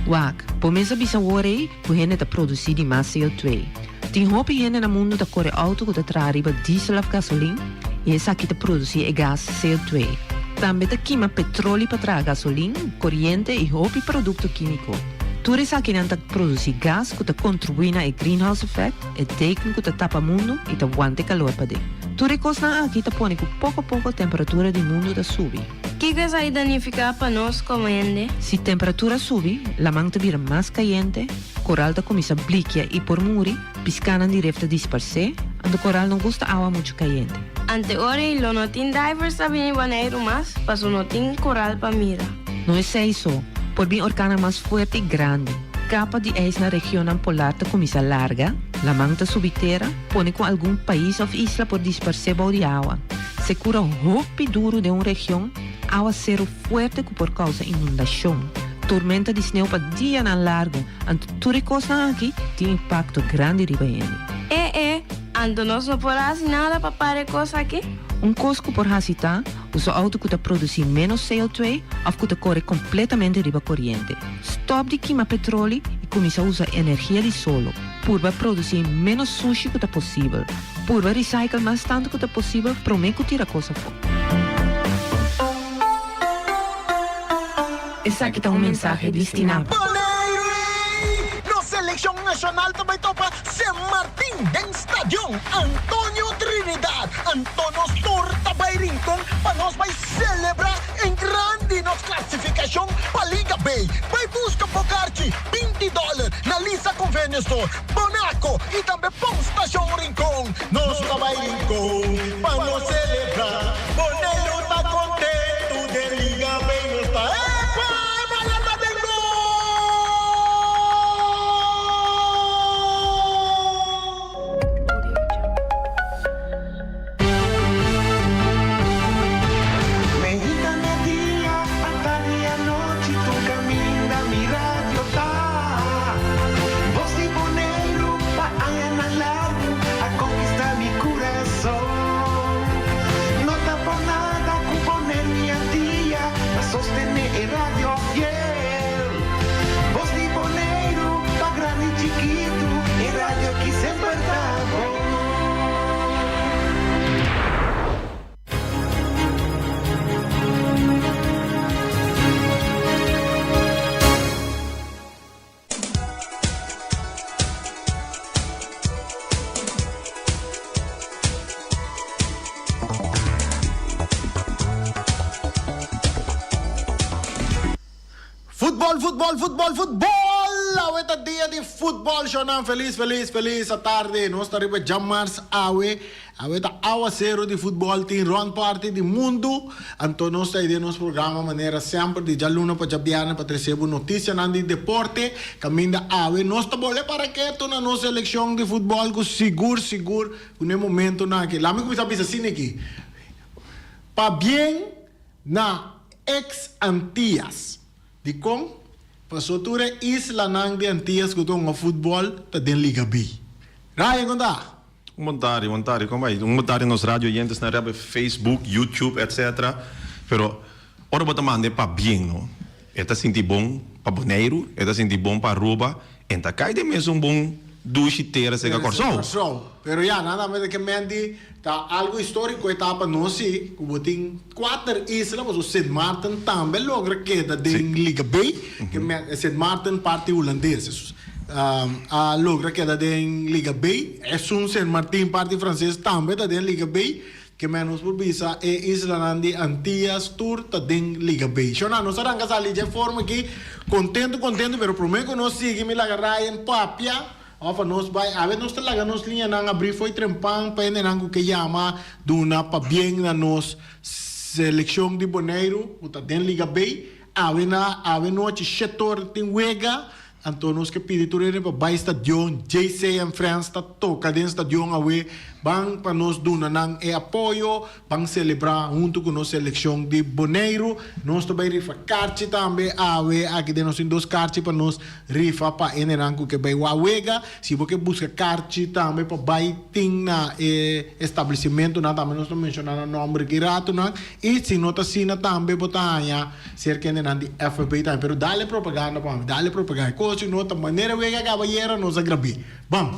Wak, bo mes a bisa awor ei ku hende ta produsí di mas CO2. Tin hopi hende na mundu ta kore outo ku ta traha riba diesel òf gasolin i esaki ta produsí e gas CO2. Tambe ta kima petroli pa traha gasolin, koriente i hopi produkto kímiko. Tur esakinan ta produsí gas ku ta kontribuí na e greenhouse effect, e deken ku ta tapa mundu i ta wanta e kalor paden. Tur e kosnan aki ta pone ku poko poko temperatura di mundu ta subi. Kiko esaki ta nifiká pa nos komo hende? Si temperatura subi, laman ta bira mas kayente, koral ta kuminsá blikia i por muri, piskánan di ref ta disparsé, anto koral no gusta awa muchu kayente. Ante ora ei lo no tin divers ta bini Boneiru mas, paso no tin koral pa mira. No esei so, por bin orkannan mas fuerte i grandi. Kapa di ijs na regionnan polar ta kuminsá larga, laman ta subi tera, pone ku algun pais òf isla por disparsé bou di awa. Sekura hopi duru den un region, awaseru fuerte ku por kousa inundashon, tormenta di sneu pa dianan largu, anto tur e kosnan aki tin impakto grandi riba hende. E e, anto nos no por hasi nada pa para e kos aki? Un kos ku por hasi ta usa outo ku ta produsí ménos CO2 òf ku ta kore kompletamente riba koriente. Stòp di kima petroli i kuminsá usa energia di solo. Purba produsí ménos sushi ku ta posibel. Purba recycle mas tantu ku ta posibel promé ku tira kos afó. Esaki ta un mensahe di Stinapa. Boneiru! Nos selekshon nashonal ta bai topa Sint Martin den Stadion Antonio Trinidad. Anto nos tur ta bai Rincon pa nos bai selebrá en grandi nos klasifikashon pa Liga B. Bai buska bo karchi, 20 dòler, na Lisa Convenience Store. Bonaco y tambe Pon Stacion Rincon. Nos ta bay Rincon pa nos celebra. Boneiru ta contento den Liga B nos ta epa e bala ta den gol! Meinta media, atardi anochi tur caminda mi radio ta. Voz di Boneiru pa añanan largu a conquista mi curason. No ta por nada cu Boneiru y Antia ta sostene e radio fiel. Voz di Boneiru pa grandi y chikitu e radio aki semper ta bon. Futbol, futbol, futbol, futbol! Awe ta dia di futbol, shownan. Felis, felis, felis atardi. Nos ta riba djamars awe. Awe ta awasero di futbol, tin rond parti di mundu. Anto nos ta den nos programa manera semper di djaluna pa djabièrnè pa trese bo notisianan di deporte. Kaminda awe nos ta bole para ketu na nos selekshon di futbol ku sigur, sigur ku na e momentonan aki. Lami kuminsá bisa asina aki, Pabien na ex Antillas. Dikon? Paso tur e islanan di Antillas ku ta hunga futbòl ta den Liga B. Ryan, kon ta? Un bon tardi, bon tardi, kon bai? Un bon tardi nos radio oyentes na riba Facebook, YouTube, etc. Pero ora bo ta manda e pabien no, e ta sinti bon pa Boneiru, e ta sinti bon pa Aruba, en ta kai den mesun bon dushi tera serka Kòrsou. Kòrsou. Pero ya, nan ta ke men di ta algo historico e ta pa nos si, ku bo tin kuater isla, pasobra Sint Maarten tambe logra keda den Liga B, ke men Sint Maarten parti hulandes a logra keda den Liga B, esun Sint Martin parti franses tambe ta den Liga B, Ke men nos por bisa e islanan di Antillas tur ta den Liga B. Shona, nos a ranka sali dje forma aki kontentu kontentu pero prome ku nos sigui mi laga Ryan papia of a nos bai awe nos ta laga nos liñanan abri fo'i trempan pa hendenan ku ke yama duna pabien na nos selekshon di Boneiru ku ta den Liga B. Awe na awe nochi shetor tin wega. Anto nos ke pidi tur hende pa bai stadion. JC and Friends ta toka den stadion awe. Ban pa nos duna nan e apoyo. Ban selebrá huntu ku nos selekshon di Boneiru. Nos ta bai rifa karchi tambe awe. Aki den nos tin dos karchi pa nos rifa pa hendenan ku ke bai wak wega. Si bo ke buska karchi tambe pa bai tin na e establesimentunan tambe nos ta menshoná nan nòmber ki ratunan. I si no ta asina tambe bo ta haña serka hendenan di FFB tambe. Pero dale propaganda pa mi, dale propaganda. Kos si no ta manera wega kaba ayera nos a grab'é. Ban!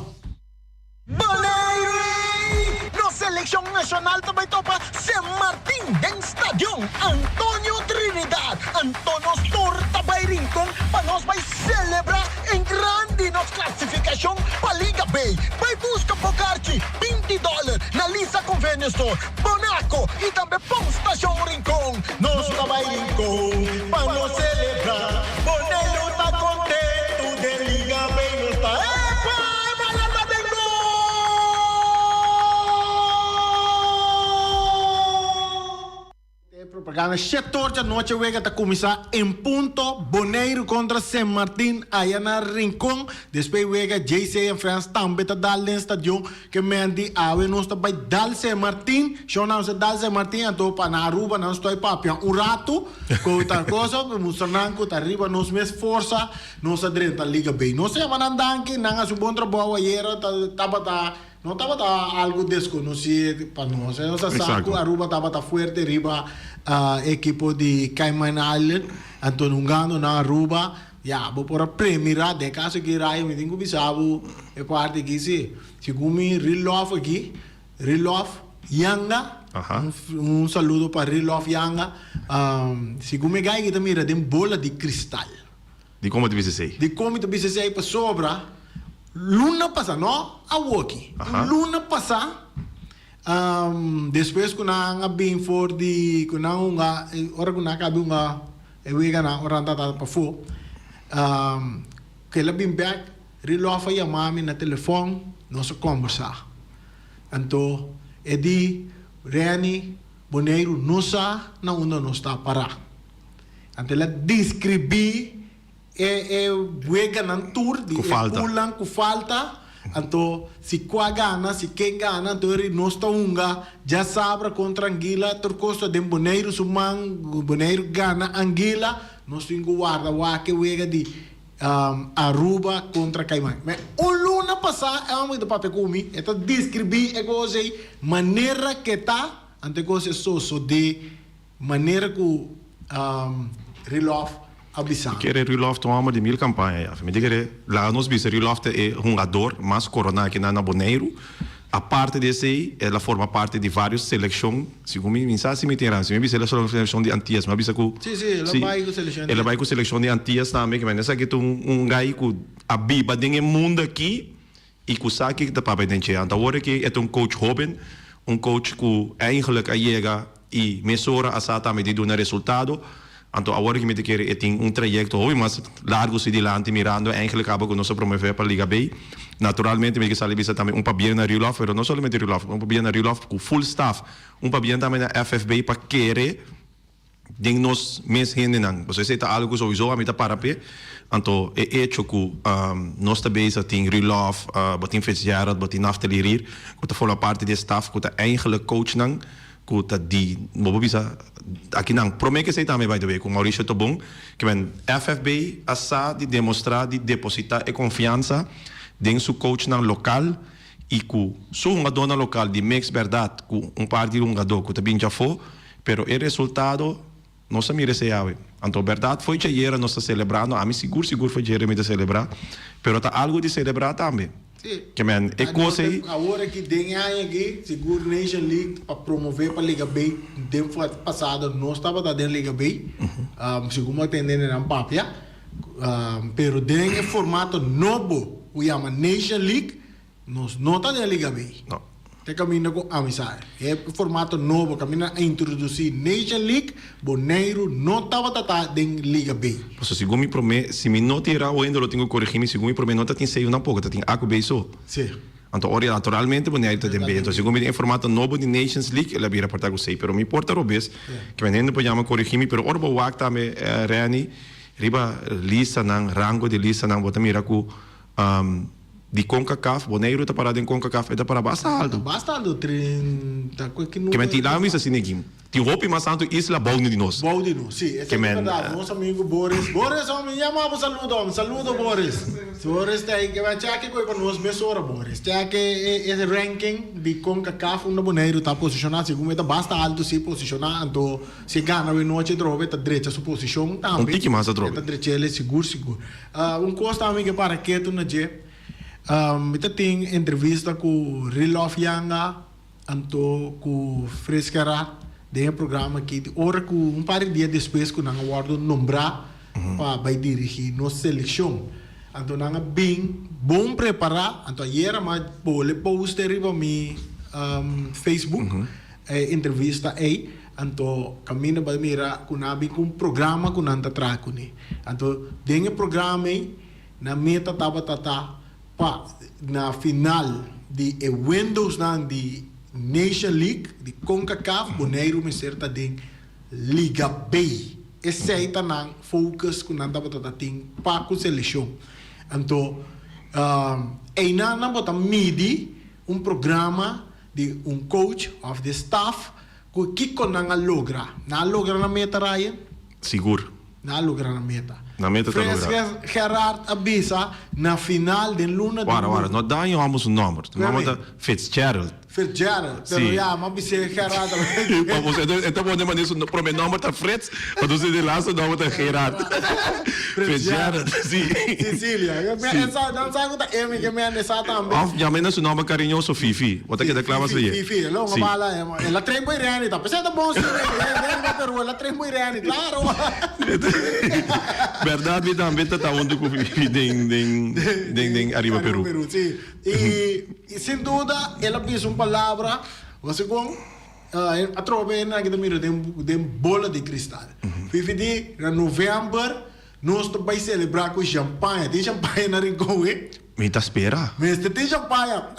Boneiru! Nos selekshon nashonal ta bai topa Sint Martin den Stadion Antonio Trinidad. Anto nos tur ta bai Rincon pa nos bai selebrá en grandi nos klasifikashon pa Liga B. Bai buska bo karchi, 20 dòler, na Lisa Convenience Store, Bonaco i tambe Pon Stashon Rincon. Nos ta bai Rincon pa nos selebrá. Boneiru ta kontentu den Liga B nos ta epa! E bala ta den gol! E propaganda shetor djanochi wega ta kuminsá en punto Boneiru kontra Sint Martin aya na Rincon. Despues wega JC en Friends tambe ta dal den stadion ke men di awe nos ta bai dal Sint Martin. Shon nan sa dal Sint Martin anto pa na Aruba nan stoi papia un ratu ku ta cosa pa mustra nan ku ta riba nos mes forsa nos a drenta Liga B. Nos ta yama nan danki nan hasi un bon trabou ayera ta tabata No tabata algo desconoci pa nos. Nos a sa cu Aruba tabata fuerte riba e ekipo di Cayman Island. Anto hungando na Aruba, ya, bo por a premira. Den e caso aki Rayo mi tin cu bisa bo e parti aki si. Segun mi Rilof aki, Rilof Yanga, un saludo pa Rilof Yanga. Segun mi e guy aki ta mira den bola di cristal. Di kon bo ta bisa esei? Di kon mi ta bisa esei? Pasobra luna pasá, no awoki, luna pasá, despues ku nan a bin for di ku nan hunga, ora ku nan a kabi hunga e weganan ora nan tabata pafó, ku el a bin bèk, Rilof a yama mi na telefòn, nos a kòmbersá. Anto e di, Renny, Boneiru no sa na unda nos ta pará. Anto el a deskribí e e weganan tur di e pulnan ku falta. Anto si kua gana, si ken gana, anto eri nos ta hunga djasabra kontra Anguila. Tur kos ta den Boneiru su man. Boneiru gana Anguila, nos tin ku warda wak e wega di Aruba kontra Cayman. Me un luna pasá e homber ta papia ku mi, e ta deskribí e kos ei manera ke ta, anto e kos e sosodé. Manera ku Rilof a bisa. Mi kere Rilof ta un hòmber di mil kampaña ya. Mi ta kere laga nos bisa Rilof ta e hungador mas koroná akinan na Boneiru. Aparte di esei el a forma parti di vários selekshon. Segun mi, mi sa si mi tin ran. Si mi bisa el a forma selekshon di Antias. Mi a bisa ku. Sí, sí, el a bai ku selekshon di. El a bai ku selekshon di Antias tambe. Kimen esaki ta un gai ku a biba den e mundu aki. I ku sa kiko ta papia den dje. Anto awor aki e ta un coach hoben, un coach ku eigenlijk a yega i mesora a sa tambe di duna resultado. Anto awor aki mi ta kere e tin un trayekto hopi mas largu si dilanti mirando eigenlijk aba ku nos a promove pa Liga B. Naturalmente mi ke sali bisa tambe un pabien na Rulof, pero no solamente Rulof, un pabien na Rulof ku full staff, un pabien tambe na FFB pa kere. Den nos mes hendenan. Pasobra esei ta algu ku souiso ami ta para p'e. Anto e echo ku nos ta bezig tin Rulof, bo tin Fitzgerald, bo tin Naftali Rier ku ta forma parti di e staf ku ta eigenlijk coachnan ku ta di bo por bisa akinan. Promé ku esei tambe by the way ku Mauricio Tobon ke men FFB a sa di demostrá di depositá e konfiansa den su coachnan lokal i ku su hungadónan lokal di mix bèrdat ku un par di hungadó ku ta bin djafó. Pero e resultado nos a mira esei awe. Anto berdad fo'i djayera nos ta celebrando, ami sigur sigur fo'i djayera mi ta celebra, pero ta algo di celebra tambe. Sí. Ke men e cos ei. Awor aki den e aña aki sigur Nation League pa promove pa Liga B den pasado nos tabata den Liga B, segun bo a tende nan papia, pero den e formato nobo cu yama Nation League Nos no ta den Liga B. No. Te caminda cu ami sa. E formato nobo caminda a introduci Nation League, Boneiru no tabata ta den Liga B. Pasobra segun mi prome, si mi no tin erá oendo lo tin cu coregi mi, segun mi prome no ta tin C tampoco, ta tin A cu B so. Si. Anto ora naturalmente Boneiru ta den B. Anto segun mi den e formato nobo di Nations League el a bira por ta cu C. Pero mi por ta robes, ke men hende por yama coregi mi, pero ora bo wak tambe Renny. Riba listanan, rango di listanan, bo ta mira ku di Concacaf, Boneiru ta pará den Concacaf, e ta pará basta altu. Basta altu, 30 ku ki numero. Ke men tin laga misa asina aki. Tin hopi mas tantu isla bou di nos. Bou di nos, si, esei ta berdad. Nos amigu Boris, Boris hombre, mi yama bo saludo hombre, saludo Boris. Boris ta ei, ke men chèke koe pa nos mesora Boris. Chèke e ranking di Concacaf unda Boneiru ta posishoná, segun mi ta basta altu si posishoná, anto. Si e gana awe nochi atrobe ta drecha su posishon tambe. Un tiki mas atrobe. E ta drech'el sigur sigur. Un kos tambe mi ke para ketu na dje, mi ta tin entrevista ku Rilof Yanga anto ku Frits Gerard den e programa aki di ora ku un par di dia despues ku nan a wòrdu nombrá pa bai dirigí nos selekshon. Anto nan a bin bon prepará, anto ayera mi a pone poster riba mi Facebook e entrevista ei. Anto kaminda bai mira ku nan a bin ku un programa ku nan ta traha kuné. Anto den e programa ei nan meta tabata ta pa na final di e windowsnan di Nation League di Concacaf Boneiru mester ta den Liga B. Esei ta nan focus ku nan tabata ta tin pa ku selekshon. Anto einan nan bo ta midi un programa di un coach of di staff Ku kiko nan a logra? Nan a logra nan meta, Ryan? Sigur. Nan a logra nan meta. Nan meta ta logra. Frans Gerard a bisa na final den luna di Wara, wara, no daña homo su nomber. Su nomber ta Fitzgerald. Fitzgerald, pero Si. ya, m'a bis'é Gerard. Pa bo, e ta pone manera su prome nomber ta Frits, pa tu si di laatste nomber ta Gerard. Fitzgerald, si. Cecilia. Si. Esa, nan sa ku ta Emi ke mende sa tambe. Of yam'é na su nomber kariñoso Fifi. Bo ta keda kla mas leye. Fifi, el a Si. bala, el a train bo Irene ta. P'esei ta bon si Irene ba Peru, el a train bo Irene, claro. Berdad mi tambe ta ta hunto ku Fifi den den den den Ariba Peru. Ariba Peru, si. I sin duda el a bisa un palabra, bo segun atrobe nan ki ta mira den den bola di kristal. Fifi di na november nos ta bai celebra ku champaña. Tin champaña na Rincon we? Mi ta spera. Mester tin champaña.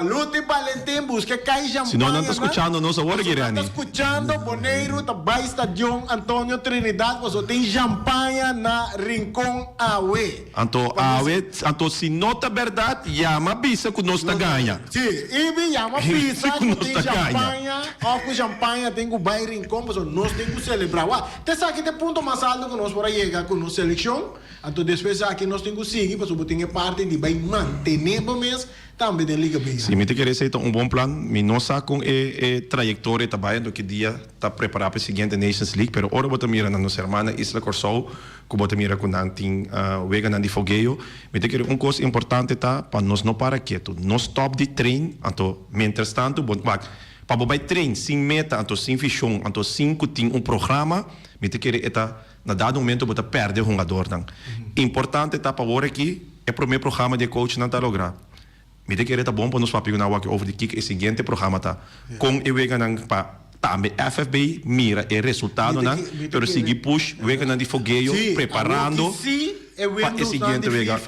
Luti Balentin busca kai champaña. Si no nan ta scuchando nos awor aki Reni. Nan ta scuchando Boneiru ta bai stadion Antonio Trinidad paso tin champaña na Rincon awe. Anto awe anto si no ta berdad yama bisa cu nos ta gaña. Si Ibi yama bisa cu tin champaña of cu champaña tin cu bai Rincon paso nos tin cu celebra. Wak te esaki ta e punto mas alto cu nos por a yega cu nos seleccion. Anto despues aki nos tin ku sigui pasobra bo tin e parti di bai mantené bo mes tambe den Liga B. Si, mi ta kere esei ta un bon plan. Mi no sa kon e e trayektoria ta bai anto ki dia ta prepará pa e siguiente Nations League, pero ora bo ta mira na nos hermana isla Kòrsou ku bo ta mira ku nan tin weganan di fogeo, mi ta kere un kos importante ta pa nos no para ketu, no stòp di train, anto mientrastantu bo wak pa bo bai train sin meta anto sin vishon anto sin ku tin un programa mi ta kere e ta Na dado momento bo ta perde hungadornan. Importante ta pa wor aki e prome programa di e coachnan ta logra. Mi ta kere ta bon pa nos papia ku nan awaki over di kiko e siguiente programa ta. Kon e weganan pa tambe FFB mira e resultadonan pero sigui push weganan di fogeo preparando pa e siguiente wega.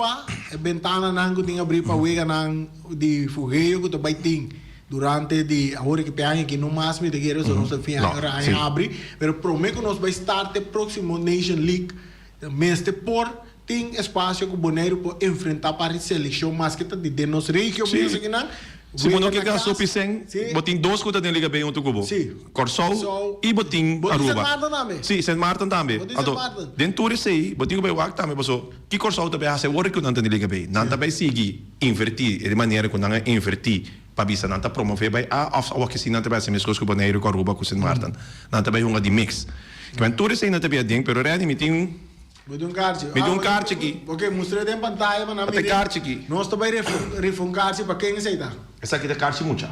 E bentananan ku tin abri pa weganan di fogeo ku ta bai tin. Durante di awor ki pe aña aki no mas mi ta kere so nos ta fin aña ora aña habri pero prome ku nos bai start e proximo Nation League mester por tin espacio ku Boneiru por enfrenta par di seleccion maske ta di den nos regio mes akinan Si bo no ke gasta hopi sen bo tin dos ku ta den Liga B huntu ku bo Kòrsou i bo tin Aruba si Sint Maarten tambe anto den tur esei bo tin ku bai wak tambe paso ki Kòrsou ta bai hasi awor ku nan ta den Liga B nan ta bai sigui inverti e manera ku nan a inverti Pa bisa nan ta promove bai A of awor ke si nan ta bai hasi meskos ku Boneiru ku Aruba ku Sint Maarten. Nan ta bai hunga di mix. Kimen tur esei nan ta bia den pero Renny mi tin Bo tin un karchi? Mi tin un karchi aki. Ok, mustr'é den pantaya pa nan Ata e mira. karchi aki. Nos ta bai rifa un karchi pa ken esei ta? Esaki ta karchi mucha.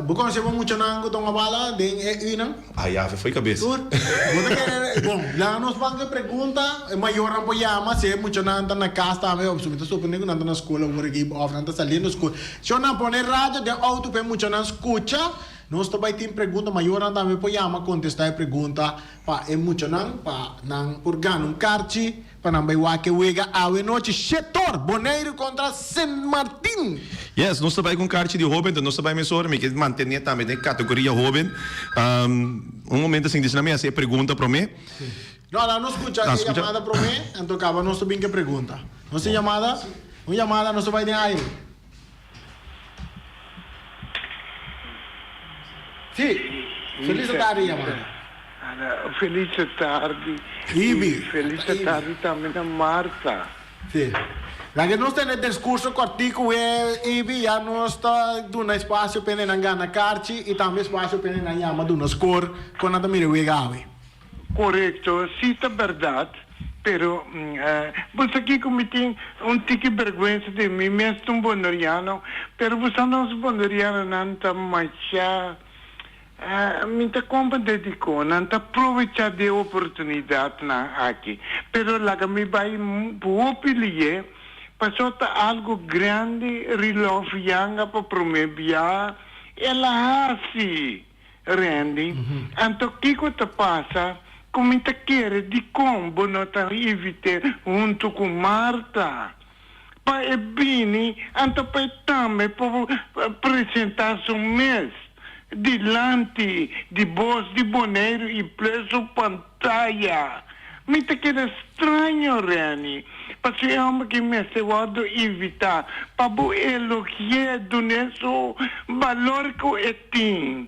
Bo konosé bo muchanan ku ta hunga bala den e unan? A yafe fo'i kabes. Tur. Bo ta kere, bon, laga nos ban ku e pregunta, e mayornan por yama si e muchanan ta na kas tambe, òf mi ta suponé ku nan ta na skol awor aki òf nan ta saliendo skol. Si nan pone radio den outo pa e muchanan skucha, nos ta bai tin pregunta, mayornan tambe por yama kontestá e pregunta pa e muchanan pa nan por gana un karchi. Pa nan bai wak e wega awe nochi Shetor, Boneiru kontra Sint Martin. Yes, nos ta bai ku un karchi di hoben, enton nos ta bai mesora. Mi ke mantené tambe den kategoria hoben. Un momento sin disi, nan mi hasi e pregunta promé. No, laga nos skucha Ah, e skucha. yamada promé, anto kaba nos ta bin ke pregunta. Nos tin yamada? Un yamada, nos ta bai den aire. Sí, felis tardi yamada. Felis tardi. Ibi. Felis tardi tambe na Martha. Sí. Laga nos tene discurso cortico we Ibi ya nos ta duna espacio p'e nan gana karchi y tambe espacio p'e nan yama duna score con nan ta mira e wega awe. Korekto, si ta bèrdat, pero bo sa kiko mi tin un tiki bèrgwensa di mi mes ta un boneriano, pero bo sa nos bonerianonan ta masha mi ta komprende dikon nan ta provecha di e oportunidatnan aki, pero laga mi bai hopi liye paso ta algu grandi Rilòf Yanga pa promé bia el a hasi. Randy, Anto kiko ta pasa ku mi ta kere dikon bo no ta invit'é huntu ku Martha pa e bini anto pa e tambe por presentá su mes dilanti di bos di Boneiru i plus su pantaya? Mi ta keda straño, Randy, pasobra e hòmber ki mester wòrdu invitá pa bo elogi'é, dun'é su balor ku e tin.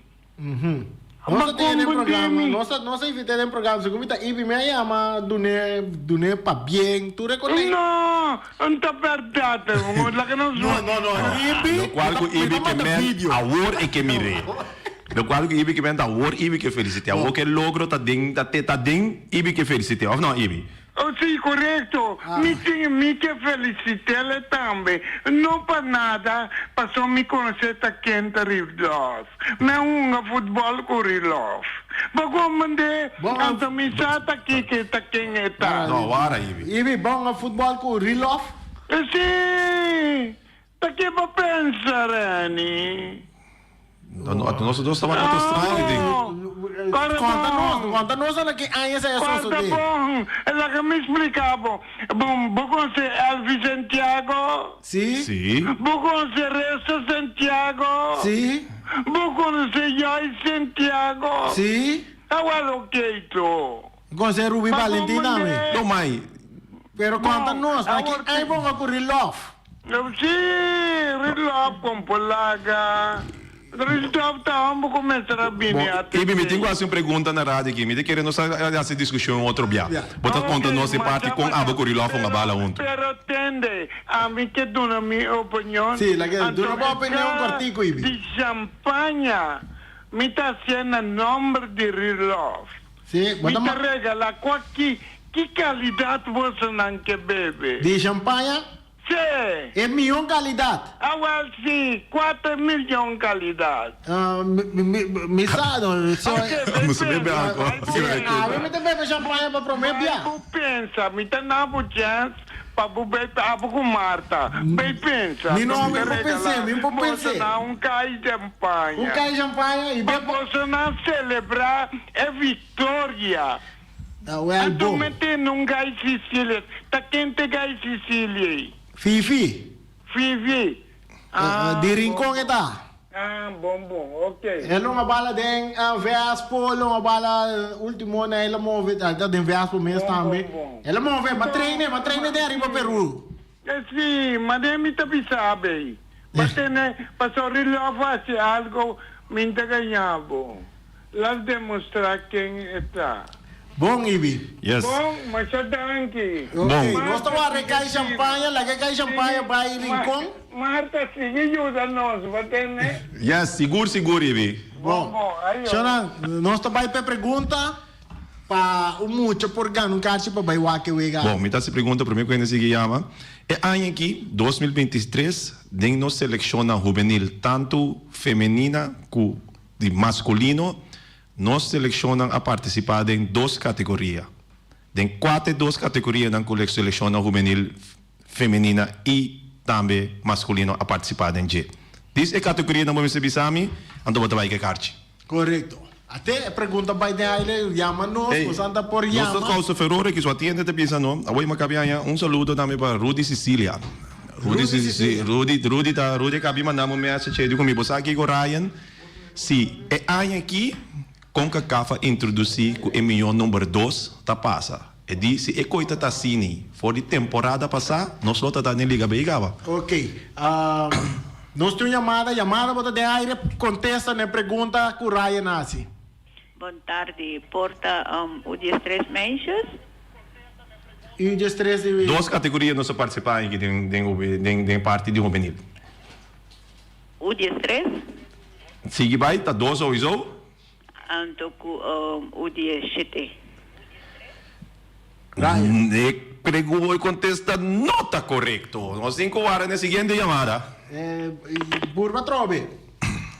Nos Ma ta tene kon bo programa, dimi? nos ta nos a invit'é den programa, segun mi ta Ibi mi a yama dun'é dun'é pabien, tur e kos ei. No, no ta bèrdat, laga nos No, no, no, Ibi, Lokual ku mi ta Ibi ke manda men video. awor e ke mir'é. Lokual ku Ibi ke men ta awor Ibi ke felisit'é. Awor ke logro ta den ta te ta den Ibi ke felisit'é, òf no Ibi? Oh si, korekto. Mi tin mi ke felisit'el tambe. No pa nada, pasobra mi konosé ta ken ta Rilòf. Mi a hunga futbòl ku Rilòf. Bo komprendé? Anto mi sa ta kiko ta ken e ta. No, wara Ibi. Ibi, bo hunga futbòl ku Rilòf? Si! Ta ke bo pensa, Renny? No, no, nos dos tabata otro straño den. Corda Conta nos, bon. conta nos na ki aña esei a Corda sosode. bon. Laga mi splica bo. Bon, bo conoce Elvis Santiago? Si. Si. Bo conoce Resto Santiago? Si. Bo conoce Joyce Santiago? Si. Awel oké to. Conoce Ruby Ma Valentin como tambe. ne? No, mai. Pero conta nos, na ki aña bo a curi Love? Sí, Rilòf kon por laga. Rilòf ta homber ku mester a bini Bon, atendé. Ibi, mi tin ku hasi un pregunta na radio aki. Mi ta kere nos a hasi diskushon un otro bia. Bo ta konta nos e parti kon abo ku Rilòf un a bala huntu. Pero tende, ami ke duna mi opinion. Sí, laga duna bo opinion kòrtiku, Ibi. Di shampaña mi ta hasié na nòmber di Rilòf. Sí, bo Mi ta ta ma. regalá kua ki ki kalidat bosonan ke bebe. Di shampaña? Sí. E mion kalidat. Awel sí, kua ta e mion kalidat? Mi mi mi sa no. So. Oke, bai Nos bebe pensa, algo. bai bo Sí, pensa. awe mi ta bebe shampaña pa promé Bai bia. bo pensa, mi ta na bo chèns pa bo bai abo ku Marta. Bai pensa. Mi no, Mi mi ta no por pens'é, regalá mi no por pens'é. bosonan un kai shampaña. Un kai shampaña i Pa be. bosonan selebrá e viktoria. Awel Anto bo. mi tende un gai Sicilia. Ta ken ta e gai Sicilia ei? Fifi. Fifi. Ah, Di bon Rincon e bon. ta. Ah, bon bon, ok. E lo a bala den Vespo, lo a bala ultimo na el a move, ta den Vespo mes Bon tambe. bon bon. El a move, ma Anto, traine, ma traine den ariba Peru. Si, ma den mi ta bisa bay. Ba tene, pasobra Rilòf hasi algo, mi n'ta gaña bo. Las demostra ken e ta. Bon, Ibi. Yes. Bon, masha danki. Ok, Bon. nos ta Marta wak sigui rekai champaña, laga e kai champaña bai Rincon. Marta sigui yuda nos, bo tene? Yes, sigur sigur Ibi. Bon, Bon, bon, ayo. Shona, nos ta bai p'e pregunta pa un mucha por gana un karchi pa bai wak e wega. Bon, mi ta hasi pregunta prome ku hende sigui yama. E aña aki, 2023, den nos selekshonnan hubenil, tantu femenina ku Di maskulino, nos selekshonnan a partisipá den dos kategoria. Den kua t'e dos kategorianan ku selekshonnan hubenil femenina i tambe maskulino a partisipá den dje? Dis e kategorianan bo mester bisa mi, anto bo ta bai ku e karchi. Korekto. Ate e pregunta bai den aire, yama nos, Ey, nos anta por nos ta yama. kousa feror aki, su atiende ta bisa no. Awor mi kabi haña un saludo tambe pa Rudy Cecilia. Rudy Rudy Cecilia. Cecilia. Rudy, Rudy ta, Rudy a kabi manda mi un message, e di ku mi, bo sa kiko Ryan? Si, e aña aki. Concacaf a introdusí ku e mihó number dos ta pasa. E di si e koi ta ta asini for di temporada pasá nos lo ta ta den Liga B kaba. Ok. Nos tin un yamada. Yamada bo ta den aire. Kontesta na e pregunta ku Ryan a hasi. Bon tardi. Por ta U 13 meisjes? U 13 di. Dos kategoria nos a partisipá aki den den den parti di hubenil. U 13. Sigui bai ta dos souiso. Anto ku U 17. E pregunta e kontesta no ta korekto. Nos tin ku wara na e siguiente yamada. Burba atrobe.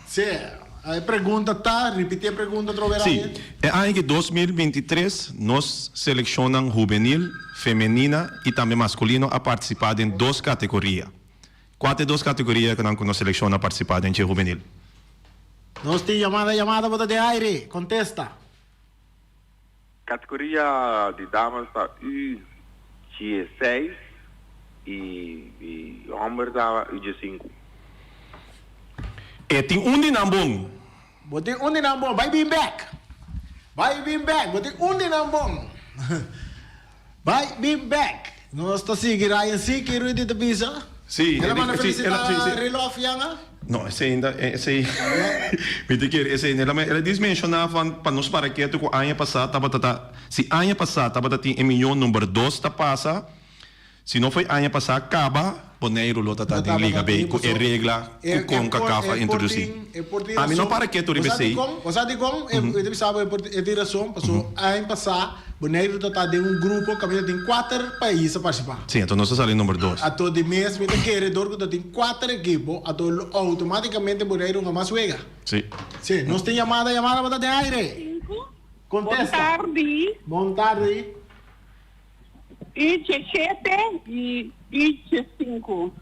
Si, e pregunta ta, ripiti e pregunta atrobe Ryan. Si, e aña ki 2023 nos selekshonnan hubenil, femenina i tambe maskulino a partisipá den dos kategoria. Kua ta e dos kategoria ku nan ku nos selekshon a partisipá den dje hubenil? Nos tin yamada, yamada bo ta den aire, kontesta. Kategoria di damas ta U dieseis i di hòmber ta U diesinku. E tin un di nan bon. Bo tin un di nan bon. Bai bin bèk. Bai bin bèk. Bo tin un di nan bon. Bai bin bèk. Nos ta sigui Ryan Siki, Rudy ta bisa. Sí, El a manda sí, felicitá sí, sí. Rilof Yanga? No, esei ainda, esei, mi ta kere esei, el a, el a dis menshoná van pa nos para ketu ku aña pasá tabata ta, si aña pasá tabata tin e miyon number dos ta pasa, si no foi aña pasá kaba, Boneiru lo ta ta den Liga B ku e regla ku Concacaf a introdusí. Ami no para ketu riba esei. Bo sa dikon e ta bisa bo e tin rason? Pasobra aña pasá Boneiru ta ta den un grupo kaminda tin kuater pais a partisipá. Sí, anto nos a sali number dos. Ato di mes mi ta kere dor ku ta tin kuater ekipo ato lo outomátikamente Boneiru no mas wega. Sí. Sí, nos tin yamada, yamada bo ta den aire. Kontesta. Bon tardi. Bon tardi. I djeshete i i djesinku.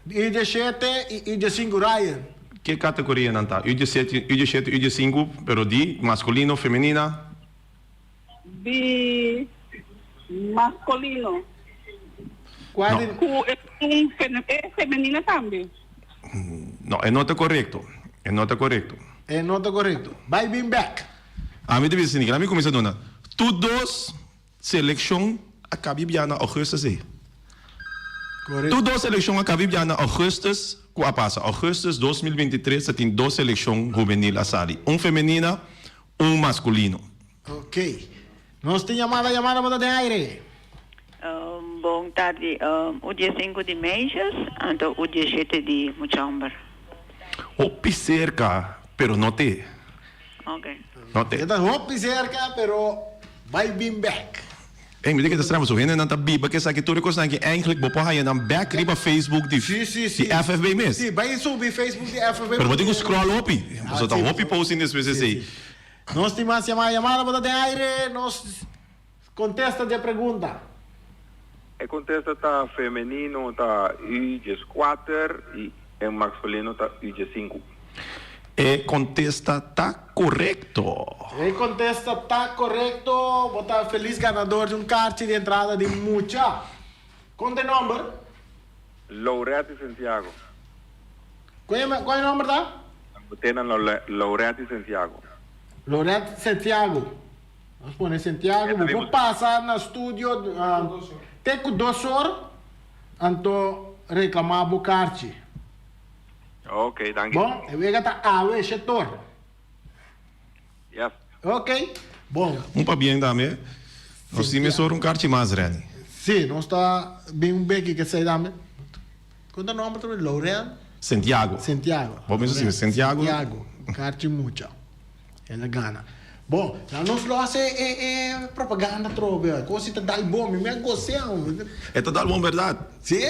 I djeshete i i djesinku Ryan. Ke kategoria nan ta? U djesete, u djeshete, u djesinku, pero di maskulino, femenina? Di maskulino. Kua di. Ku esun e femenina tambe. No, e no ta korekto. E no ta korekto. E no ta korekto. Bai bin bek. Ami ta bisa esaki, ami kuminsá duna tur dos selekshon a kabi bia na augustus ei. Tur dos selekshon a kabi bia na augustus ku a pasa. Augustus 2023 ta tin dos selekshon hubenil a sali, un femenina, un maskulino. Ok. Nos tin yamada, yamada bo ta den aire. Bon tardi. U diesinku di meisjes, anto u dieshete di mucha homber. Hopi serka, pero no te. Ok. No te. E ta hopi serka, pero bai bin bek. Ey, mi ta keda strama, so hendenan ta biba ke esaki tur e kosnan aki eigenlijk bo por haya nan bek riba Facebook di Sí, sí, sí. di FFB mes. Sí, bai subi Facebook di FFB. Pero bo tin ku scroll hopi, pasobra ta hopi posting despues esey. Nos tin mas yamada, yamada bo ta den aire, nos contesta dje pregunta. E contesta ta femenino ta U djeskuater y e masculino ta U djesinku. E contesta ta corecto. E contesta ta corecto, bo ta feliz ganador di un kaartje di entrada di mucha. Con ta e nomber? Loureti Santiago. Con e nomber ta? Botena Loureti Santiago. Loureti Santiago. Nos pone Santiago. Bo por pasa na studio te cu dos or, anto reclama bo karchi. Ok, danki. Bon, e wega ta awe shetor. Yes. Ok, bon. Un pabien tambe. Nos tin mesora un karchi mas, Renny. Si, nos ta bin un beki ke esei tambe. Kon ta nomber tambe? Lauren? Santiago. Santiago. Bo mester sibi Santiago. Santiago. Karchi mucha. El a gana. Bon, na nos lo hasi e e propaganda atrobe. Kos si ta dal bon. Mi mi a gos'é. E ta dal bon bèrdat. Si,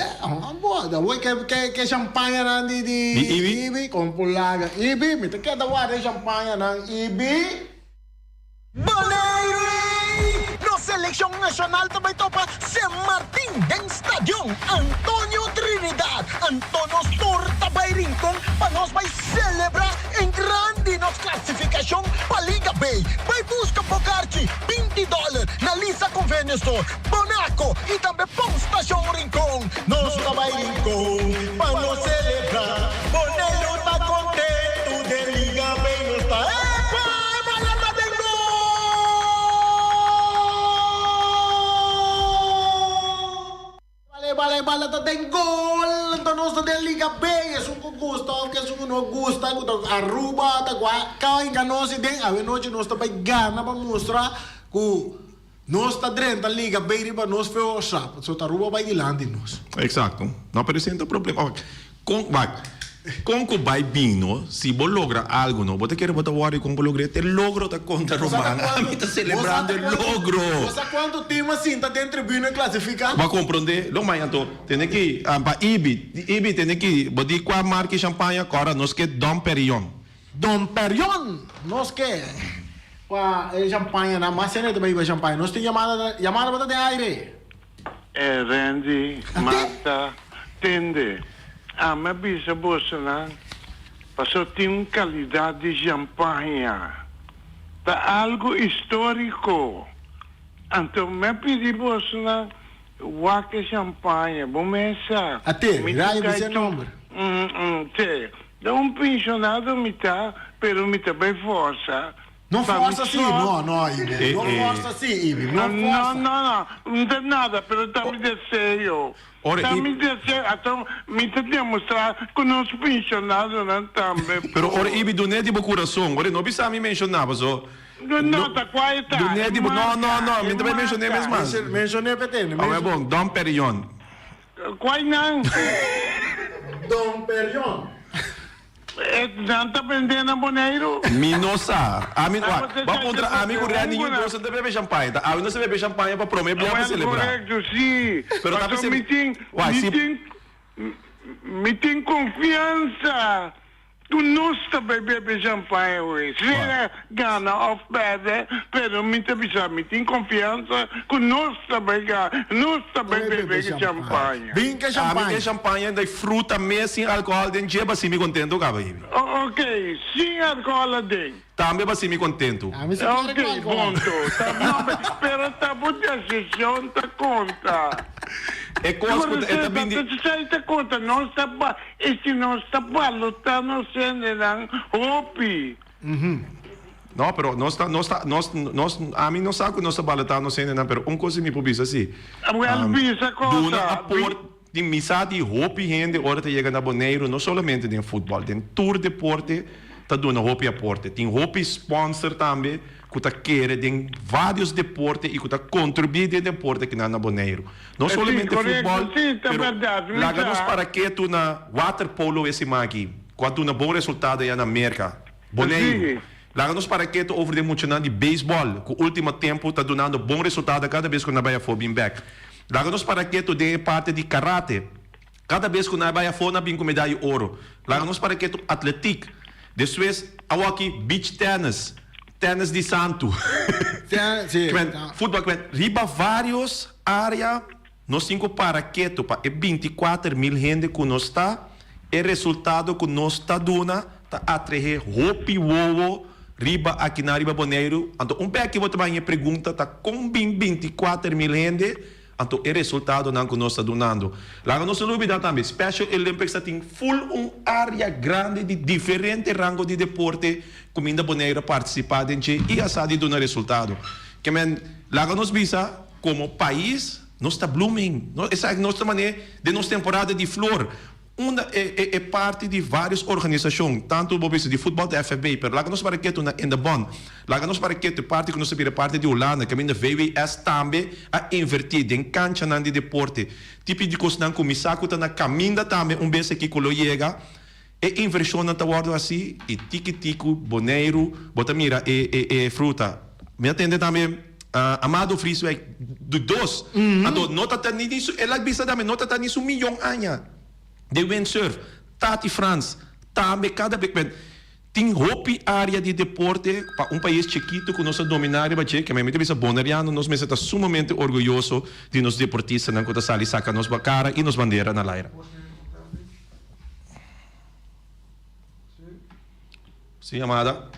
bo. Da bo ke ke ke champañanan di di Di Ibi? Ibi, kon por laga Ibi. Mi ta keda warda e champañanan Ibi. Boneiru! Nos selekshon nashonal ta bai topa Sint Martin den Stadion Antonio Trinidad. Anto nos tur ta bai Rincon pa nos bai selebrá en grandi nos klasifikashon pa Liga B. Bai buska bo karchi 20 dòler na Lisa Convenience Store, Bonaco i tambe Pon Stashon Rincon. Nos ta bai Rincon pa nos selebrá. Boneiru ta kontentu den Liga B nos ta. Epa! E bala e bala ta den gol! Anto nos ta den Liga B. Esun ku gusta of esun ku no gusta ku ta Aruba ta kua kainga nos i den awe nochi nos ta bai gana pa mustra ku nos ta drenta Liga B riba nos forsa pasobra ta Aruba bai dilanti nos. Exacto. No pero esei no ta problema. Kon wak, kon ku bai bin no, si bo logra algu no, bo ta kere bo ta wòrdu kon bo logr'é, te logro ta konta ruman, ami ta selebrando e logro. Bo sa kuantu tim a sinta den tribuna klasifiká? Bo a komprondé? Lo mai anto, tene ki, pa Ibi, Ibi tene ki, bo di kua marka e shampaña, kòrda nos ke Dom Perignon. Dom Perignon! Nos ke pa e shampañanan, mas hende ta bai hiba shampaña. Nos tin yamada, yamada bo ta den aire. E Randy, Marta, tende, ami a bisa bosonan, paso tin un calidad di champaña, ta algo historico. Anto mi a pidi bosonan wak e champaña, bo mesa. Ate, rayo bisa e nomber. Te, ta un pensionado mi ta, pero mi ta bay forsa. No forsa si, no, no, Ibi. No forsa si, Ibi. No forsa. No, no, no. No ta nada, pero ta mi deseo. Ta mi deseo. Ato mi ta demostra cu nos pensionadonan tambe por. Pero ora Ibi dun'é di bo curason. Ora no bisa mi menciona paso. No, ta cua e ta. Dun'é di bo, no, no, no. Mi ta bay mencion'é mes mas. Mencion'é pe tende. Awe bon, Dom Perignon. Cua nan? Dom Perignon. E nan ta bende na Boneiru? Mi no sa. Ami, wak, bo a puntra ami ku Randy yu dos ta bebe champaña. Ta awe nos ta bebe champaña pa prome bia pa selebrá. Wel, korekto, si. Pero ta Pasobra mi tin, Wak, mi si. tin, mi tin konfiansa ku nos ta bai bebe champaña awe. Sea gana òf pèrdè, pero mi ta bisa mi tin konfiansa ku nos ta bai gana, nos ta bai bebe champaña. Bin ke Ami champaña. ke champaña dai fruta mes sin alcohol den dje basi mi contento caba hibi. Ok, sin alcohol aden. Tambe basi mi contento. Ami si kere ku Ok, alcohol. bonto. Ta no, pero ta bo decision ta conta. E cos cu ta e ta bin di. Esei ta conta, nos ta ba, e si nos ta balota nos hendenan hopi. No, pero nos ta, nos ta, nos, nos, ami no sa cu nos ta balotá nos hendenan, pero un cos si mi por bisa si. Wel bisa cosa. Duna aport, di mi sa di hopi hende ora ta yega na Boneiru, no solamente den futbol, den tur deporte ta duna hopi aporte. Tin hopi sponsor tambe cu ta kere den varios deporte y cu ta contribuí den deporte kinan na Boneiru. No Si, solamente correcto, futbol, si, ta pero berdad, mi laga nos sa. para ketu na waterpolo e siman aki, cu a duna bon resultado ya na Merca. Boneiru. Laga nos para ketu over den muchanan di beisbòl ku último tempu ta dunando bon resultado kada bes ku nan bai afó bin bèk. Laga nos para ketu den e parti di karate. Kada bes ku nan bai afó nan bin ku medaya di oro. Laga nos para ketu atletik. Despues awoki beach tennis, tennis di santu, futbòl. Riba vários área nos tin ku para ketu pa e bintikuater mil hende ku nos ta. E resultado ku nos ta duna ta atrehé hopi wowo riba akinan riba Boneiru. Anto un bèki bo ta baña e pregunta ta kon bin 24 mil hende? Anto e resultadonan ku nos ta dunando. Laga nos no lubidá tambe Special Olympics ta tin ful un área grandi di diferente rango di deporte ku minda Boneiru a partisipá den dje i a sa di duna resultado. Ke men laga nos bisa komo pais. Nos ta blooming. No, esaki nos ta manera den nos temporada di flor. Unda e e e parti di varios organisacion, tanto bo bisa di futbol ta FFB, pero laga nos para ketu na In de Bond. Laga nos para ketu e parti cu nos ta bira parti di Hulanda, caminda VWS tambe a inverti den canchanan di deporte. Tipi di cosnan cu mi sa cu ta na caminda tambe un bes aki cu lo yega. E inversionnan ta wordo haci y tiki tiku Boneiru bo ta mira e e e fruta. Mi a tende tambe Amado Vrieswijk di dos. Anto no ta ta ni di su el a bisa tambe no ta ta ni su miyon aña den windsurf. Tati Frans tambe cada be tin hopi area di deporte pa un pais chikito cu nos a domina riba dje. Keme mi ta bisa Boneriano nos mester ta sumamente orguyoso di nos deportistanan cu ta sali saca nos cara y nos bandera na laira. Sí, Amada.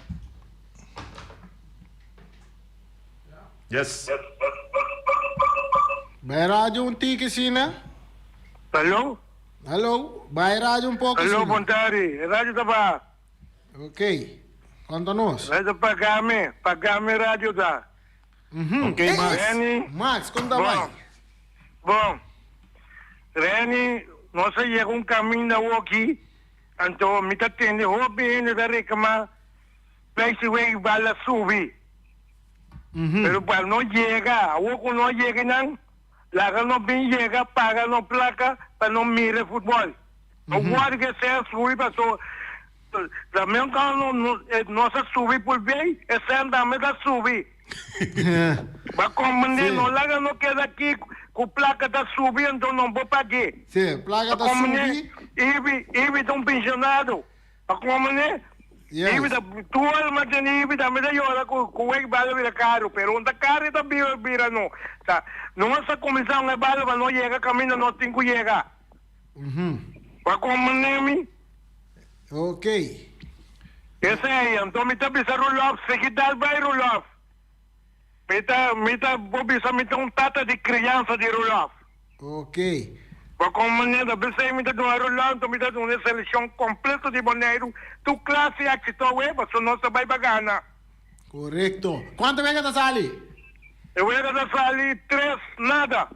Yes. Bai radio un tiki sina. Hallo? Hallo, bai radio un poco Hallo, sina. bon tardi. Radio ta pa. Ok. Konta nos. Radio pagame, pagame radio ta. Mhm. Ok, Max. Benny. Max, konta Bon. bai. Bon. Reni, nos a yega un kaminda awoki, anto mi ta tende hopi hende ta reklamá prijs di wega bal a subi. Pero pa no yega, awor ku no a yega einan, laga no bin yega paga no plaka pa no mira e futbòl. No wòrdu ke sea subi paso tambe kando nos a subi por bei, e sèn tambe ta subi. Ba komprendé, no laga no keda aki ku plaka ta subi anto no por pag'é. Sí, plaka ta subi. Ibi, Ibi ta un pensionado. Ba komprendé? Ibi ta, tur alma tene Ibi tambe ta yora ku ku wek bala bira karu, pero un ta karu e ta bira bira no. Sa, nos a kuminsá un e bala pa no yega kaminda nos tin ku yega. Ba komprendé mi? Ok. Esei, anto mi ta bisa Rolof, sigui dal bai Rolof. Mi ta, mi ta, bo bisa mi ta un tata di criansa di Rolof. Ok. Bo con manera, besei mi ta duna Rolof, anto mi ta duna e seleccion completo di Boneiru tur clase exito awe, pasobra nos ta bai pa gana. Correcto. Cuanto wega ta sali? E wega ta sali tres nada.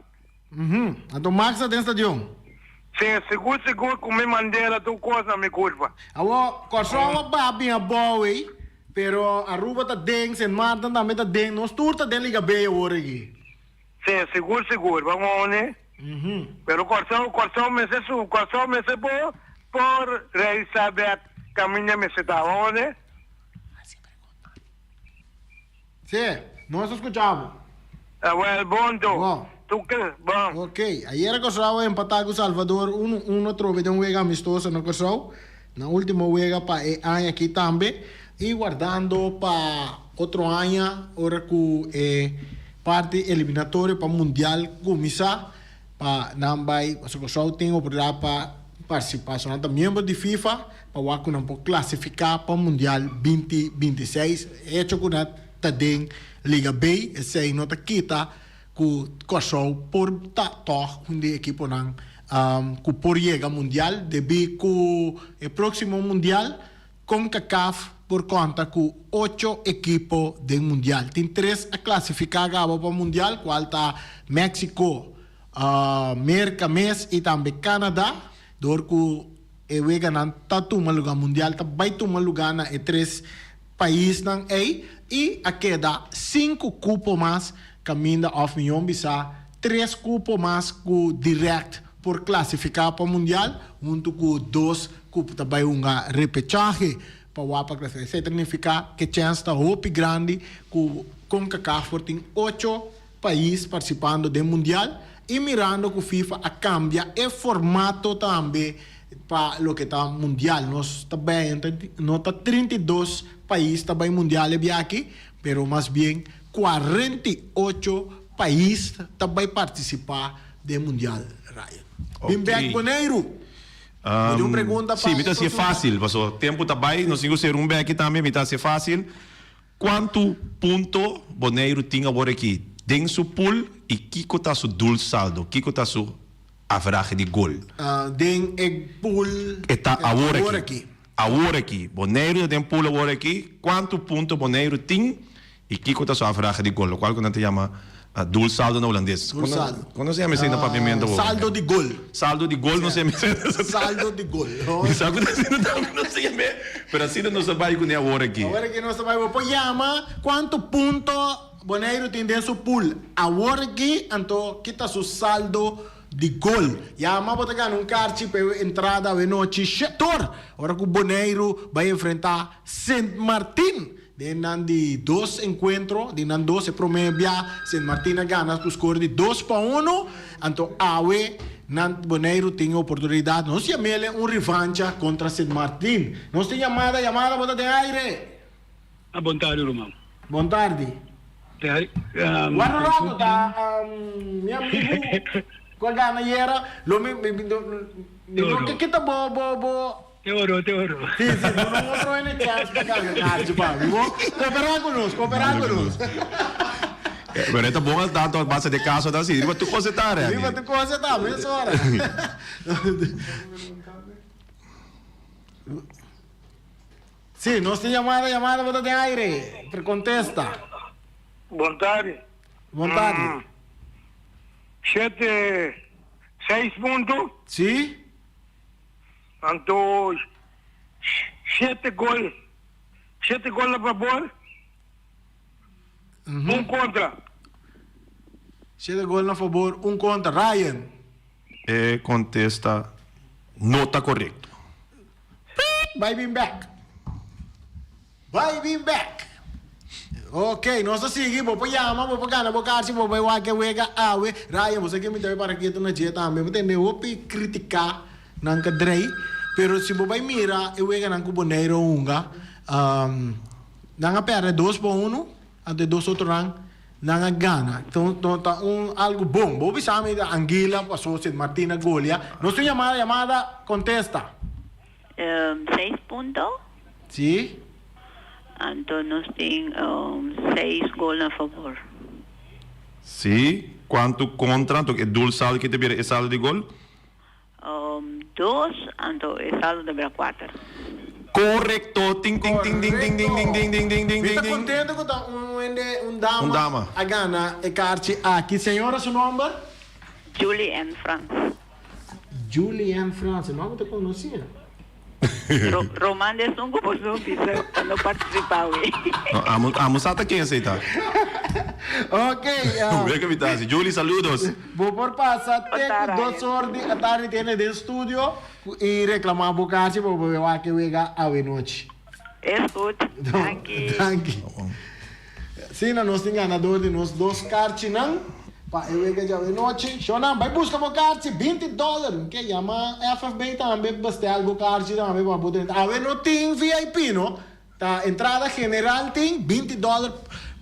Anto Max ta den stadion? Si, sigur sigur ku mi mandela tur kos na mi kurpa. Awor, Kòrsou a baha bin abou ei, pero Aruba ta den, Sint Maarten tambe ta den, nos tur ta den Liga B awor aki. Si, sigur sigur, bo ngone. Pero Kòrsou, Kòrsou mester su, Kòrsou mester por por realisá bèk kaminda mester ta, bo ngone. Sí, nos ta skucha bo. Awel, bon to. Bon. Tu ke, bon. Ok, ayera Kòrsou a empatá ku Salvador unu unu atrobe den un wega amistoso na Kòrsou. Nan último wega pa e aña aki tambe i wardando pa otro aña ora ku e parti eliminatorio pa mundial kuminsá pa nan bai pasobra Kòrsou tin oportunidat pa partisipá. So nan ta miembro di FIFA. Pa wak ku nan por klasifiká pa Mundial 2026. E echo ku nan ta den Liga B, esei no ta kita ku Kòrsou por ta tòg un di e ekiponan ku por yega Mundial, debí ku e próksimo Mundial Concacaf por konta ku ocho ekipo den Mundial. Tin tres a klasifiká gaba pa Mundial, kual ta Mexico, Merka mes i tambe Canada, dor ku E weganan ta tuma luga mundial ta bai tuma luga na e tres paisnan ei i a keda sinku kupo mas kaminda òf mihó bisa tres kupo mas ku dirèkt por klasifiká pa mundial huntu ku dos ku ta bai hunga repechahe pa wak pa klasifiká. Esei ta nifiká ku e chèns ta hopi grandi ku Concacaf por tin ocho pais participando den mundial y mirando cu FIFA a cambia e formato tambe pa loke ta mundial. Nos ta bay no ta 32 pais ta bay mundial e biaha aki, pero mas bien 48 pais ta bay participa den mundial, Ryan. Bin bek Boneiru. Bo tin un pregunta pa Sí, mi ta haci'e facil, paso tempo ta bay, nos tin cu ser un beki tambe, mi ta haci'e facil. Kuantu punto Boneiru tin awor aki den su pool i kiko ta su doelsaldo, kiko ta su averahe di gol? Den e pool E ta awor aki. Awor aki. Boneiru ta den pool awor aki. Kuantu punto Boneiru tin i kiko ta su averahe di gol, lokual ku nan ta yama doelsaldo na hulandes. Doelsaldo. Kon nos yama esei na papiamentu awor? Saldo di gol. Saldo di gol nos yama esei. Saldo di gol. Mi sa ku ta asina tambe nos ta yam'é, pero asina nos a bai kuné awor aki. Awor aki nos ta bai. Bo por yama kuantu punto Boneiru tin den su pool awor aki, anto ki ta su saldo di gol. Yama bo ta gana un karchi pa e entrada awenochi shetor, ora ku Boneiru bai enfrentá Sint Martin. Den nan di dos enkuentro, di nan dos e promé bia Sint Martin a gana ku skor di dos pa uno, anto awe nan Boneiru tin e oportunidat nos yam'el un rivancha kontra Sint Martin. Nos tin yamada, yamada bo ta den aire. A bon tardi ruman. Bon tardi. Warda rato ta mi amigu ku a gana ayera lo mi mi no ke kita bo bo bo. Te oro, te oro. Sí, sí, no no otro hende chance pa cambia kaartje pa mi. Bo coopera cu nos, coopera cu nos. Pero e ta bon al tanto a base di caso ta así. Riba tur cosa ta, Randy. Riba tur cosa ta, mesora. Sí, nos tin llamada, llamada bo ta den aire. Pero contesta. Bon tardi. Bon tardi. Shete. Seis punto. Si. Anto shete gol. Shete gol na fabor. Un kontra. Shete gol na fabor, un kontra. Ryan. E kontesta no ta korekto. Piip! Bai bin bek. Bai bin bek. Ok, nos ta sigui. Bo por yama, bo por gana bo karchi, bo bai wak e wega awe. Ryan, bo sa ke mi ta bai para ketu na dje tambe. Bo tende hopi kritika nan ka drei. Pero si bo bai mira e weganan ku Boneiru a hunga, nan a pèrdè dos pa unu, anto e dos otronan nan a gana. Enton ta un algu bon. Bo bisa mi ta Anguilla paso Sint Martin a golia. Nos tin yamada, yamada kontesta. Seis punto. Sí. Anto nos tin seis gol na fabor. Sí. Cuanto contra? Anto e doel saldo ki ta bira e saldo di gol? Dos, anto e saldo ta bira cuater. Correcto! Ting ting ting ding ding ding ding ding ding ding ding Mi ta ding. contento cu ta un hende, un dama, Un dama. a gana e kaarchi aki. Señora su nomber? Julie Ann Frans. Julie Ann Frans, e nomber ta conoci. Roman de esun ku boso bisa pa no participa awe. No, amo, amo sa ta ken esei ta. Ok. Weke mi ta hasi. Julie, saludos. Bo por pasa te ku dos or di atardi tene den studio i reclama bo karchi pa bo wak e wega awe nochi. Es goed. Danki. Danki. Asina nos tin ganador di nos dos karchinan pa e wega djawe nochi. Shownan, bai buska bo karchi, binti dòler. Mi ke yama FFB tambe bestel bo karchi tambe pa bo drenta. Awe no tin VIP no, ta entrada general tin, binti dòler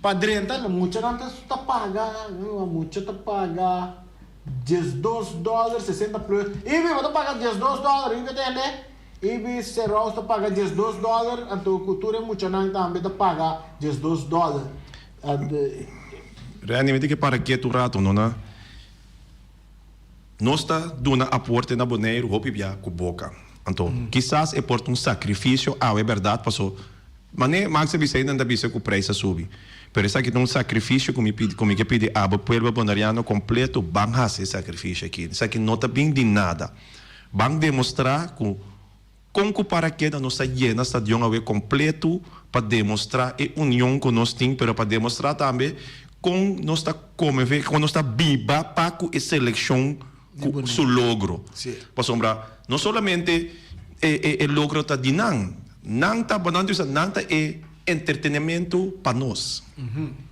pa drenta. Lo muchanan ta paga, mucha ta paga diesdos dòler sesenta plus. Ibi, bo ta paga diesdos dòler, Ibi tende? Ibis Serous ta paga 12 dòler, anto ku tur e muchanan tambe ta paga 12 dòler. Randy, mi tin ke para ketu un rato, no na. Nos ta duna aporte na Boneiru hopi bia ku boka. Anto, kisas e por ta un sakrifisio awe bèrdat, paso mane Max a bisa ei nan ta bisa ku preis a subi. Pero esaki ta un sakrifisio ku mi pidi, ku mi ke pidi abo pueblo boneriano kompleto ban hasi e sakrifisio aki. Esaki no ta bin di nada. Ban demostrá ku kon ku parakeda nos ta yena stadion awe kompletu pa demostrá e union ku nos tin, pero pa demostrá tambe kon nos ta konmeve, kon nos ta biba pa ku e selekshon ku su logro. Pasobra no solamente e e logro ta di nan, nan ta, nan ta bisa nan ta e entretenementu pa nos.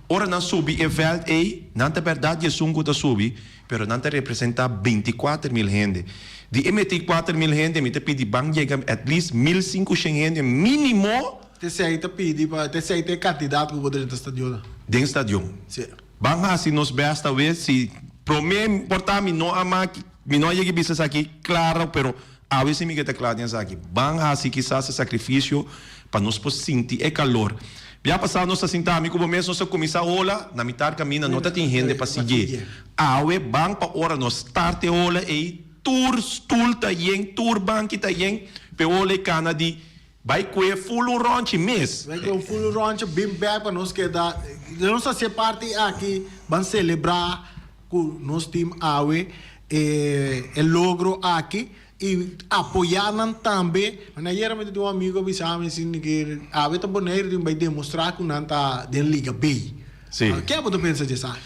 Ora nan subi e vèlt ei, nan ta bèrdat di esun ku ta subi, Pero nan ta representa 24 mil hende. Di e 24 mil hende mi ta pidi ban yega at least 1500 hende minimo. T'esei ta pidi pa, t'esei ta e kantidat ku bo drenta stadion. Den stadion. Si. Ban hasi nos best awe si prome por ta mi no a maki, mi no a yega bisa esaki klaro pero awe si mi ke ta kla den esaki. Ban hasi kisas e sakrifisio pa nos por sinti e kalor. Bia pasá nos ta sinta ami ku bo mes nos a kuminsá hola, na mitar kaminda no ta tin hende pa siguié. Awe ban pa ora nos start e hola ei, tur stul ta yen, tur banki ta yen, p'e hola ei kana di bai kue ful un rònchi mes. Bai kue un ful un rònchi, bin bèk pa nos keda, nos hasié parti aki, ban selebrá ku nos tim awe e logro aki. I apoyá nan tambe. Mane ayera mi ta tin un amigo a bisa mi sin ke awe ta Boneiru tin bai demostrá ku nan ta den Liga B. Sí. Ke bo ta pensa dje esaki?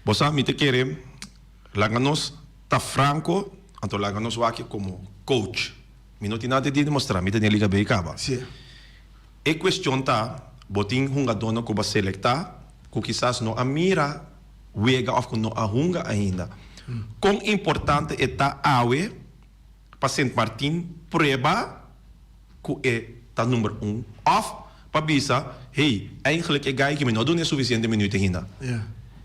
Bo sa mi ta kere laga nos ta franko anto laga nos wak komo coach. Mi no tin nada di demostrá, mi ta den Liga B kaba. Sí. E kuestion ta bo tin hungadónan ku bo a selektá ku kisas no a mira wega òf ku no a hunga ainda. Kon importante e ta awe pa Sint Martin prueba ku e ta number un òf pa bisa, hey, eigenlijk e guy aki mi no a dun'e sufisiente minuut ainda.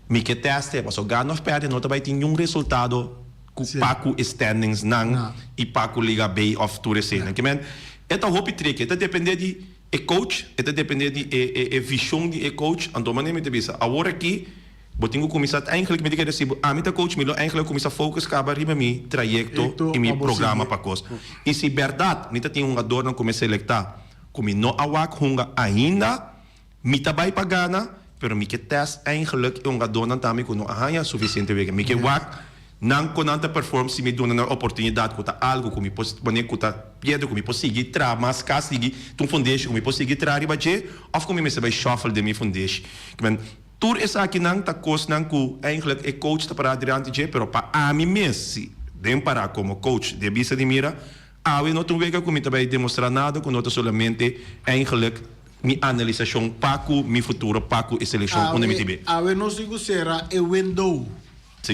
Mi ke tèst'e, pasobra gana òf pèrdè no ta bai tin niun resultado ku pa ku e standings nan i pa ku Liga B òf tur eseinan. Ke men, e ta hopi tricky, e ta dependé di E coach, e ta depende di e e e vision di e coach, anto manera mi ta bisa, awor aki bo tin ku kuminsá, eigenlijk mi ta kere si bo ami ta coach mi lo eigenlijk kuminsá focus kaba riba mi trayekto i mi programa pa kos. I si bèrdat mi ta tin hungadornan ku mi selektá ku mi no a wak hunga ainda, mi ta bai pa gana, pero mi ke tèst eigenlijk e hungadornan tambe ku no a haña sufisiente wega. Mi ke wak. Nan kon nan ta perform si mi duna nan oportunidat ku ta algu ku mi por pone ku ta piedra ku mi por sigui traha mas kas sigui ta un fundeshi ku mi por sigui traha riba dje òf ku mi mester bai shuffle den mi fundeshi. Kimen tur esakinan ta kosnan ku eigenlijk e coach ta pará dilanti dje pero pa ami mes si den pará komo coach den bista di mira awe no ta un wega ku mi ta bai demostrá nada ku no ta solamente eigenlijk mi analisashon pa ku mi futuro pa ku e selekshon unda mi tin be. Awe nos tin ku sera e window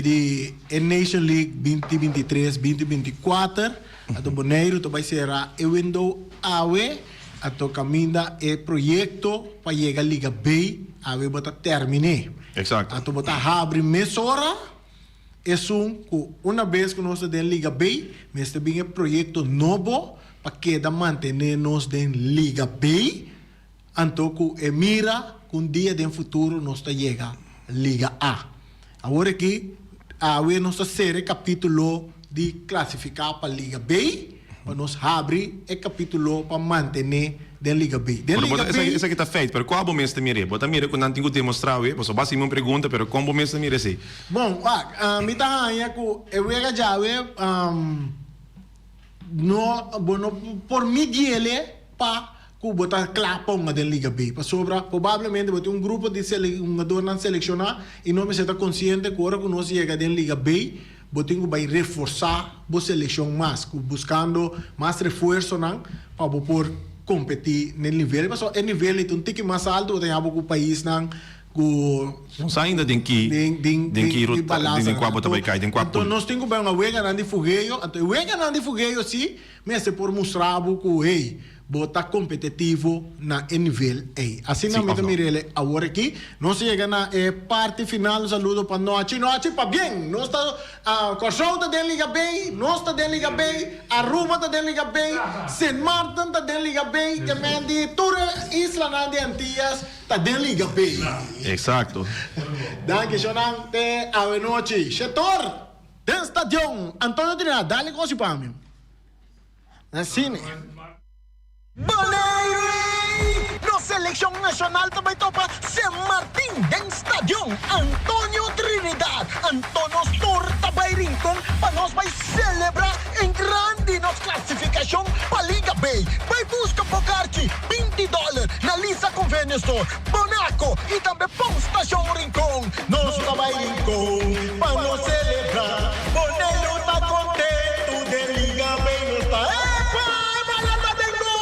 di e Nation League binti 23, 2024, anto Boneiru ta bai sera e window awe, anto kaminda e proyekto pa yega Liga B awe bo ta terminé. Exacto. Anto bo ta habri mesora esun ku una bes ku nos ta den Liga B mester bin e proyekto nobo pa keda mantené nos den Liga B, Anto ku e mira ku un dia den futuro nos ta yega Liga A. Awor aki, awe nos ta sera e kapítulo di klasifiká pa Liga B, pa nos habri e kapítulo pa mantené den Liga B. Den Pero Liga bo ta, B. esaki ta feit, pero kua bo mes ta mir'é? Bo ta mira ku nan tin ku demostrá awe? Pasobra bo a hasi mi un pregunta, pero kon bo mes ta mira esei? Bon, wak, mi ta haña ku e wega djawe no, bo no por midiel'e pa ku bo ta kla ponga den Liga B, pasobra probablemente bo tin un grupo di hungadornan selekshoná i no mester ta konsiente ku ora ku nos yega den Liga B bo tin ku bai reforsá bo selekshon mas, ku buskando mas refuersonan pa bo por kompetí na e nivel, pasobra e nivel ei ta un tiki mas altu, bo ta haña bo ku paisnan ku Nos ainda den ki den ki ruta den kua bo ta bai kai, den kua Anto pul. nos tin ku bai un weganan di fugeo, anto e weganan di fugeo si mester por mustra bo ku hey, Bo ta kompetitivo na e nivel ei. Asina Sí mi òf ta no? mir'el awor aki. Nos a yega na e parti final. Un saludo pa Nochi. Nochi, pabien! Nos ta, Kòrsou ta den Liga B, nos ta den Liga B, Aruba ta den Liga B, Sint Maarten ta den Liga B, te men di tur e islanan di Antillas ta den Liga B. Eksakto. Danki shownan. Te awenochi. Shetor! Den stadion Antonio Trinidad. Dale kosi pa mi. Na cine. Boneiru! Nos selekshon nashonal ta bai topa Sint Martin den Stadion Antonio Trinidad. Anto nos tur ta bai Rincon pa nos bai selebrá en grandi nos klasifikashon pa Liga B. Bai buska bo karchi, 20 dòler, na Lisa Convenience Store, Bonaco i tambe Pon Stashon Rincon. Nos ta bai Rincon pa nos selebrá. Boneiru ta kontentu den Liga B nos ta epa e bala ta den gol!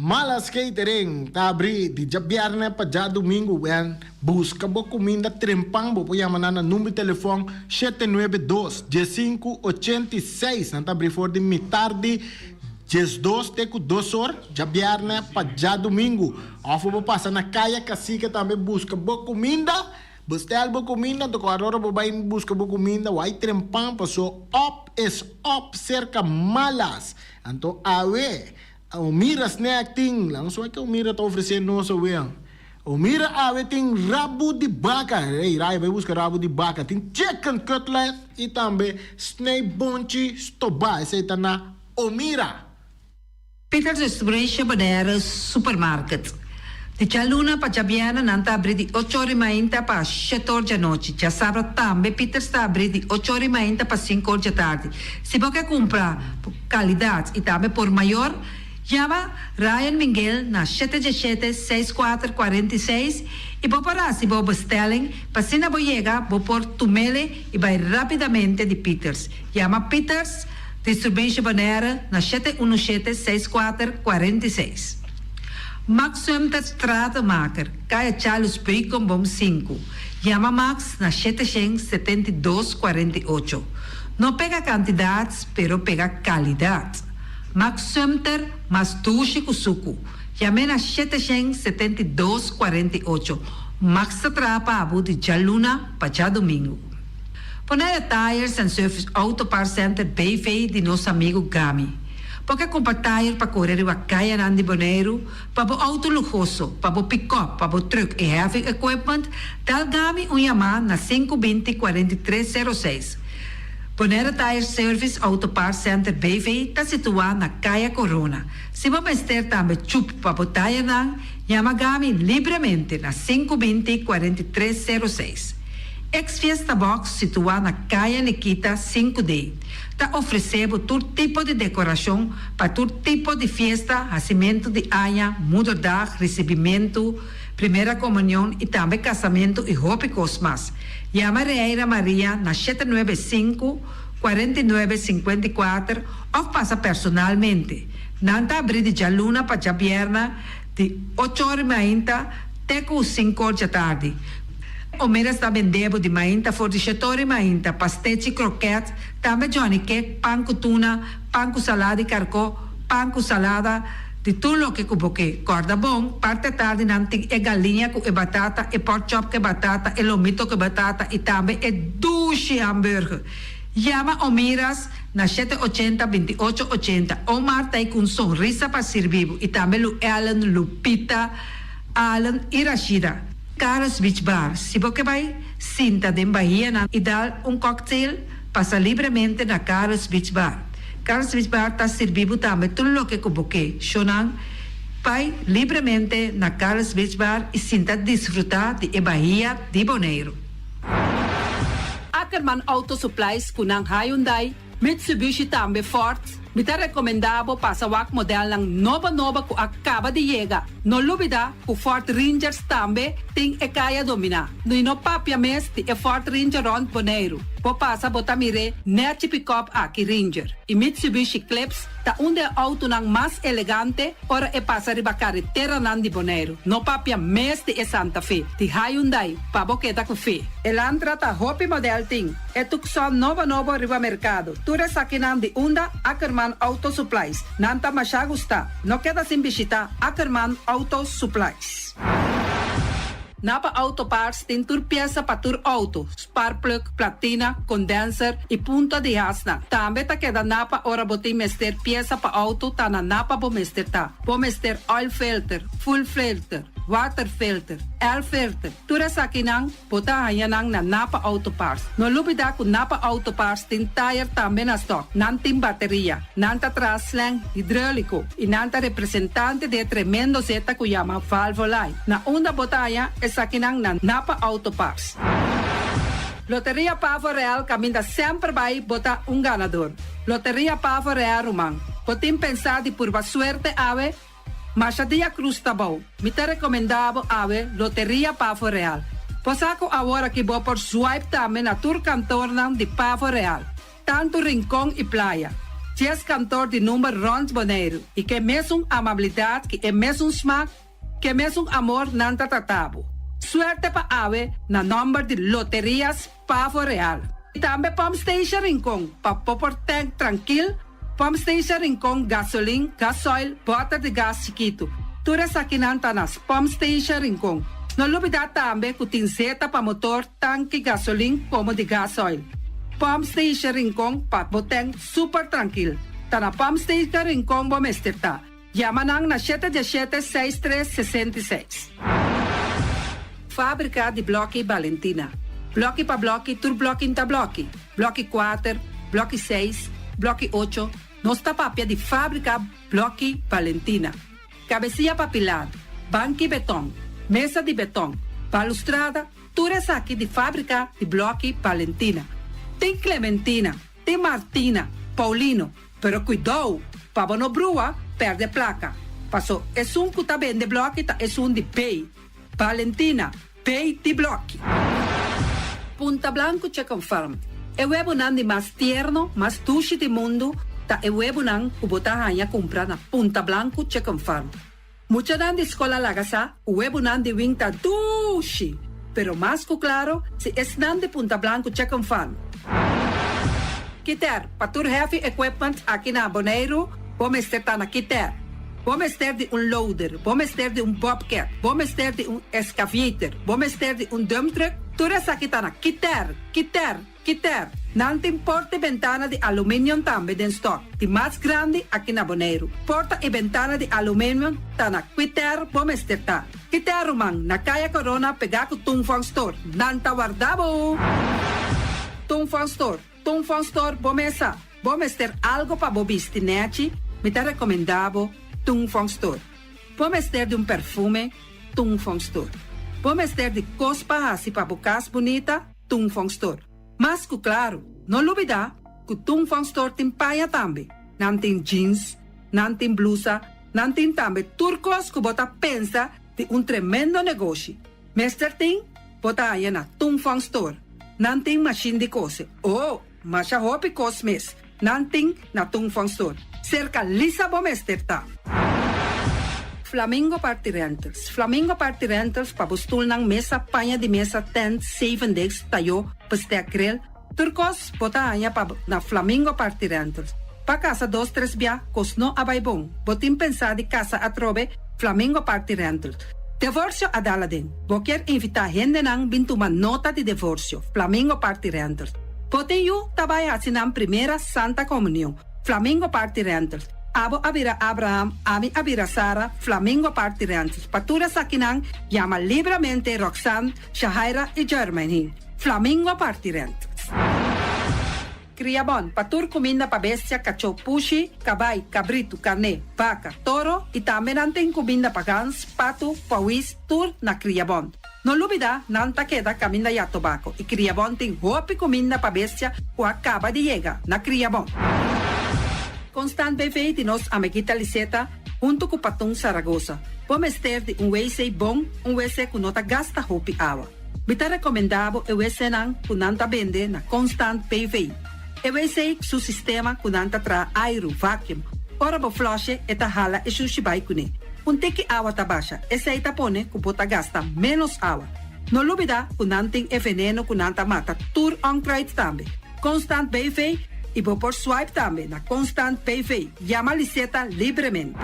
Malas Catering ta abrí di djabièrnè pa djadumingu wen buska bo kuminda trempan bo por yama nan na number di telefòn 792 15 86 nan ta abrí for di mitar di 12 te ku dos or djabièrnè pa djadumingu òf bo por pasa na Kaya Kasike tambe buska bo kuminda bestel bo kuminda anto ku ora bo bai buska bo kuminda wai trempan paso op is op serka Malas anto awe Omira Snack tin, laga nos wak ke Omira ta ofresé nos awe. Omira awe tin rabu di baka, ey Raya bai buska rabu di baka, tin chicken cutlet y tambe snijboontje stobá, esey ta na Omira. Peter Distribution Bonaire Supermarket. Di djaluna pa djabièrnè nan ta abrí di ocho or i mainta pa shete or djanochi. Djasabra tambe Peters ta abrí di ocho or i mainta pa sinku or djatardi. Si bo ke kumpra por kalidat i tambe por mayor, yama Ryan Minguel na shete djeshete, seis kuater, 46 i bo por hasi bo bestelling pa asina bo yega bo por tumele i bai rapidamente di Peters. Yama Peters Distribution Bonaire na shete unu shete, seis kuater, 46. Max Sumter Stratenmaker, Kaya Charles Beukenboom sinku. Yama Max na 772 48. No pega kantidat, pero pega kalidat. Max Sumter mas dushi ku suku. Yam'é na 772 48. Max ta traha pa bo di djaluna pa djadumingu. Bonaire Tires and Service Auto Parts Center BV di nos amigu Gami. Bo ke kumpra tayer pa kore riba kayanan di Boneiru, pa bo outo luhoso, pa bo pikòp, pa bo trùk i heavy equipment, dal Gami un yamá na sinku binti 43 sero seis. Bonaire Tire Service Auto Parts Center BV ta situá na Kaya Corona. Si bo mester tambe chup pa bo tayernan, Yama Gami libremente na 520 43 06. Ex Fiesta Box situá na Kaya Nikita 5D ta ofresé bo tur tipo di dekorashon pa tur tipo di fiesta, hasimentu di aña, moederdag, risibimentu, primera komunion i tambe kasamentu i hopi kos mas. Yama Reira Maria na 795 49 54 òf pasa personalmente. Nan ta abrí di djaluna pa djabièrnè di ocho or mainta te ku sinku or djatardi. Omeras ta bende bo di mainta for di shete or mainta, pastechi, kroket, tambe johnny cake, pan ku tuna, pan ku salada di karkó, pan ku salada, di tur loke ku bo ke. Kòrda bon, parti atardi nan tin e galiña ku e batata, e pork chop ku e batata, e lomito ku e batata i tambe e dushi hamburger. Yama Omiras na shete ochenta, 28 ochenta. Omar ta ei ku un sonrisa pa sirbi bo i tambe Lu Ellen, Lupita, Allen i Rashida. Carlos Beach Bar, Si bo ke bai sinta den bahianan i dal un cocktail, pasa libremente na Carlos Beach Bar. Carlos Beach Bar ta sirbi bo tambe tur loke ku bo ke. Shownan, Bai libremente na Carlos Beach Bar i sinta disfrutá di e bahia di Boneiru. Ackerman Auto Supplies ku nan Hyundai, Mitsubishi tambe Ford, mi ta rekomendá bo pasa wak modelnan nobo nobo ku a kaba di yega. No lubidá ku Ford Rangers tambe tin e kaya dominá. I no papia mes di e Ford Ranger rònt Boneiru. Bo pasa bo ta mir'é nèchi pikòp aki Ranger. I Mitsubishi Eclipse ta un di e outonan mas elegante ora e pasa riba kareteranan di Boneiru. No papia mes di e Santa Fe di Hyundai pa bo keda ku fe. Elantra ta hopi model tin. E Tucson nobo nobo riba merkado. Tur esakinan di unda Ackerman Auto Supplies. Nan ta masha gusta. No keda sin bishita Ackerman Auto Supplies. Napa Auto Parts tin tur piesa pa tur auto, sparkplug, platina, condenser y punta di hasnan. Tambe ta keda Napa ora bo tin mester piesa pa auto ta na Napa bo mester ta. Bo mester oil filter, fuel filter, water filter, air filter, tur esakinan Bo ta haña nan na Napa Auto Parts. No lubidá ku Napa Auto Parts tin tayer tambe na stòk. Nan tin bateria. Nan ta traha slang hidróliko i nan ta representante di e tremendo zeta ku yama Valvoline. Na unda bo ta haña esakinan na Napa Auto Parts. Loteria Pavo Real kaminda semper bai bo ta un ganador. Loteria Pavo Real ruman. Bo tin pensá di purba suerte awe? Masha dia cruz ta bou. Mi ta recomenda bo awe Loteria Pavo Real. Bo sa cu awor aki bo por swipe tambe na tur kantornan di Pavo Real, tanto Rincon y Playa. Dies kantor di number rond Boneiru y ke mesun amabilidad ki e mesun smak, ke mesun amor nan ta trata bo. Suerte pa awe na nomber di Loterias Pavo Real. Y tambe Pump Station Rincon pa bo por tank trankil. Pump Station Rincon, gasolin, gasoil, bòter di gas chikitu. Tur esakinan ta na Pump Station Rincon. No lubidá tambe ku tin zeta pa motor, tanki gasolin komo di gasoil. Pump Station Rincon pa bo tèn super trankil. Ta na Pump Station Rincon bo mester ta. Yama nan na shete diesshete seis tres 66. Fábrika di blòki Balentina. Blòki pa blòki tur blòki n'ta blòki. Blòki kuater, blòki seis, blòki ocho, nos ta papia di fábrika blòki Balentina. Kabesia pa pilar, banki betòn, mesa di betòn, balustrada, tur esaki di fábrika di blòki Balentina. Tin Clementina, tin Martina, Paulino, Pero kuidou, pa bo no brua, pèrdè plaka. Paso esun ku ta bende blòki ta esun di B. Valentina, B di blòki. Punta Blanco Chicken Farm, E webonan di mas tierno, mas dushi di mundu ta e webonan ku bo ta haña kumpra na Punta Blanco Chicken Farm. Muchanan di skol a laga sa ku webonan di wing ta dushi, pero mas ku klaro si esnan di Punta Blanco Chicken Farm. Kiter, pa tur heavy equipment aki na Boneiru, bo mester ta na Kiter. Bo mester di un loader, bo mester di un bobcat, bo mester di un excavator, bo mester di un dump truck, tur esaki ta na Kiter, Kiter. Kiter, nan tin porta i bentana di aluminium tambe den stock, di mas grandi aki na Boneiru. Porta i bentana di aluminium ta na Kiter bo mester ta. Kiter ruman, na Kaya Corona pegá ku Tung Fong Store. Nan ta warda bo! Tung Fong Store, Tung Fong Store bo mesa. Bo mester algo pa bo bisti nechi, mi ta rekomendá bo Tung Fong Store. Bo mester di un perfume? Tung Fong Store. Bo mester di kos pa hasi pa bo kas bunita? Tung Fong Store. Mas ku klaru, no lubidá ku Tung Fong Store tin paña tambe. Nan tin jeans, nan tin blusa, nan tin tambe tur kos ku bo ta pensa di un tremendo negoshi. Mester tin, bo ta haña na Tung Fong Store. Nan tin mashin di kose. Oh, masha hopi kos mes nan tin na Tung Fong Store. Serka Lisa bo mester ta. Flamingo Party Rentals Flamingo Party Rentals pa bo stulnan, mesa, paña di mesa, tent, zevendegs, tayó, bestek, grill, tur kos bo ta haña pa na Flamingo Party Rentals. Pa kasa dos tres bia kos no a bai bon, bo tin pensá di kasa atrobe, Flamingo Party Rentals. Devorsio a dal aden. Bo kier invitá hendenan bin tuma nota di devorsio, Flamingo Party Rentals. Bo tin yu ta bai hasi nan primera Santa Komunion, Flamingo Party Rentals. Abo a bira Abraham, ami a bira Sara, Flamingo Party Rentals. Pa tur esakinan, yama libramente Roxanne, Shahaira i Jermaine. Flamingo Party Rentals. Kriabon, pa tur kuminda pa bestia, kachó, pushi, kabai, kabritu, karné, baka, toro i tambe nan tin kuminda pa gans, patu, pawis, tur na Kriabon. No lubida, nan ta keda kaminda ya tobako i Kriabon tin hopi kuminda pa bestia ku a kaba di yega na Kriabon. Constant BV di nos amiguita Liseta huntu ku Patun Saragoza. Bo mester di un wc bon, un wc ku no ta gasta hopi awa. Mi ta rekomendá bo e wcnan ku nan ta bende na Constant BV. E wc su sistema ku nan ta traha airu, vacuum, ora bo flush'e e ta hala e shushi bai kuné. Un tiki awa ta basha, esei ta pone ku bo ta gasta ménos awa. No lubidá ku nan tin e veneno ku nan ta mata tur onkruid tambe. Constant BV i bo por swipe tambe na Constant BV. Yama Liseta libremente.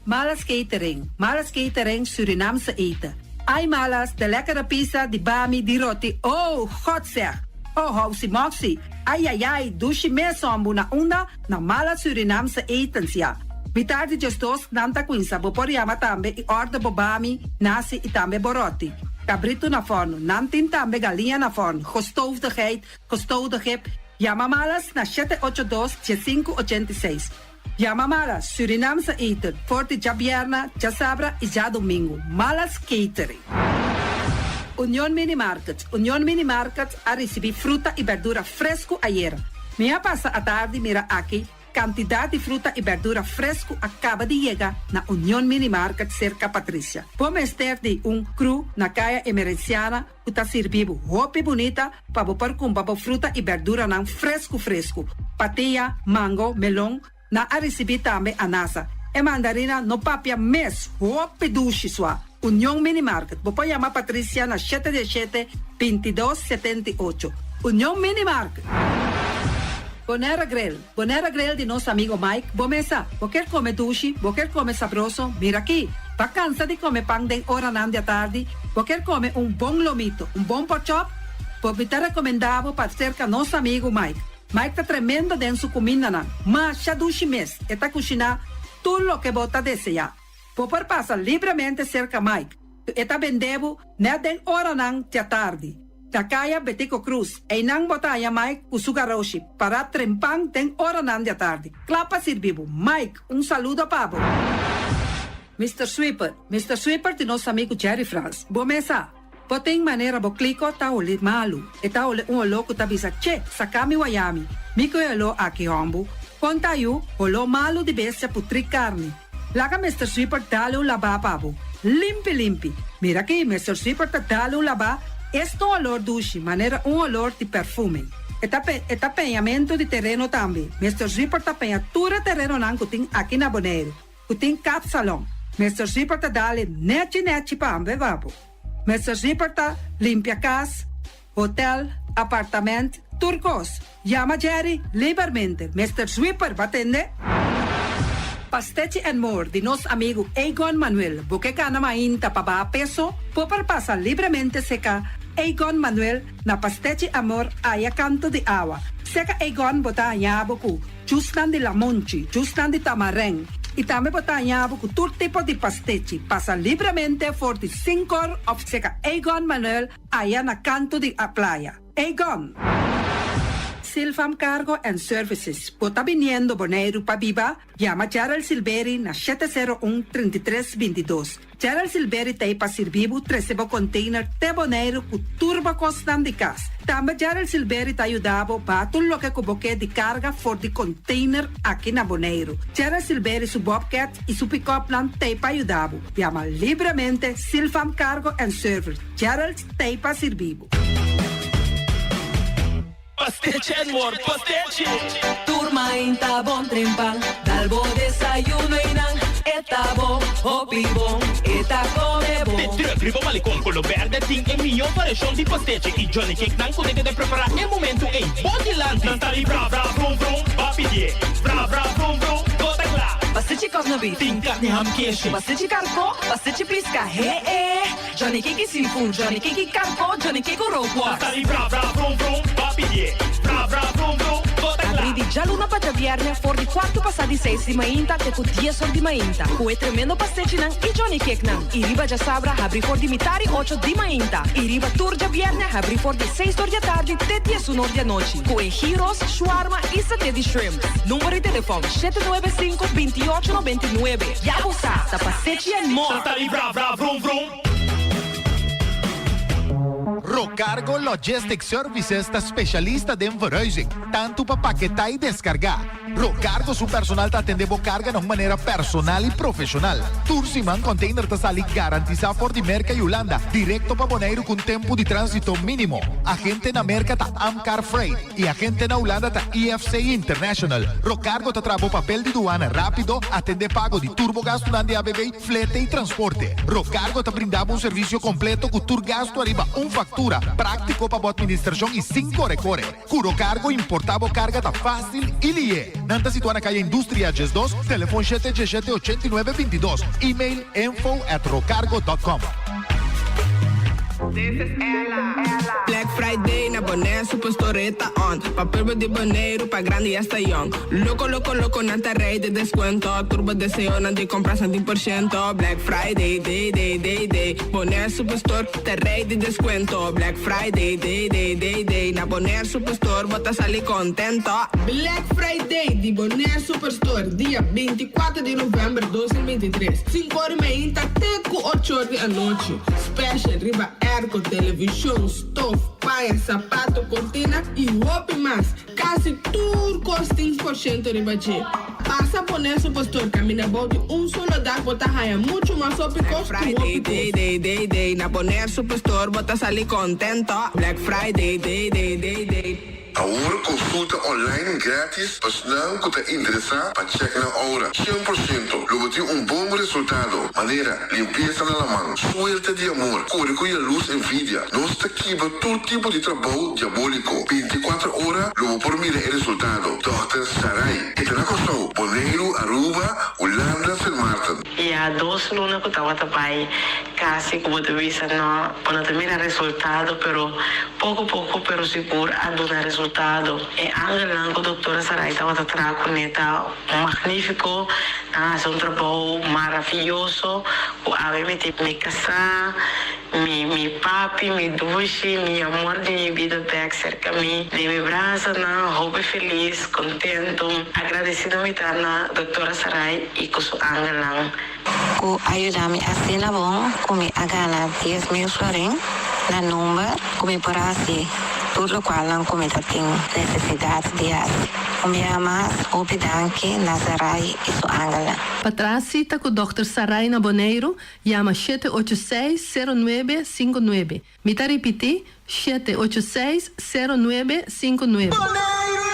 Malas Catering, Malas Catering Surinaamse eten. Ai Malas, de lekkere pizza, di bami, di roti, oh, God zeg! Oh, housi moxi, ai ai ai, dushi mes hombu na unda? Na Malas Surinaamse etens, ya. Mitar di djesdos nan ta cuinsa, bo por yama tambe y order bo bami, nasi y tambe bo roti. Cabrito na forno, nan tin tambe galiña na forno, gestoofde geit, gestoofde gip. Yama Malas na shete ocho dos, diesinku ochenta i seis. Yama Malas Surinaamse eten for di djabierna, djasabra y djadomingo. Malas Catering. Union Mini Market Union Mini Market a ricibi fruta y berdura fresco ayera. Mi a pasa atardi mira aki cantidad di fruta y berdura fresco a caba di yega na Union Mini Market cerca Patricia. Bo mester di un cru na Caya Emerenciana ku ta sirbi bo hopi bunita pa bo por kumpra bo fruta i berduranan fresku fresku. Patia, mango, melon, nan a risibí tambe anasa. E mandarina no papia mes, hopi dushi sua. Union Mini Market, bo por yama Patricia na shete diesshete, bintidos, setenta i ocho. Union Mini Market. Bonaire Grill, Bonaire Grill di nos amigo Mike, bo mesa, bo kier come dushi, bo kier come sabroso, mira aki. Bo a cansa di come pan den oranan di atardi, bo kier come un bon lomito, un bon porkchop, bo mi ta recomenda bo pa cerca nos amigo Mike. Mike ta tremendo den su cumindanan, masha dushi mes, e ta cushina tur loke bo ta desea. Bo por pasa libremente cerca Mike, e ta bende bo net den oranan di atardi. Na Kaya Betico Cruz, einan bo ta haña Mike ku su garoshi, pará trempan den oranan di atardi, kla pa sirbi bo. Mike, un saludo pa bo. Mister Sweeper, Mister Sweeper di nos amigu Jerry Frans. Bo mes sa, bo tin manera bo kliko ta holi malu. E ta holi un oló ku ta bisa, Che, saka mi wayami. Mi ku e oló aki hòmbu. Kon ta yu, holó malu di bestia putrí karni. Laga Mister Sweeper dale un labá pa bo. Limpi limpi. Mira aki, Mister Sweeper ta dale un labá, esta un olor dushi, manera un olor di perfume. E ta pe, e ta peñamentu di tereno tambe. Mister Sweeper ta peña tur e terenonan ku tin aki na Boneiru, ku tin kapsalon. Mister Sweeper ta dale nechi nechi pa bo pa bo. Mister Sweeper ta limpia kas, hotel, apartament, tur kos. Yama Jerry libermente. Mister Sweeper, bo a tende? Pastechi and More di nos amigu Egon Manuel. Bo ke kana mainta pa baha peso? Bo por pasa libremente serka Egon Manuel na Pastechi Amor aya kanto di awa. Serka Egon bo ta haña bo ku jusnan di lamonchi, jusnan di tamarijn i tambe bo ta haña bo ku tur tipo di pastechi. Pasa libremente for di sink'or òf serka Egon Manuel aya na kanto di playa. Egon! Silvam Cargo and Services. Bo ta biniendo Boneiru pa biba? Yama Gerald Silberi na 701 33 22. Gerald Silberi ta ei pa sirbi bo trese bo container te Boneiru ku tur bo kosnan di kas. Tambe Gerald Silberi ta yuda bo baha tur loke ku bo ke di karga for di container aki na Boneiru. Gerald Silberi su bobcat i su pick-upnan ta ei pa yuda bo. Yama libremente Silvam Cargo and Service. Gerald ta ei pa sirbi bo. Pastechi and more, pastechi! Tur mainta bon trempan, dal bo desayuno y nan e ta bon, hopi bon, e ta come bon. De truck riba malecon color berde tin e miyo variacion di pastechi y Johnny Cake nan cu ta keda prepara e momento ey bo dilanti. Nan ta di bra bra vrum vrum, ba pidie, bra bra vrum vrum, bo ta cla. Pastechi cosno beef. Tin carni ham keshi. Pastechi carco, pastechi pisca, he e. Johnny Cake seafood, Johnny Cake karko, Johnny Cake rookworst. Ta di bra bra vrum vrum, ba pidié. Bra bra vrum vrum, bo ta kla. Abrí di djaluna pa djabièrnè for di kuartu pasá di seis di mainta te ku dies or di mainta ku e tremendo pastechinan i Johnny Cakenan. I riba djasabra habrí for di mitar i ocho di mainta i riba tur djabièrnè habrí for di seis or di atardi te diesun or di anochi ku e gyros, shwarma i saté di shrimp. Number di telefòn, 795 28 99. Ya bo sa, ta pastechi and more! Ta di bra bra vrum vrum. Rocargo Logistic Services ta specialista den verhuizing, tanto pa paketá y descargá. Rocargo su personal ta atendé bo carga na un manera personal y profesional. Tur siman container ta sali garantisá for di Merca y Hulanda directo pa Boneiru cu un tempo di transito minimo. Agente na Merca ta Amcar Freight. E agente na Hulanda ta IFC International. Rocargo ta traha bo papel di duana rápido, atendé pago di tur bo gastunan di ABB, flete i transporte. Rocargo ta brinda bo un servisio kompleto ku tur gastu ariba un faktura, práktiko pa bo atministrashon i sin kore kore. Ku Rocargo importá bo karga ta fásil i lié. Nan ta situá na Kaya Industria 12, telefon shete diesshete 89 22, email info at rocargo dot com. Black Friday na Bonaire Superstore e ta on Pa pueblo di Boneiru, pa grandi y hasta young Loco, loco, loco, nan ta rey di descuento Tur bo deseonan di compra san tin por ciento Black Friday, day, day, day, day Bonaire Superstore ta rey di descuento Black Friday, day, day, day, day Na Bonaire Superstore bo ta sali contento Black Friday di Bonaire Superstore dia 24 di november 2023, Sinku or meinta te ku ocho or di anochi. Special riba airco, television, stof, paña, sapato, cortina y hopi mas. Casi tur cos tin por ciento riba dje. Pasa Bonaire Superstore caminda bou di un solo dak bo ta haya mucho mas hopi cos ku Friday, hopi day, cos. day, day, day. Na Bonaire Superstore bo ta sali contento. Black Friday, day, day, day, day. Awor konsulta online gratis pa esnan ku ta interesá pa chèk nan oura. 100% lo bo tin un bon resultado, manera, limpiesa na laman, suerte di amor, kore ku yalus envidia. Nos ta kibra tur tipo di trabou diabóliko. 24 ora lo bo por mira e resultado. Dòkter Sarai. E ta na Kòrsou, Boneiru, Aruba, Hulanda, Sint Maarten. Ya dos luna ku tabata bai kasi ku bo ta bisa no, bo no ta mira resultado pero poko poko pero sigur a duna resultado. E angelnan ku doktora Sarai tabata traha kuné ta magnifiko, nan a hasi un trabou maraviyoso ku awe mi tin mi kasá, mi mi papi, mi dushi, mi amor di mi bida bèk serka mi den mi brasanan, hopi felis, kontentu, agradesido mi ta na doktora Sarai i ku su angelnan. Ku a yuda mi asina bon ku mi a gana 10,000 florin na number ku mi por hasi tur lokualnan ku mi ta tin nesesidat di hasi. Un biaha mas, hopi danki na Sarai i su angelnan. Pa traha sita ku dòkter Sarai na Boneiru, yama 786 09 59. Mi ta ripití, 786 09 59. Boneiru!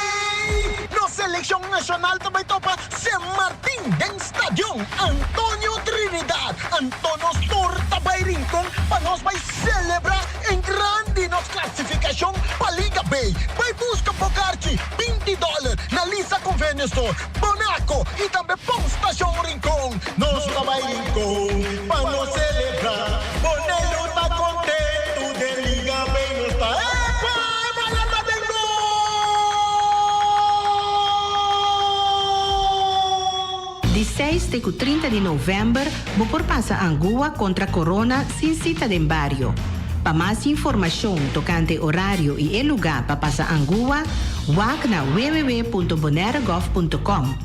Nos selekshon nashonal ta bai topa Sint Martin den Stadion Antonio Trinidad. Anto nos tur ta bai Rincon pa nos bai selebrá en grandi nos klasifikashon pa Liga B. Bai buska bo karchi, 20 dòler, na Lisa Convenience Store, Bonaco i tambe Pon Stashon Rincon. Nos ta bai Rincon pa nos selebrá. Boneiru ta kontentu den Liga B nos ta epa! E bala ta den gol! Di seis te ku 30 di novèmber bo por pasa angua kontra korona sin sita den bario. Pa mas informashon tokante orario i e lugá pa pasa angua, wak na www.bonairegov.com.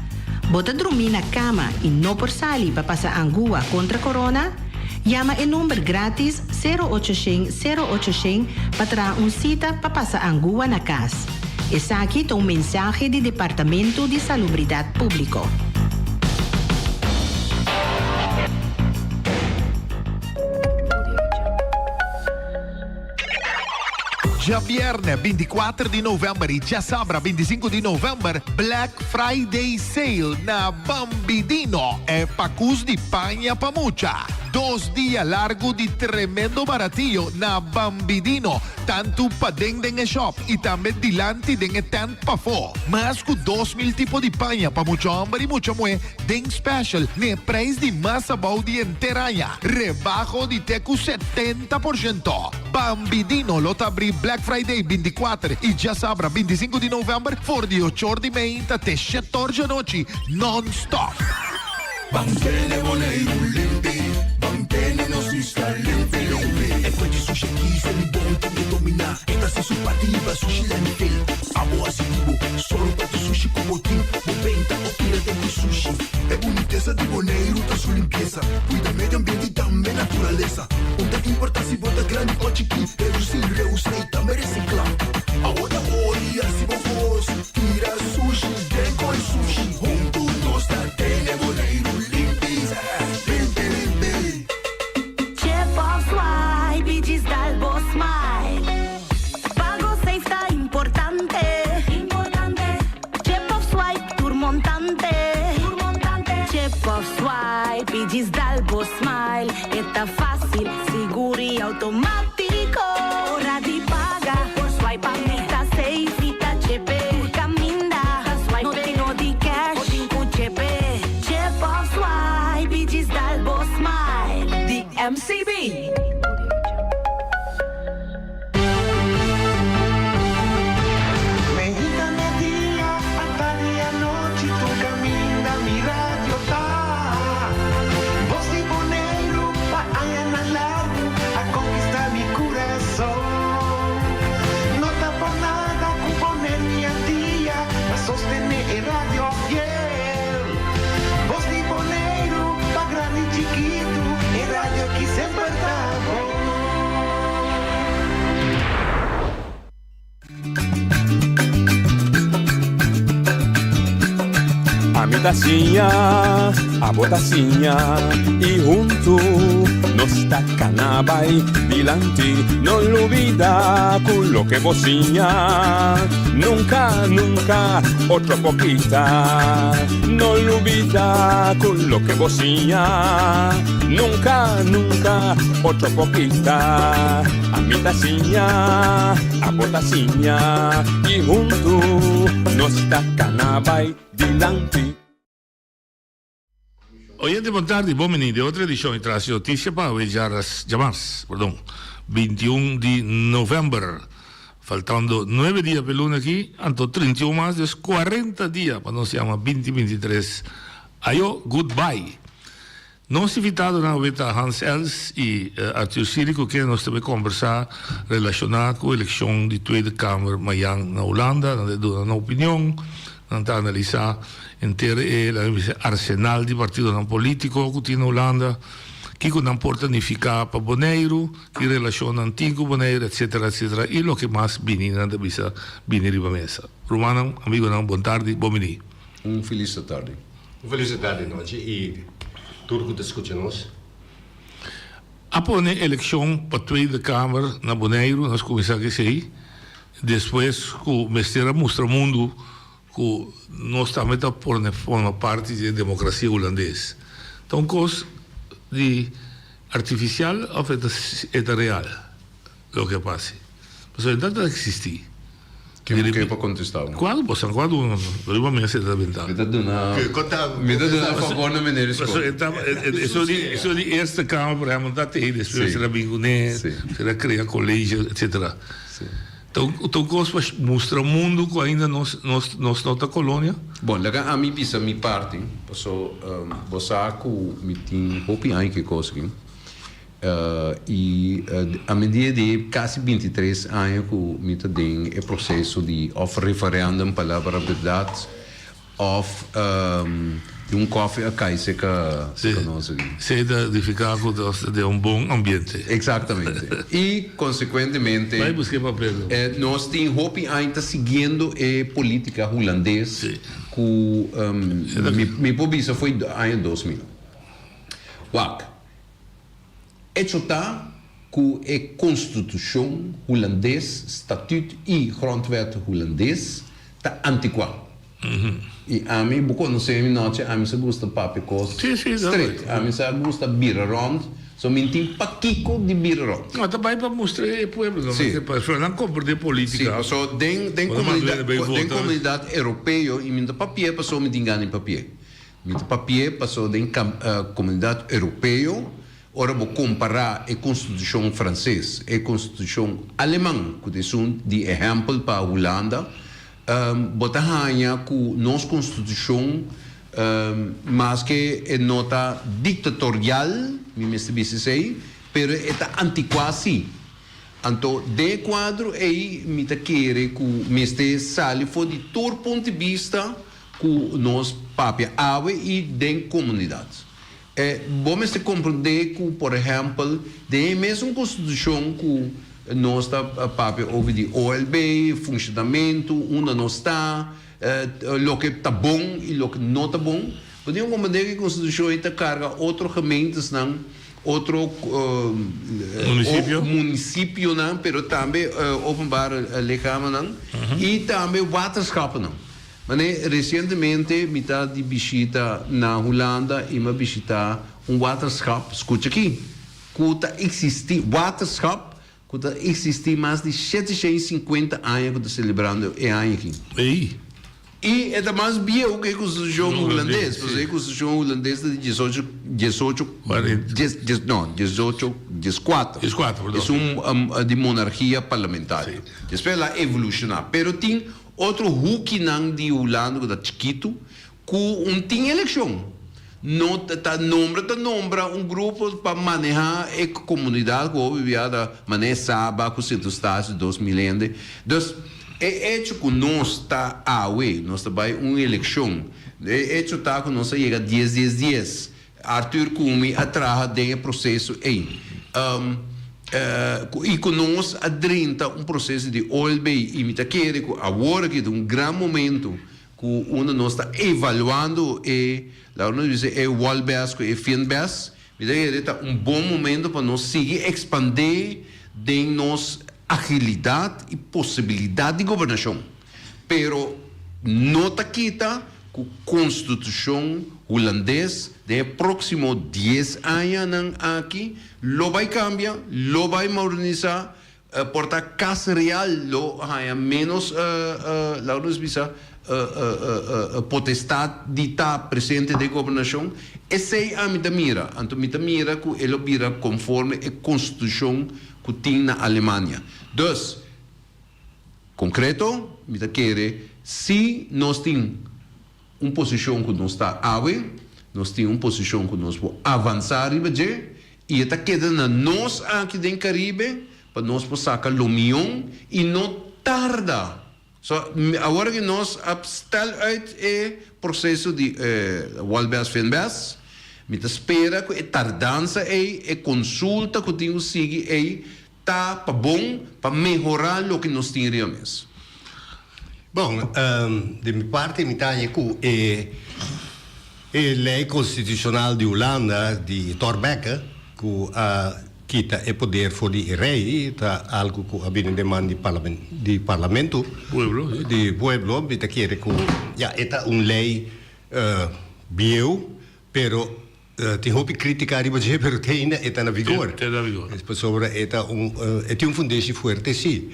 Bo ta drumí na kama i no por sali pa pasa angua kontra corona? Yama e number grátis sero ochoshen sero ochoshen pa traha un sita pa pasa angua na kas. Esaki ta un mensahe di Departamento di Salubridat Públiko. Djabierne 24 di november y djasabra 25 di november Black Friday Sale na Bambidino, e pakus di paña pa mucha. Dos dia largu di tremendo baratio na Bambidino, tantu paden den e shop y tambe dilanti den e tent pafó. Mas ku 2000 tipo di paña pa mucha homber y mucha muhé Den special n'e prijs di mas abou di henter aña, rebaho di te cu 70%. Bambidino lo ta abri Black Friday 24 y djasabra 25 di november for di ochor di meinta te shetor djanochi non-stop. Ban tene Boneiru limpi, ban tene nos isla limpi limpi. E kwechi sushi aki se mi bon tin ke dominá. E ta hasi su parti liba sushi landfill. Abo hasi di bo, solo pa tu sushi ku bo tin. Bo benta o tira den ku sushi. E bunitesa di Boneiru ta su limpiesa. Kuida medio ambiente i tambe naturalesa. Un ta importa si bo ta grandi o chikí. Redusí, reusa i tambe resiklá. Awo ta ora di hasi bo kos. Tira sushi den koi sushi. Huntu nos ta tene Boneiru limpi. Limpi limpi. Chip of swipe i djis dal bo smile. Pago safe ta importante. Chip of swipe tur montante. Chip of swipe i djis dal bo smile. E ta fácil, sigur i automático. Ora di paga, por swipe pa mi ta safe i ta chepe. Tur caminda, no tin no di cash, bo tin cu chepe. Chip of swipe i djis dal bo smile. Di MCB. Meinta media, atardi anochi tur caminda mi radio ta. Bos di Boneiru pa añanan largu a conquista mi curason. No ta por nada cu Boneiru y Antia ta sostene e radio fiel. Bos di Boneiru pa grandi y chikitu e radio ki semper ta bon. Ami ta siña, abo ta siña y huntu nos ta cana bay dilanti. No lubida cu loke bo siña nunca, nunca otro por kita. No lubida cu loke bo siña nunca, nunca otro por kita. Ami ta siña, abo ta siña y huntu nos ta cana bay dilanti. Oyente bon tardi, bon bini den otro edicion di Tras di Noticia pa awe djaras, djamars, perdon, 21 di november. Faltando nuebe dia p'e luna aki, anto 31 mas, dus 40 dia pa nos yama 2023. Ayo, goodbye. Nos invitadonan awe ta Hans Els y Arthur Siri cu ken nos ta bay combersa relaciona cu eleccion di Tweede Kamer mayan na Hulanda. Nan ta duna nan opinion, nan ta analisa henter e, laga mi bisa, arsenal di partidonan politico cu tin na Hulanda, kico nan por ta nifica pa Boneiru, ki relacion nan tin cu Boneiru, etcetera, etcetera, y loke mas bini nan ta bisa bini riba mesa. Rumannan, amigonan, bon tardi, bon bini. Un felis tardi. Un felis tardi nochi y tur cu ta scucha nos. A pone eleccion pa Tweede Kamer na Boneiru, nos cuminsa cu esey, despues cu mester a mustra mundu cu nos tambe ta pone forma parti di e democracia Hulandes. Ta un cos di artificial of e ta real? Loke a pasa. Pasobra e ta existi. Ke bo ke pa kontestá bo? Kual bo sa kual duna riba mesa e ta bentá. Mi ta duna mi ta duna fabor na meneer Skol. Pasobra e ta eso di eso di Eerste Kamer por ehempel ta tei despues mester a bin kuné mester a krea kolegio etcetera. Ta un kos pa mustra mundu ku ainda nos nos nos no ta kolonia. Bon laga ami bisa mi parti paso bo sa ku mi tin hopi aña ku e kos aki. I a medida di kasi bintitres aña ku mi ta den e proseso di òf referèndum, palabra bèrdat, òf di un kòfi a kai serka nos aki. Si ta nifiká ku nos ta den un bon ambiente. Eksaktamente. I konsekuentemente. Bai buska e papel. Nos tin hopi aña ta siguiendo e polítika hulandes ku mi por bisa foi aña 2000. Wak. Echo ta ku e konstitushon hulandes, statuut i grondwet hulandes, ta antikuá. I ami, bo konosé mi nochi, ami sa gusta papia kos stret. Ami sa gusta bira rònt, so mi tin pakiko di bira rònt. No, ta bai pa mustra e pueblo, no mester pa so nan komprendé polítika. Sí, paso den den komunidat europeo, i mi no ta papia paso mi tin gana di papia. Mi ta papi'é pasobra den Comunidad Europeo, ora bo compará e Constitucion Frances, e Constitucion Aleman, cu ta esun di ehempel pa Hulanda, bo ta haña cu nos Constitucion, maske e no ta dictatorial, mi mester bisa esey, pero e ta anticuá sí. Anto, den e cuadro ey mi ta kere cu mester sali for di tur punto di bista ku nos papia awe i den komunidat. E bo mester komprondé ku, por ehèmpel, den e mesun konstitushon ku nos ta papia over di OLB, funshonamentu, unda nos ta, loke ta bon i loke no ta bon, bo tin ku komprondé ku e konstitushon ei ta karga otro gemeentesnan, otro munisipionan, pero tambe openbare lichamannan i tambe waterschappennan. Mane, resientemente mi ta di bishita na Hulanda i m'a bishita un waterschap, skucha aki, ku ta eksistí, waterschap ku ta eksistí mas di 750 aña ku ta selebrando e aña aki. Ey! I e ta mas bieu ku e konstitushon hulandes, pasobra e konstitushon hulandes ta di diesocho, diesocho, dies, dies, no, diesocho, dieskuater. Dieskuater, perdon. Esun di monargia parlamentario. Despues el a evolushoná, pero tin Otro hukinan di Hulanda ku ta chikitu ku un tin elekshon. No ta nombra ta nombra un grupo pa maneha e komunidat ku hopi bia ta maneha Saba ku Sint Eustatius 2000 hende. Dus e echo ku nos ta awe nos ta bai un elekshon e echo ta ku nos a yega dies dies dies. Arthur ku mi a traha den e proseso ei. I ku nos a drenta un proseso di OLB i mi ta kere ku awor aki ta un gran momento ku unda nos ta evaluando e, laga nos bisa e Wolbes ku e Finbes, mi ta kere ta un bon momento pa nos sigui ekspandé den nos agilidat i posibilidat di gobernashon. Pero no ta kita ku konstitushon hulandes den e próksimo dies añanan aki lo bai kambia, lo bai modernisá, por ta Kas Real lo haña ménos, laga nos bisa, potestat di ta presente den gobernashon. Esei ami ta mira. Anto mi ta mira ku e lo bira konforme e konstitushon ku tin na Alemania. Dus. Konkreto, mi ta kere si nos tin un posishon ku nos ta awe, nos tin un posishon ku nos por avansá riba dje i e ta keda na nos aki den Karibe pa nos por saka lo mion i no tarda. So, awor aki nos a stel uit e proseso di Walbes Finbes, mi ta spera ku e tardansa ei, e konsulta ku tin ku sigui ei, Ta pa bon pa mehorá loke nos tin riba mes. Bon, di mi parti mi ta haña ku e e lei konstitushonal di Hulanda di Thorbecke ku a kita e poder for di e rei ta algu ku a bini den man di di parlamento, Pueblo, si. di pueblo. Mi ta kere ku ya e ta un lei bieu pero Tin hopi critica riba dje, pero te ainda e ta na vigor. Te na vigor. Pasobra e ta un, e tin un fundeshi fuerte si.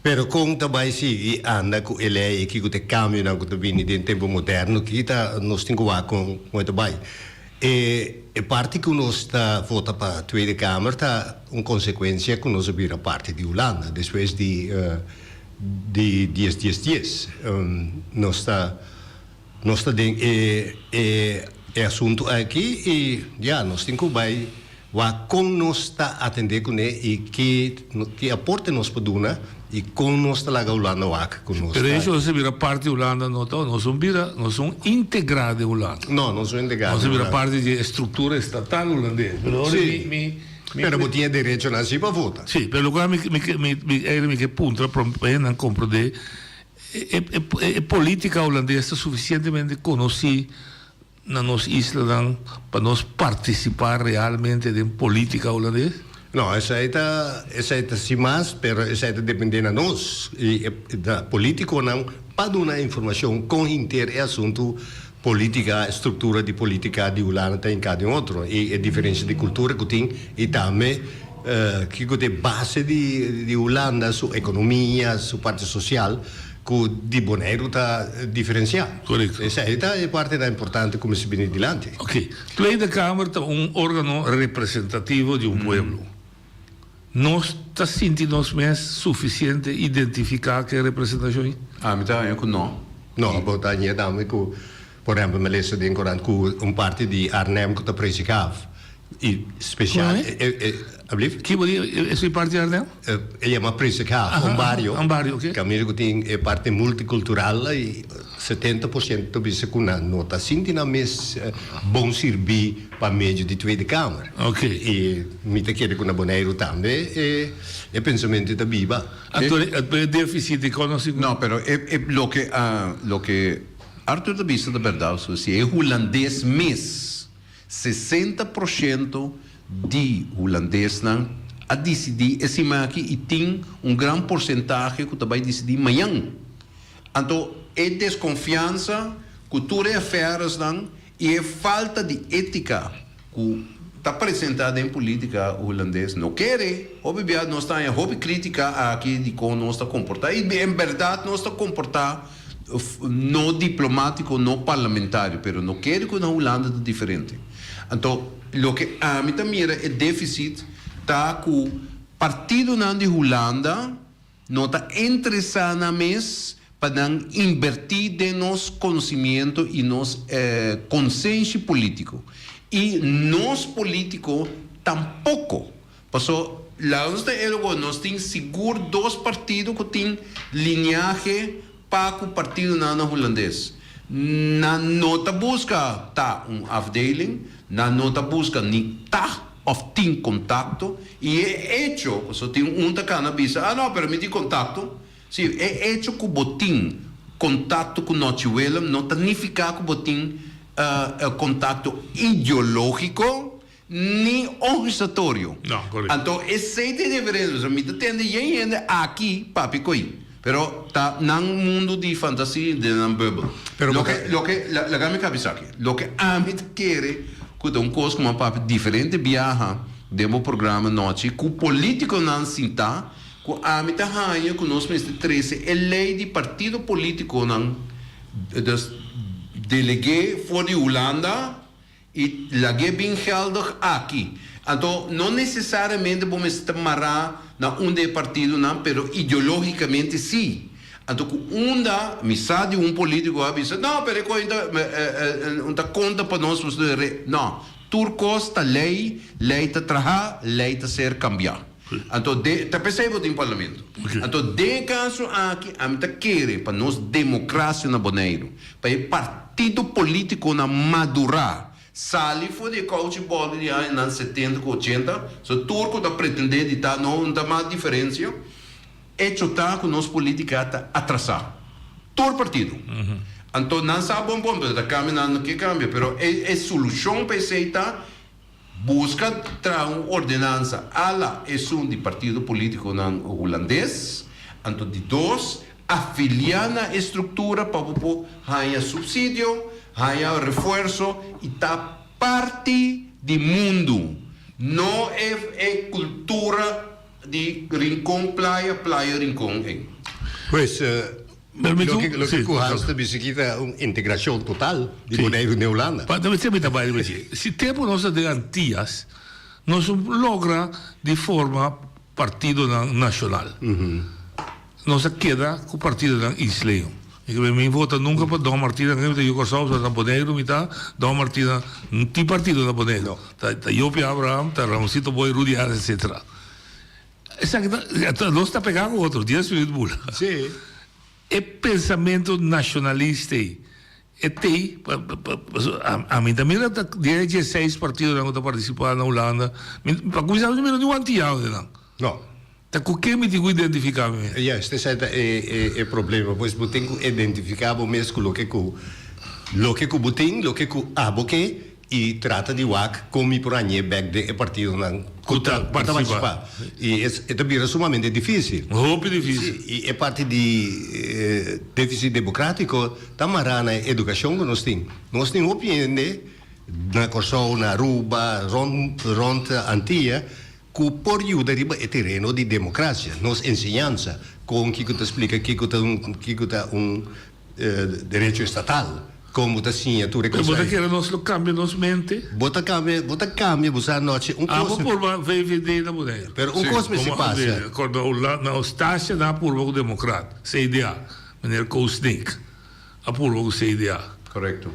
Pero con ta bay sigui anda cu e ley aki cu ta e cambionan cu ta bini den tempo moderno aki ta nos tin cu wak con con e ta bay. E e parti cu nos ta vota pa Tweede Kamer ta un consecuencia cu nos a bira parti di Hulanda despues di di dies dies dies. Nos ta. Nos ta den e e e asuntu aki i ya nos tin ku bai Wak kon nos ta atendé kuné i ki ki aporte nos por duna i kon nos ta laga Hulanda wak ku nos Pero ta. esho nos a bira parti di Hulanda no ta, nos un bira, nos un integrá den Hulanda. No, nos un integrá Nos a den bira Hulanda. parti di e struktura estatal hulandes. Pero ora Sí. mi, mi, mi Pero bo tin e derechonan si pa vota. Sí, pero lokual mi, mi, mi, mi, eigenlijk mi ke puntra pa pa hendenan komprondé, e, e, e polítika hulandes ta sufisientemente konosí na nos islanan pa nos partisipá realmente den polítika hulandes? No, esei ta, esei ta sin mas, pero esei ta dependé na nos i e na polítikonan pa duna informashon kon hinter e asuntu polítika, e struktura di polítika di Hulanda ta hinká den otro i e diferensia di kultura ku tin i tambe kiko ta e base di di Hulanda, su ekonomia, su parti sosial. Ku di Boneiru ta diferensiá. Korekto. Esei ta e partenan importante ku mester bini dilanti. Oké. Tweede Kamer ta un órgano representativo di un pueblo. Nos ta sinti nos mes sufisiente identifiká ku e representashon ei? Ami ta haña ku no. No, bo ta haña tambe ku, por ehèmpel, mi a lesa den korant ku un parti di Arnhem ku ta Presikhaaf i spesial Kon e? Alblief? Ki bo di esei parti di Arnhem? E yama Presikhaaf, un bario. Un bario, oké. Kaminda ku tin e parti multikultural i 70% ta bisa ku nan no ta sinti nan mes bon sirbí pa medio di Tweede Kamer. Oké. I mi ta kere ku na Boneiru tambe e e pensamentu ta biba. Anto e defisit di konosi. No, pero e e loke loke Arthur ta bisa ta bèrdat, so si e hulandes mes 60 porshento di hulandesnan a disidí e siman aki i tin un gran porsentahe ku ta bai disidí mañan. Anto e deskonfiansa ku tur e afèresnan i e falta di étika ku ta presentá den polítika hulandes no kere. Hopi bia nos ta haña hopi krítika aki di kon nos ta komportá i en bèrdat nos ta komportá No diplomatico, no parlamentario, pero no kere cu na Hulanda ta diferente. Anto, loke ami ta mira e deficit ta cu partidonan di Hulanda no ta interesa nan mes pa nan inberti den nos conocimiento y nos consenshi politico. Y nos politico tampoco. Paso, laga nos ta elo nos tin sigur dos partido ku tin lineahe pa ku partidonan na Hulandes. Nan no ta buska ta un afdeling, nan no ta buska ni ta of tin kontakto i e echo, paso tin un ta kana bisa, ah no, pero mi tin kontakto. Si, e echo ku bo tin kontakto ku Nochi Willem no ta nifiká ku bo tin kontakto ideológiko Ni organisatorio. No, correcto. Anto esey ta e diferencia. Pasobra mi ta tende yen hende aki papia coy. Pero ta nan mundo di fantasia den nan bubbel. Pero bo Loke, ta. loke, laga mi caba esaki. Loke ami ta kere cu ta un cos cu mi a papia diferente biaha den bo programa nochi cu politiconan sinta cu ami ta haya cu nos mester trece e ley di partido politiconan, dus delegue for di Hulanda, I lag'é bin geldig aki. Anto, no nesesariamente bo mester ta mará na un di e partidonan, pero ideológicamente sí. Anto ku unda, mi sa di un polítiko a bisa, no, pero e kos un ta konta pa nos, nos ta re. No, tur kos ta lei, lei ta traha, lei ta ser kambiá. Anto, de, ta p'esei bo tin parlamento. Anto, den e kaso aki, ami ta kere pa nos demokrasia na Boneiru, Pa e partido politiconan madura, sali for di e kouchi bòldi di añanan setenta ku ochenta, so tur ku ta pretende di ta no un ta mas diferencia, echo ta ku nos politica ta atrasa. Tur partido. Anto nan sa bon bon, pero ta cambia nan no ke cambia, pero e e solucion pa esey ta Buska traha un ordenansa a la esun di partido politiconan Hulandes, anto di dos, afilia na e structura pa bo por haña subsidio, haña refuerso y ta parti di mundu, no e e cultura di Rincon Playa, Playa Rincon ei. Pues, Loke loke ku Hans ta bisa aki ta un integrashon total di Boneiru den Hulanda. Pa ta mi ta bai riba dje. Si tempu nos ta den Antias, nos no logra di forma partidonan nashonal. Nos a keda ku partidonan isleño. Mi ke mi vota nunka pa Don Martina, mi ta yu Kòrsou, so na Boneiru mi ta, Don Martina no tin partido na Boneiru. Ta ta Jopie Abraham, ta Ramonsito Boy, Rudy Harris, etcetera. Esaki ta, nos ta pegá ku otro, dies minuut bula. E pensamentu nashonalista ei, e t'ei, ami ta mira ta di e dieseis partidonan ku ta partisipá na Hulanda, mi pa kuminsá mi ta mira niun antiano den nan. No. Ta ku ken mi tin ku identifiká mi mes? Juist, esei ta e problema. Pues bo tin ku identifiká bo mes ku loke ku loke ku bo tin, loke ku abo ke i trata di wak kon mi por hañ'é bèk den e partidonan ku ta partisipá. I e ta bira sumamente difísil. Hopi difísil. I e parti di défisit demokrátiko ta mará na e edukashon ku nos tin. Nos tin hopi hende na Kòrsou, na Aruba, rònt rònt Antia ku por yuda riba e tereno di demokrasia. Nos enseñansa kon kiko ta splika kiko ta un kiko ta un derecho estatal, kon bo ta siña tur e Pero bo kos ta ei. kere nos lo kambia nos mente? Bo ta kambia, bo ta kambia bo sa anochi un Abo kos. purba VVD na Boneiru. Pero un kos mester Como pasa. Akorda na Eustacia nan a purba ku Demokrat, CDA, meneer Koos Sneek a purba ku CDA. Korekto.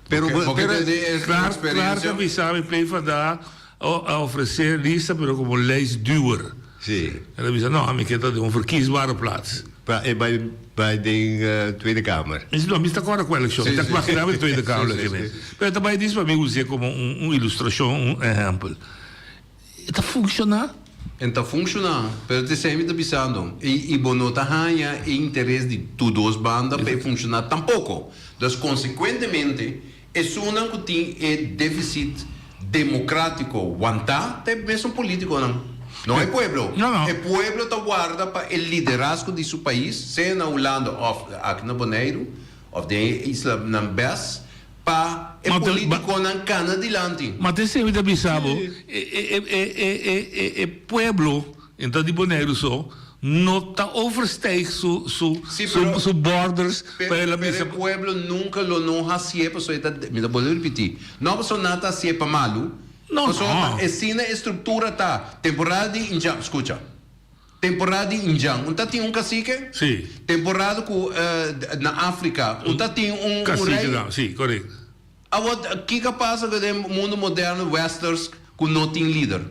Pero bo Bo ke pero tende e Klaar, klaar eksperensia? ta bisa mi PvdA a ofresé lista pero komo lijstduwer. Sí. El a bisa no, ami ke ta den un verkiesbare plaats. Pa e bai bai den Tweede Kamer. Mi si no, mi sta kòrda ku elekshon, mi ta imaginá mi Tweede Kamer Sí, aki sí, mes. sí. Pero ta bai dis pa mi us'é komo un un ilustrashon, un ehèmpel. E ta funshoná? E ta funshoná, pero t'esei mi ta bisando. I i bo no ta haña e interes di tur dos banda pa e funshoná tampoko. Dus konsekuentemente Esunnan ku tin e deficit democratico wantá ta e mesun politiconan, no e pueblo. E pueblo ta warda pa e liderazgo di su pais, sea na Hulanda of aki na Boneiru of den e islanan bes, pa e politiconan cana dilanti. Ma te esei mi ta bisa bo, e pueblo En ta di Boneiru so no ta overstijg su su su su borders pa el a bisa. Pero e pueblo nunca lo no hacié pasobra e ta, mi ta bolbe ripití, no pasobra nan ta hacié pa malu, pasobra ta esina e structura ta. Temporada di Injan, scucha, temporada di Injan un ta tin un cacique? Sí. Temporada cu na Africa un ta tin un rey? Cacique nan, sí, correcto. Awor, kico a pasa cu den mundo moderno westersk cu no tin lider?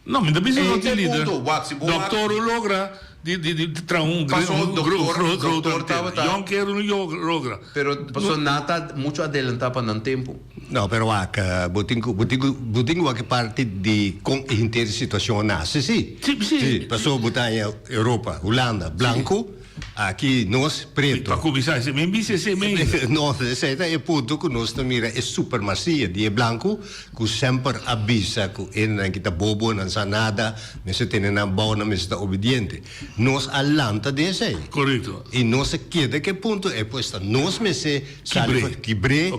No, mi ta bisa no tin Ei lider. punto, wak, si bo wak. Doktor logra di di di traha un Paso un doktor, groot doktor antena. tabata. Jonker no logra. Pero paso nan ta mucho adelanta pa nan tempo. No, pero wak, bo tin ku bo tin ku bo tin ku wak e parti di kon e henter situacion a nace, si. Si, si. Si, paso bo ta haña Europa, Hulanda, blanco. Aki nos preto. Pa kuminsá esei mi bisa esei mi. No, esei ta e punto ku nos ta mira e supremasia di e blanku ku semper a bisa ku hendenan ki ta bobo, nan sa nada, mester tene nan bou, nan mester ta obediente. Nos a lanta den esei. Korekto. I nos a keda ku e punto ei, pues ta nos mester sali for kibr'é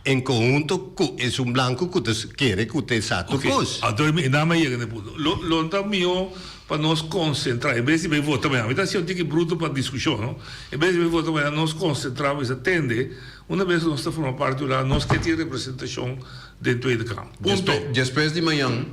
en konhunto ku esun blanku ku ta kere ku ta sa tur kos. Anto e nan a yega na e punto. Lo lo ta mihó pa nos konsentrá, en bes di bai vota mañana, mi ta hasi un tiki bruto pa diskushon, no? En bes di bai vota mañana, nos konsentrá pa bisa tende, una bes ku nos ta forma parti di Hulanda, nos ke tin representashon den Tweede Kamer. Punto. Despues di mañan,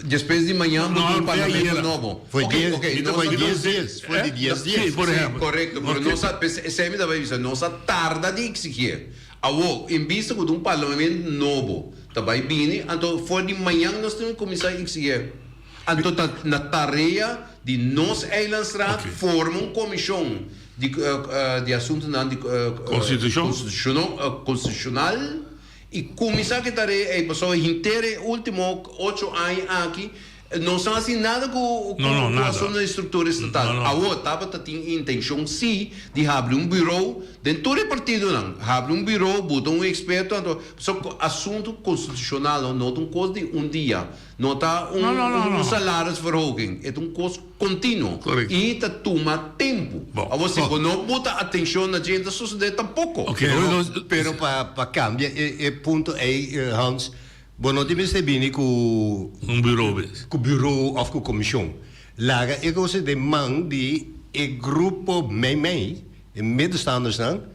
despues di mañan bo tin un parlamento nobo. Foi Ok, dies, ok, mi ta nos foi a dies dies, foi di dies dies. Sí, por ehèmpel. Korekto, pero nos a, esei mi ta bai bisa, nos a tarda di eksigié. Awor, en bista ku ta un parlamento nobo ta bai bini, anto for di mañan nos tin ku kuminsá eksigié. Anto ta na tarea di nos Eilandsraad forma un komishon di di asuntunan di konstitushonal i kuminsá ku e tarea ei pasobra henter e último ocho aña aki no sa hasi nada ku ku asuntu di struktura estatal. Awor tabata tin e intenshon si di habri un buró den tur e partidonan, habri un buró, buta un eksperto anto pasobra asuntu konstitushonal no ta un kos di un dia. No ta un un salarisverhoging, e ta un kos kontinuo i ta tuma tempu. Awor si bo no buta atenshon na dje, e ta sosodé tampoko. Pero pa pa kambia e e punto ei Hans, bo no tin mester bini ku un buro bes. Ku buro òf ku komishon. Laga e kos den man di e grupo meimei, e middenstandersnan,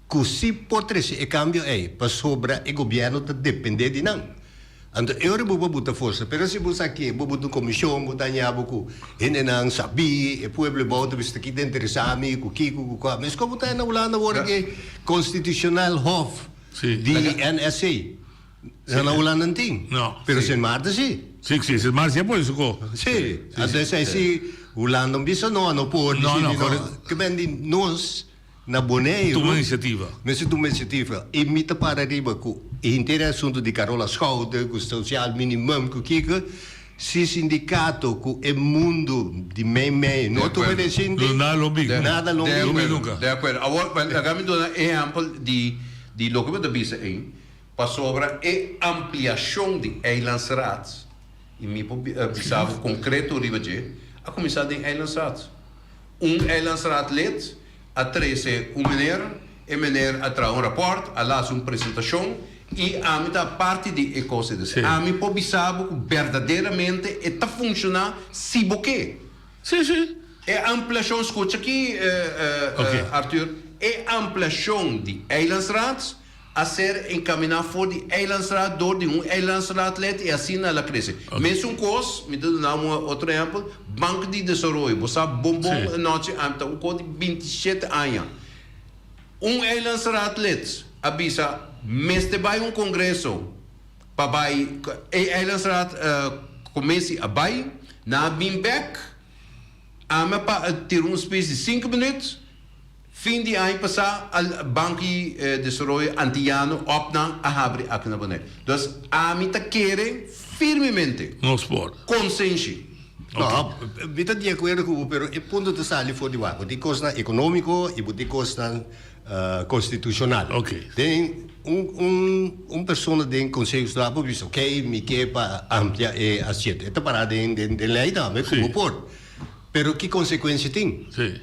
ku si por trese e kambio ei, pasobra e gobièrnu ta dependé di nan. Anto e ora bo por buta forsa, pero si bo sa ke bo buta un komishon, bo ta haña bo ku hendenan sabí, e pueblo ebou ta bisa ta kita interesá mi ku kiko ku kua. Mes komo ta na Hulanda awor ke Constitutioneel Hof di NSC. Na Hulanda no tin. Pero Sint Maarten si. Si, si, Sint Maarten si a pone su ko. Si, anto esei si Hulanda no bisa no, no por No, no, Ke men di nos Na Boneiru. Tuma inisiativa. Mester tuma inisiativa. I mi ta para riba ku e henter e asuntu di Carola Schouten, ku sosiaal minimum, ku kiko, si sindikato ku e mundu di mei mei no tuma desindi, Nada lo bin. nada lo bin. De akuerdo, de akuerdo. Awor, laga mi duna ehèmpel di di loke bo ta bisa ei, pasobra e ampliashon di Eilandsraad, i mi por bisa bo konkreto riba dje, a kuminsá den Eilandsraad. Un eilandsraadlid a trese un meneer, e meneer a traha un rapport, a la haci un presentacion y ami ta parti di e cos ei. Dus ami por bisa bo cu berdaderamente e ta funciona si bo ke. Sí, sí. E ampliacion, scucha aki Arthur, e ampliacion di eilandsraad a ser encaminá for di Eilandsraad dor di un Eilandsraadlid y asina el a crece. Mesun cos, mi ta duna un otro ehempel, Banco di Desaroyo, bo sa bon bon anochi ami ta un cos di bintishete aña. Un Eilandsraadlid a bisa mester bay un congreso pa bay, e Eilandsraad commissie a bay, nan a bin bek, ami a pa tira un speech di cinco minuut, Fin di aña pasá al Banco di Desaroyo Antiyano, OPNA, a habri aki na Bonaire. Dus ami ta kere firmemente. Nos por. Konsenshi. No, mi ta di akuerdo ku bo, pero e punto ta sali for di wak. Bo tin kosnan ekonómiko i bo tin kosnan konstitushonal. Den un un un persona den Konseho Insular por bisa, ok, mi ke pa amplia e asiento. E ta pará den den lei tambe ku bo por. Pero ki konsekuensia tin? Sí.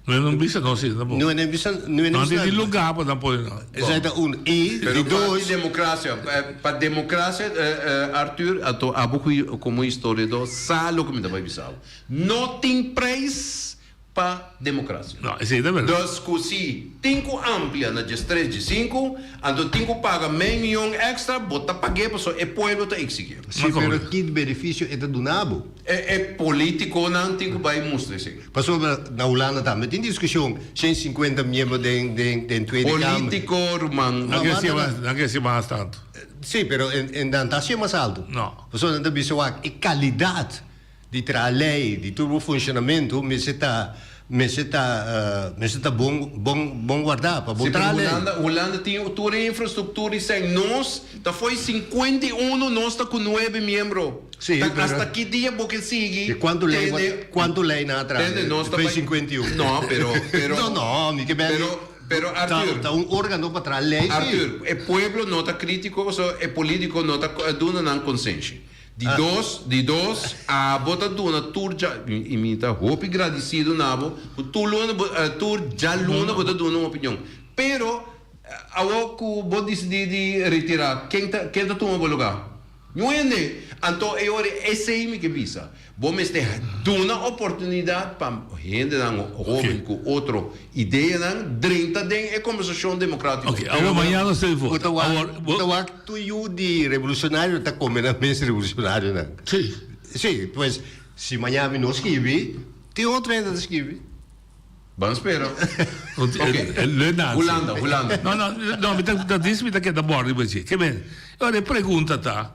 No e no bisa no si tampoco. No e no bisa no e no bisa. No tin lugar pa nan pone nan. Esai ta un. I Pero di dos. Pa democracia, pa democracia Arthur, anto abo como historiador sa loke mi ta bay bisa bo. No tin prijs pa democracia. No, esei ta berdad. Dus cu si tin cu amplia na diestres, diescinco, anto tin cu paga mei miyon extra, bo ta pag'e pasobra e pueblo ta exigi. Si, pero ki beneficio e ta duna bo? E e politiconan tin cu bay mustra esey. Pasobra na Hulanda tambe tin discusion, 150 miembro den den den Tweede Kamer. Politico ruman. Nan ke hacia mas, nan ke hacia mas tanto. Si, pero en en nan ta hacia mas alto. No. Pasobra nan ta bisa wak e calidad di traha ley, di tur bo funcionamento mester ta mester ta mester ta bon bon bon guarda pa bo Si, pero traha ley. Hulanda Hulanda tin tur e infrastructura y sey nos ta fo'i 51 nos ta cu nuebe miembro. Sí, Ta pero hasta ki dia bo ke sigui Di cuanto ley bo tende cuanto ley nan a traha tende nos ta despues bai 51? No, pero pero No, no, mi ke bel pero pero ta Arthur ta un organo pa traha ley sí. Arthur, e pueblo no ta critico pasobra e politico no ta duna nan consenshi. Di dos, di dos, abo ta duna tur dja y mi ta hopi gradicido na bo cu tur luna bo tur djaluna bo ta duna un opinion. Pero awo cu bo dicidi di retira ken ta ken ta tuma bo lugar? Ñu hende! Anto e ora esei mi ke bisa, bo mester duna oportunidat pa hendenan hoben ku otro ideanan drenta den e kombersashon demokratiko. Ok, awor mañana nos ta di vota. Bo ta wak, bo ta wak tur yu di revolucionario ta come nan mes revolucionarionan. Sí. Sí, pues si mañana mi no skibi, tin otro hende ta skibi. Ban spera. Ok. Hulanda, Hulanda. No, no, no, mi ta, dat is mi ta keda bòrda riba dje. Ke men, ora e pregunta ta,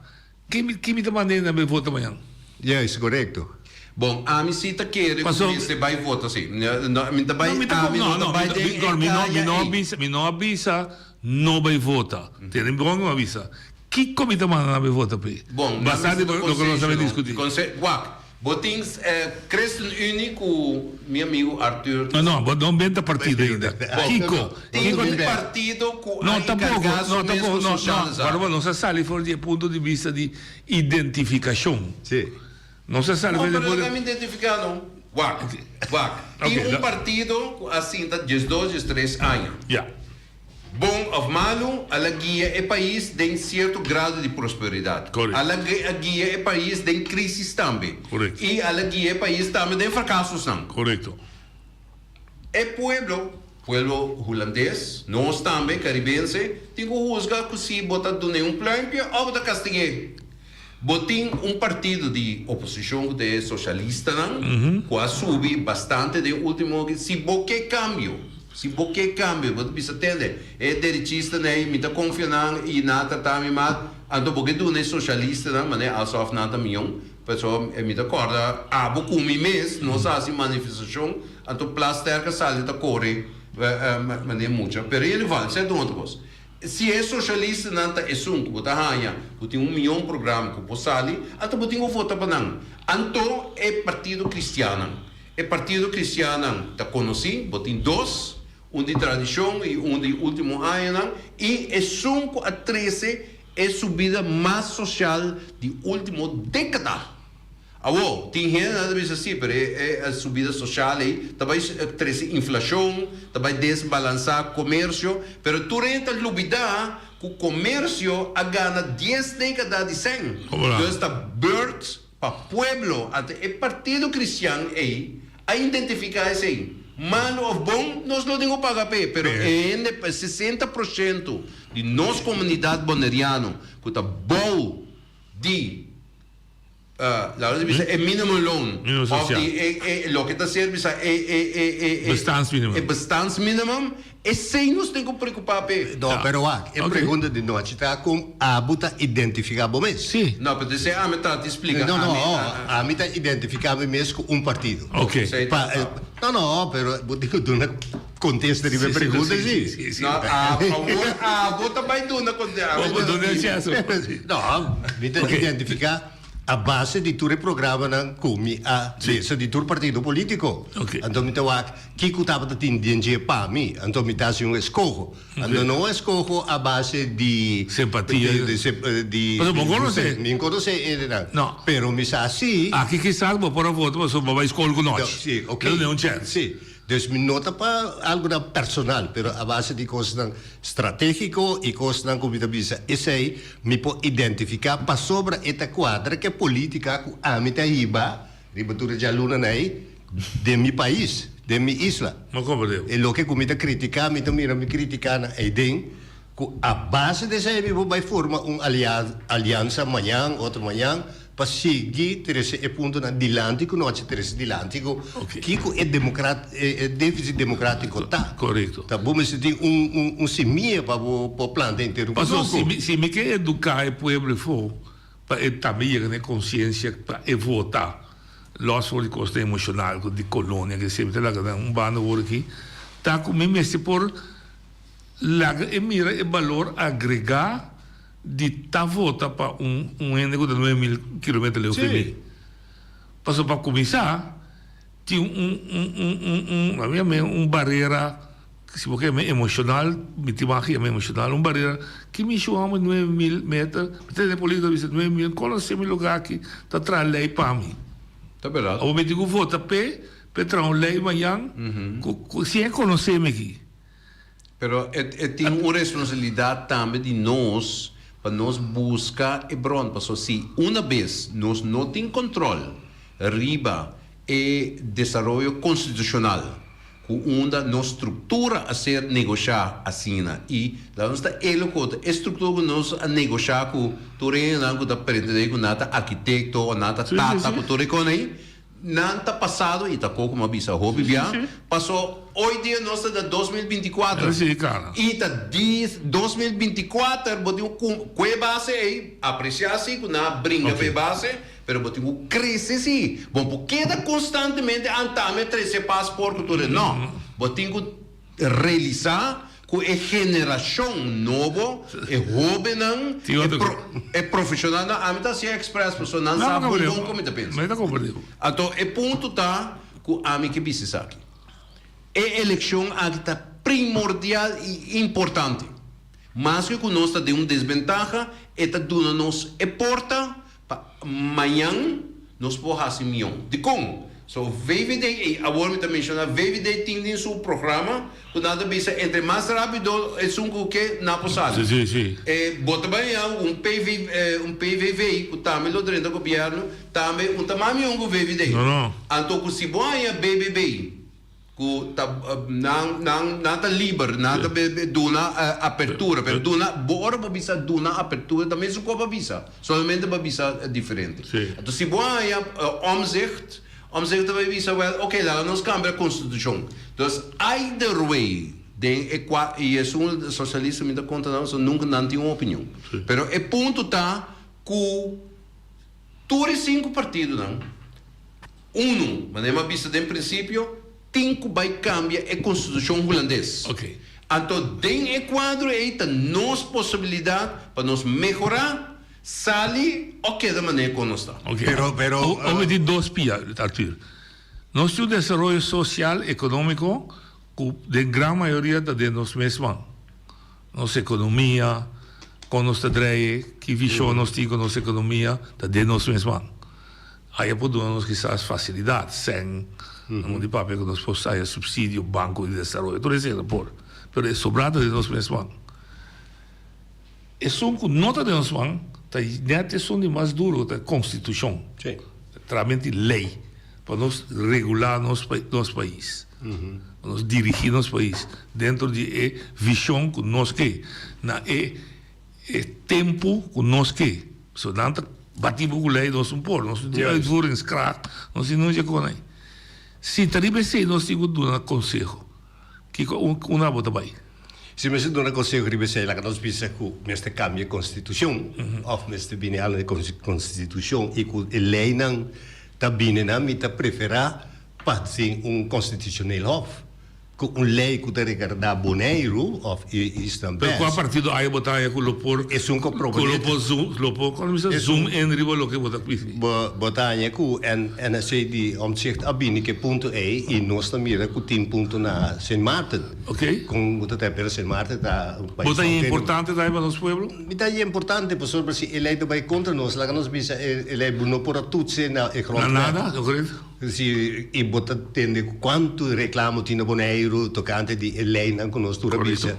ke mi, ke mi ta manda hende bai vota mañan? Juist, korekto. Bon, ami si ta kere ku mester bai vota si. No, mi ta bai, No, mi ta, ami no, no ta no, bai mi, den e mi, no, mi kaya no a ei. bisa, mi no a bisa no bai vota. Tene bon ku mi a bisa. Kiko mi ta manda nan bai vota p'e? Bon, Basá nan riba mester loke nos a bai konsenshi no. diskutí. Konse, wak, Bo tin ChristenUnie cu mi amigo Arthur. No, no, bo no benta partido ainda. Kico? Tin un partido cu a No, tampoco, encarga su no, mes tampoco, cu no, sociale no. zaken. Pero nos a sali for di e punto di vista di identificacion. Si. Nos a sali No, for di e pero punto laga mi identifica no. Wak, wak. Tin Ok, un la- partido cu a sinta diesdos, diestres aña. Ya. Bon of malu, al a guia e pais den cierto grado di prosperidad. Al a guia e pais den crisis tambe. Y al a guia e pais tambe den fracasosnan. Correcto. E pueblo. Pueblo Hulandes, nos tambe, Caribense, tin cu huzga cu si bo ta dun'é un pluimpje of bo ta castig'é. Bo tin un partido di oposicion cu ta e socialistanan cu a subi bastante den ultimo, si bo ke cambio, si bo ke cambio, bo ta bisa tende, e derechistanan ey mi ta confia nan y nan a trata mi mal, anto bo ke duna e socialistanan, manera alsof nan ta mion, Pasobra mi ta kòrda abo ku mi mes nos a hasi manifestashon, anto Plasterk a sali ta kore manera mucha. Pero in ieder geval, esei ta un otro kos. Si e soshalistanan ta esun ku bo ta haña ku tin un mion programa ku por sali, anto bo tin ku vota pa nan. Anto e partido kristiannan. E partido kristiannan ta konosí, bo tin dos, un di tradishon i un di último añanan, i esun ku a trese E subida mas social di ultimo decada. Awo, tin hendenan ta bisa si, pero e e subida social ei ta bai trece inflacion, ta bai desbalansa comercio, pero tur hende ta lubida cu comercio a gana dies decada di cen. Dus ta beurt Pa pueblo, anto e partido cristian ey a identifica esey. Malo of bon, nos lo tin cu paga p'e, pero e hende, 60 por ciento di nos comunidad Boneriano cu ta bou di, laat nos bisa e minimumloon, of di e, e, loke ta ser bisa e, e, e, e, e, Bestaansminimum. e bestaansminimum, Esey nos tin cu preocupa p'e. No, pero wak, e pregunta di nochi ta con abo ta identifica bo mes. Si. No, pero esey ami ta di splica. No, no, ami ta identifica mi mes cu un partido. Ok. Pa, no, no, pero bo tin cu duna contesta riba e pregunta, si. No, awor abo ta bay duna contesta. Bo duna e chance. No, mi ta identifica a base di tur e programanan cu mi a lesa di tur partido politico. Anto mi ta wak Kiko tabata tin den dje pa mi? Anto mi ta hasi un eskoho. Anto no un eskoho a base di. Simpatia. Di. Pasobra bo konosé. Mi no konosé hendenan. No. Pero mi sa si. Aki kisas bo por a vota pasobra bo bai skol ku nochi. Si, ok. Lo duna un chèns. Si. Dus mi no ta pa algunan personal, pero a base di kosnan stratégiko i kosnan ku mi ta bisa esei mi por identifiká pasobra e ta kuadra ku e polítika ku ami ta hiba riba tur e djalunanan ei. Den mi pais, den mi isla. No comprende. E loke ku mi ta kritiká, mi ta mira mi kritikanan eiden, ku a base di esei mi por bai forma un aliansa mañan, otro mañan, pa sigui trese e puntonan dilanti ku no a trese dilanti ku kiko e demokrat, e defisit demokratiko ta. Korekto. Ta bo mester tin un un simia pa bo por planta henter un Paso kunuku. si mi si mi ke eduká e pueblo efo pa e tambe yega na e konsiensia pa e vota. Los for di kosnan emoshonal ku di kolonia ke semper ta laga nan un banda wor aki, ta ku mi mester por laga e mira e balor agregá di ta vota pa un un hende ku ta 9000 kilometer leu for mi. Pasobra pa kuminsá tin un un un un un a mi yam'é un barera si bo ke yam'é emoshonal mi tin mag yam'é emoshonal un barera ki mi shu hòmber 9000 meter mi ta tende político ta bisa 9000 konosé mi lugá aki ta traha lei pa mi. Ta berdad. Awor mi tin ku vota p'e p'e traha un lei mañan ku ku si e konosé mi aki. Pero e e tin un responsabilidat tambe di nos pa nos buska e bron pasobra si una bes nos no tin kòntròl riba e desaroyo konstitushonal ku unda nos struktura a ser negoshá asina i laga nos ta elo ku otro e struktura ku nos a negoshá ku tur hendenan ku ta pretendé ku nan ta arkitekto o nan ta tata ku tur e kos ei nan ta pasado i ta koko mi a bisa hopi bia paso hoy dia nos ta na 2024 i ta di 2024 bo tin ku ku e base ei apresiá si ku nan a bringa pa e base. Pero bo tin ku krese si. Bo no por keda konstantemente antame trese pasport ku tur e. No. Bo tin ku realisá ku e generashon nobo, e hóbennan, e pro, e profeshonalnan, ami ta hasié èkspres pasobra nan sa bon bon kon mi ta pensa. Anto e punto ta ku ami ke bisa esaki. E elekshon aki ta primordial i importante. Maske ku nos ta den un desbentaha, e ta duna nos e porta Pa mañan nos por haci mion. Dicon? So VVD, ey awor mi ta menciona VVD tin den su programa cu nan ta bisa entre mas rapido esun cu ke nan por sali. Sí, sí. E bo ta bay haña un PV, un PVV cu tambe lo drenta gobierno, tambe un ta mas mion cu VVD. No, no. Anto cu si bo haña BBB. Ku ta nan nan nan ta liber, nan ta duna apertura, pero duna bo ora bo bisa duna apertura ta mesun kos bo bisa, solamente bo bisa diferente. Anto si bo haña Omtzigt, Omtzigt ta bai bisa wèl oke laga nos kambia konstitushon. Dus either way den e kua i esun sosialista mi ta konta nan pasobra nunka nan tin un opinion. Pero e punto ta ku tur e sinku partidonan Unu, manera mi a bisa den prinsipio, tin ku bai kambia e konstitushon hulandes. Anto den e kuadro ei ta nos posibilidat pa nos mehorá, sali o keda manera kon nos ta. Pero, pero. Omi tin dos pia, Arthur. Nos tin un desaroyo sosial, ekonómiko ku den gran mayoria ta den nos mes man. Nos ekonomia, kon nos ta drei, ki vishon nos tin ku nos ekonomia, ta den nos mes man. Aya por duna nos kisas fasilidat, sèn, nan di papia ku nos por haya supsidio, banko di desaroyo, tur esei nan por. Pero e sobrá ta den nos mes man. Esun ku no ta den nos man ta nèt esun di mas duro, ta e konstitushon. Tramente lei pa nos regulá nos nos pais, pa nos dirigí nos pais dentro di e vishon ku nos ke na e E tempu ku nos ke. So nan ta bati bo ku lei nos un por. Nos no tin uitvoeringskracht, nos tin nunca kon ei. Si ta riba esei nos tin ku duna konseho. Kiko unda bo ta bai? Si mester duna konseho riba esei laga nos bisa ku mester kambia konstitushon òf mester bini algu di konstitushon i ku e leinan ta bini nan mi ta preferá pa tin un konstitushoneel hof. Ku un lei ku ta regardá Boneiru òf e isla Pero bes. kua partido aya bo ta haya ku lo por Esun ku ku proponé lo por zoom lo por kono bisa Esun zoom in riba loke bo ta pidi? Bo bo ta haña ku NSC di Omtzigt a bini ku e punto ei i nos ta mira ku tin punto na Sint Maarten. Oké. Kon bo ta ta pero Sint Maarten ta un Bo pais ta haña autónomo. importante ta pa nos pueblo? Mi ta haña importante pasobra si e lei ta bai kontra nos laga nos bisa e e lei bo no por a tutse na e Na grondwet. nada, no crees? Si, i bo ta tende kuantu reklamo tin na Boneiru tokante di e leinan ku nos tur a bisa.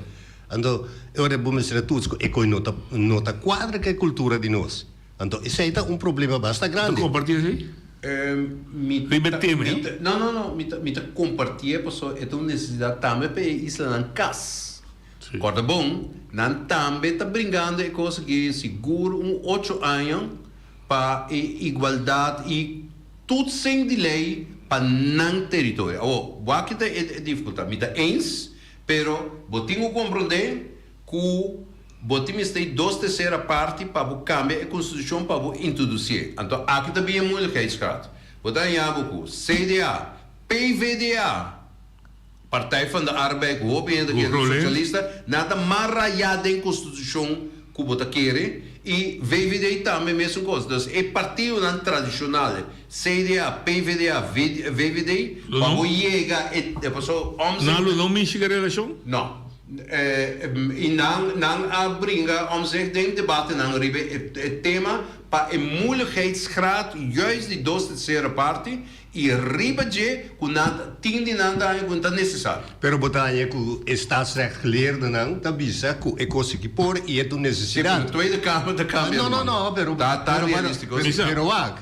Anto e ora bo mester a tuts ku e koi no ta no ta kuadra ku e kultura di nos. Anto esei ta un problema basta Ta grandi. kompartí esei? Mi Riba ta e tema, mi eh? ta no no no mi ta mi ta kompartié pasobra e ta un nesesidat tambe pa e islanan kas. Kòrda bon, nan tambe ta bringando e kos aki sigur un ocho aña pa e igualdat i Toetsing di ley pa nan teritorio. Awor, wak ta e dificultad. Mi ta eens, pero bo tin cu comprende cu bo tin mester dos tercera parti pa bo cambia e constitucion pa bo introducié. Anto aki ta bin e moeilijkheidsgraad. Bo ta haña bo cu CDA, PVDA, Partij van de Arbeid ku hopi hende kere sosialista, nan ta mas rayá den konstitushon ku bo ta kere i VVD tambe mesun kos. Dus e partidonan tradishonal, CDA, PvdA, VVD, pa bo yega e pasobra Omtzigt. Nan lo no mishi ku e relashon? No. I nan nan a bringa Omtzigt den debatenan riba e tema pa e moeilijkheidsgraad juist di dos tercera parti I riba dje ku nan tin di nan ta haña ku ta nesesario. Pero bo ta haña ku e staatsrechtgeleerdenan ta bisa ku e kos aki por i e ta un nesesidat. Si, pero Tweede Kamer ta kambia No, no, no, pero Ta ta realístiko. Pero wak,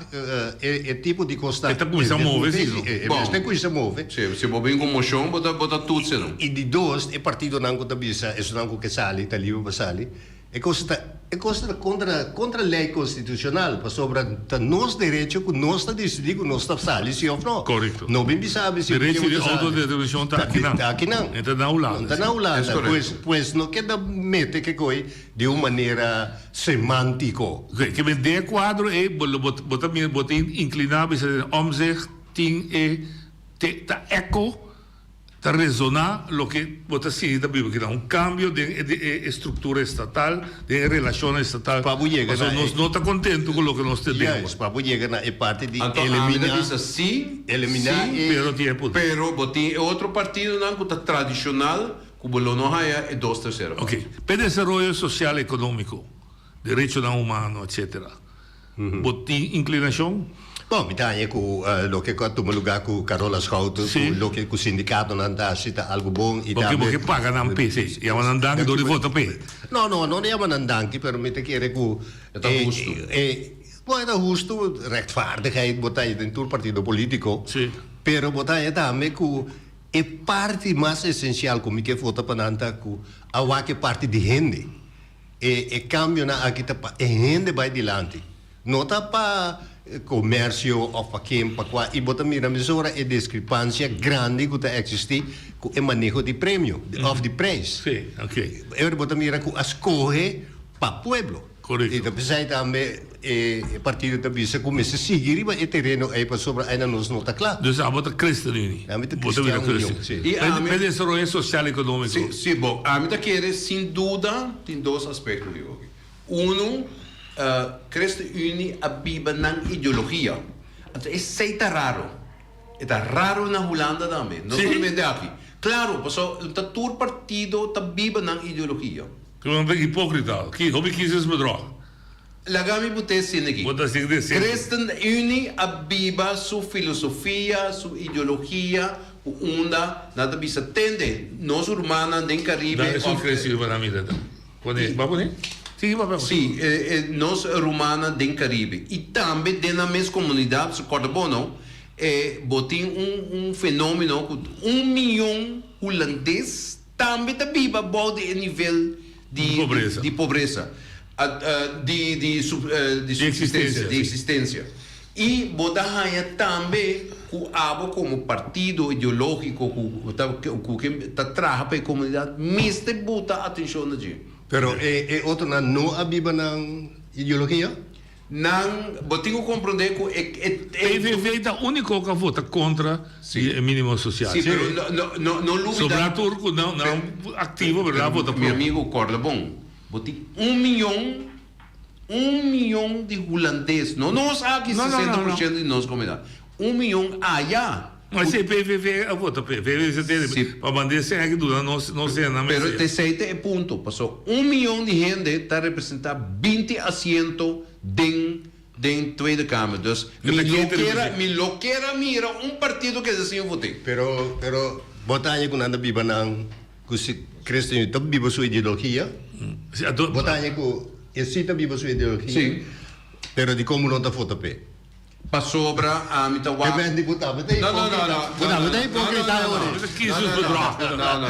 e tipo di kos ta E ta kuminsá move si no. E mester kuminsá move. Si, si bo bin ku moshon bo ta bo ta tutse no. I di dos, e partidonan ku ta bisa esunnan ku ke sali ta liber pa sali. E kos ta e kos ta kontra kontra lei konstitushonal pasobra ta nos derecho ku nos ta disidí ku nos ta sali si òf no. Korekto. No bin bisa mi si bo Derecho ke di bo ta sali. outodeterminashon ta akinan. Ta akinan. E ta na Hulanda. No ta na Hulanda. Es korekto. Pues pues no keda mete ke koi di un manera semántiko. Oké, ke men den e kuadro ei bo lo bo bo ta mira bo ta inkliná bisa den Omtzigt tin e te ta eko Ta rezoná loke bo ta sinti ta biba kinan, un kambio den e struktura estatal, den e relashonnan estatal, Pa bo yega pasobra na nos e. no ta kontentu ku loke nos ta den. Juist, pa bo yega na e parti di Anto ami ta eliminá, bisa sí, eliminá sí, e. Pero tin e poder. Pero bo tin e otro partidonan ku ta tradishonal ku bo lo no haya e dos tersera Ok, parti. p'e desaroyo sosial ekonómiko, derechonan humano, etcétera. Bo tin inclinacion? Bon, mi ta haña ku loke ku a tuma lugá ku Carola Schouten, ku loke ku sindikatonan ta hasi ta algu bon i Porque tambe. bo ke paga nan p'e, sí. Yama nan danki dor di vota p'e. No, no, no yama nan danki, pero mi ta kere ku. E ta hustu. E, bon, e ta hustu, rechtvaardigheid bo ta haña den tur partido polítiko. Sí. Pero bo ta haña tambe ku. E parti mas esensial ku mi ke vota pa nan ta ku a wak e parti di hende. E e kambionan aki ta pa e hende bai dilanti. No ta pa komersio òf pa ken pa kua i bo ta mira mesora e diskrepansia grandi ku ta eksistí ku e maneho di premio òf di preis. Sí, ok. E ora bo ta mira ku a skohe pa pueblo. Korekto. I ta p'esei tambe e partido ta bisa ku mester sigui riba e tereno ei pasobra aina nos no ta kla. Dus abo ta ChristenUnie? Ami ta Bo ta bira Cristian Union, Christen. si. I ami. P'e desaroyo sosial ekonómiko. Sí, sí, bo. Ami ta kere sin duda tin dos aspekto di hopi. Unu, ChristenUnie a biba nan ideologia. Anto esei ta raro. E ta raro na Hulanda tambe, no solamente aki. Claro, pasobra ta tur partido ta biba nan ideologia. Ku nan ta hipokrita. Ki hopi kiezersbedrog. Laga mi put'é asina aki. Bo ta sigui den sentro. ChristenUnie a biba su filosofia, su ideologia ku unda nan ta bisa tende nos rumannan den Caribe Da esun of. crecido pa nan mira ta. Pone, ba pone? Sigui papia. Sí, nos rumannan den Caribe y tambe den nan mes comunidad, pasobra corda bo no, bo tin un un fenomeno cu un miyon hulandes tambe ta biba bou di e nivel di Pobresa. di pobresa, di di di subsistencia, di existencia. Y bo ta haña tambe cu abo como partido ideologico cu ta cu ta traha pa e comunidad mester buta atencion na dje. Pero e e otronan no a biba nan ideologia? Nan, bo tin cu comprende cu e e e. PVV ta unico cu a vota contra di e minimo social. Si, pero no no no no lubida. Sobra tur cu nan nan activo pero nan a vota pro. Mi amigo corda bon, bo tin un miyon Un miyon di hulandes, no nos aki 60% di nos komunidat, un miyon aya. Ma si PVV a vota p'e, PVV ta tene pa manda esei aki duna nos nos hende nan Pero mester. esei ta e punto, pasobra un miyon di hende ta representa binti asiento den den Tweede Kamer. Dus mi lo kier a mi lo kier a mira un partido keda sin vot'é. Pero pero bo ta haña ku nan ta biba nan Ku si Christen ta biba su ideologia, bo ta haña ku e si ta biba su ideologia, pero dikon bo no ta vota p'e? Pasobra ami ta wak. Ke men di bo tambe ta hipokrita. Bo tambe ta hipokrita awor. No, no, no.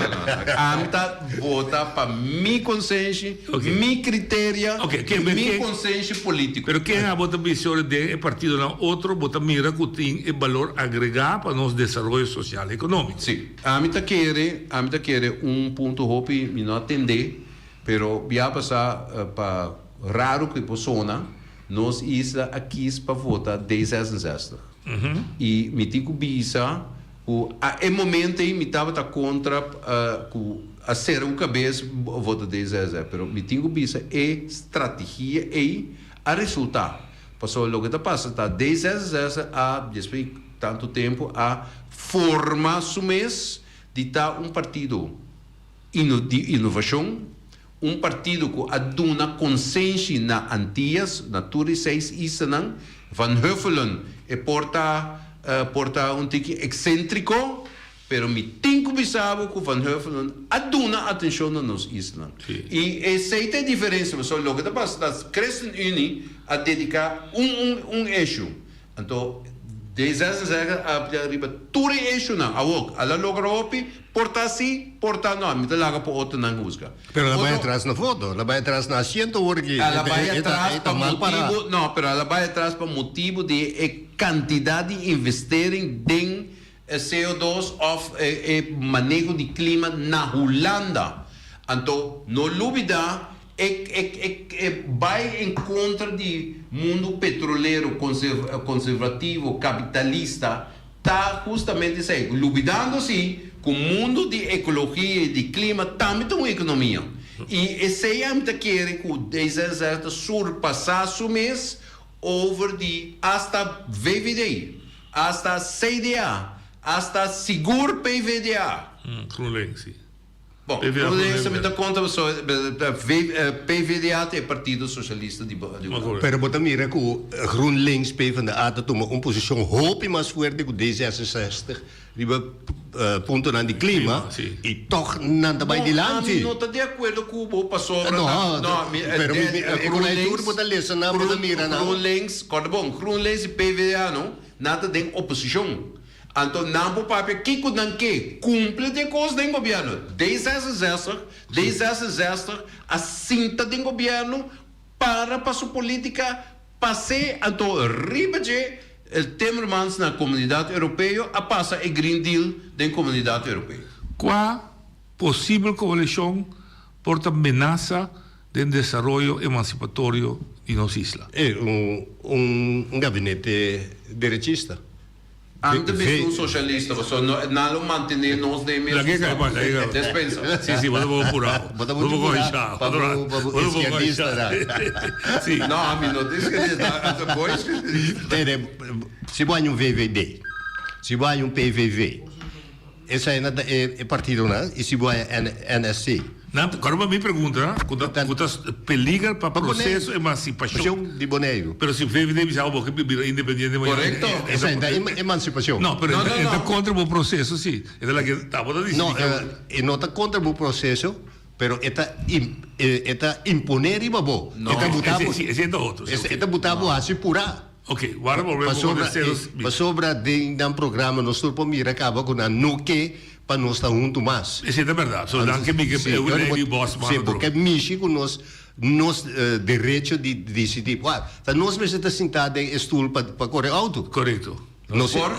Ami ta vota pa mi konsenshi, mi kriteria, mi konsenshi politiko. Pero ken abo ta bisa ora den e partidonan otro bo ta mira ku tin e balor agregá pa nos desaroyo sosial ekonómiko? Si. Ami ta kere, ami ta kere un punto hopi mi no a tende, pero bia pasa pa raro ku e por sona, nos isla a kis pa vota D66. I mi tin ku bisa ku a e momento ei mi tabata kontra ku a sera un kabes vota D66, pero mi tin ku bisa e strategia ei a resulta. Pasobra loke ta pasa ta D66 a despues di tantu tempu a forma su mes di ta un partido di inovashon, un partido ku a duna konsenshi na Antias, na tur e seis islanan. Van Huffelen e por ta por ta un tiki eksentriko, Pero mi tin cu bisa bo cu Van Huffelen a duna atencion na nos isla. Y esey ta e diferencia, pasobra loke ta pasa ta ChristenUnie a dedica un un un issue. Anto D66 a aplia riba tur e issuenan. Awor, a la logra hopi, por ta si, por ta no. Mi ta laga pa otronan huzga. Pero la bay Otro. atras na foto, la bay atras na asiento awor ki A la bay e ta atras e ta pa mal para. motibo, no, pero a la bay atras pa motibo di e cantidad di investering den E CO dos of e maneho di klima na Hulanda. Anto no lubida e e e bai en kontra di mundu petrolero konservativo kapitalista ta hustamente esei. Lubidando si ku mundu di ekologia i di klima tambe ta un ekonomia. I esei ami ta kere ku D66 ta surpasá su mes over di hasta VVD. Hasta CDA, hasta sigur PVDA. GroenLinks, si. Bon, GroenLinks mi ta konta pasobra PVDA ta e partido sosialista di Hulanda. Pero bo ta mira ku GroenLinks, PvdA ta tuma un posishon hopi mas fuerte ku D66 riba puntonan di klima i tòg nan ta bai dilanti. Bon, ami no ta di akuerdo ku bo pasobra ta, no, mi, Pero mi, mi, e ku nan tur bo ta lesa nan, bo ta mira nan. GroenLinks, kòrda bon, GroenLinks i PvdA no, nan ta den oposishon. Anto nan por papia kiko nan ke kumpli den kos den gobièrnu. D66, D66 a sinta den gobièrnu para pa su politika pas'é anto riba dje Timmermans na Komunidat Europeo a pasa e Green Deal den Komunidat Europeo. Kua posibel koalishon por ta menasa den desaroyo emansipatorio di nos isla? E un gabinete derechista. Ami ta bisa un socialista pasobra no nan lo mantene nos den mes despensa. Si si bo ta poco purao. Bo ta mucho purao pa bo izquierdista da. No ami no ta izquierdista ami ta bo izquierdista. Tene si bo haña un VVD si bo haña un PVV. Esei ta e partidonan y si bo haña NSC. Nan ta kòrda mi pregunta ku ta ku ta peliger pa proseso emansipashon di Boneiru. Pero si VVD bisa bo ke bira independiente mañana. Korekto. Esei ta emansipashon. No, pero e ta kontra bo proseso si. E ta laga ta bo ta disidi No, e no ta kontra bo proseso, pero e ta e ta impone riba bo. No, E ta buta bo. Esei ta otro. E ta buta bo hasi purá. Ok, warda por web Pasobra e, pasobra den nan programa nos tur por mira caba cu nan no ke pa nos ta hunto mas. Esey ta berdad. So nan ke mi ke Sí, e yo ley di bos Sí, mano bo ke mishi cu nos nos derecho di dicidi. Wak, ta nos mester ta sinta den e stoel pa pa core auto. Corecto. Nos por?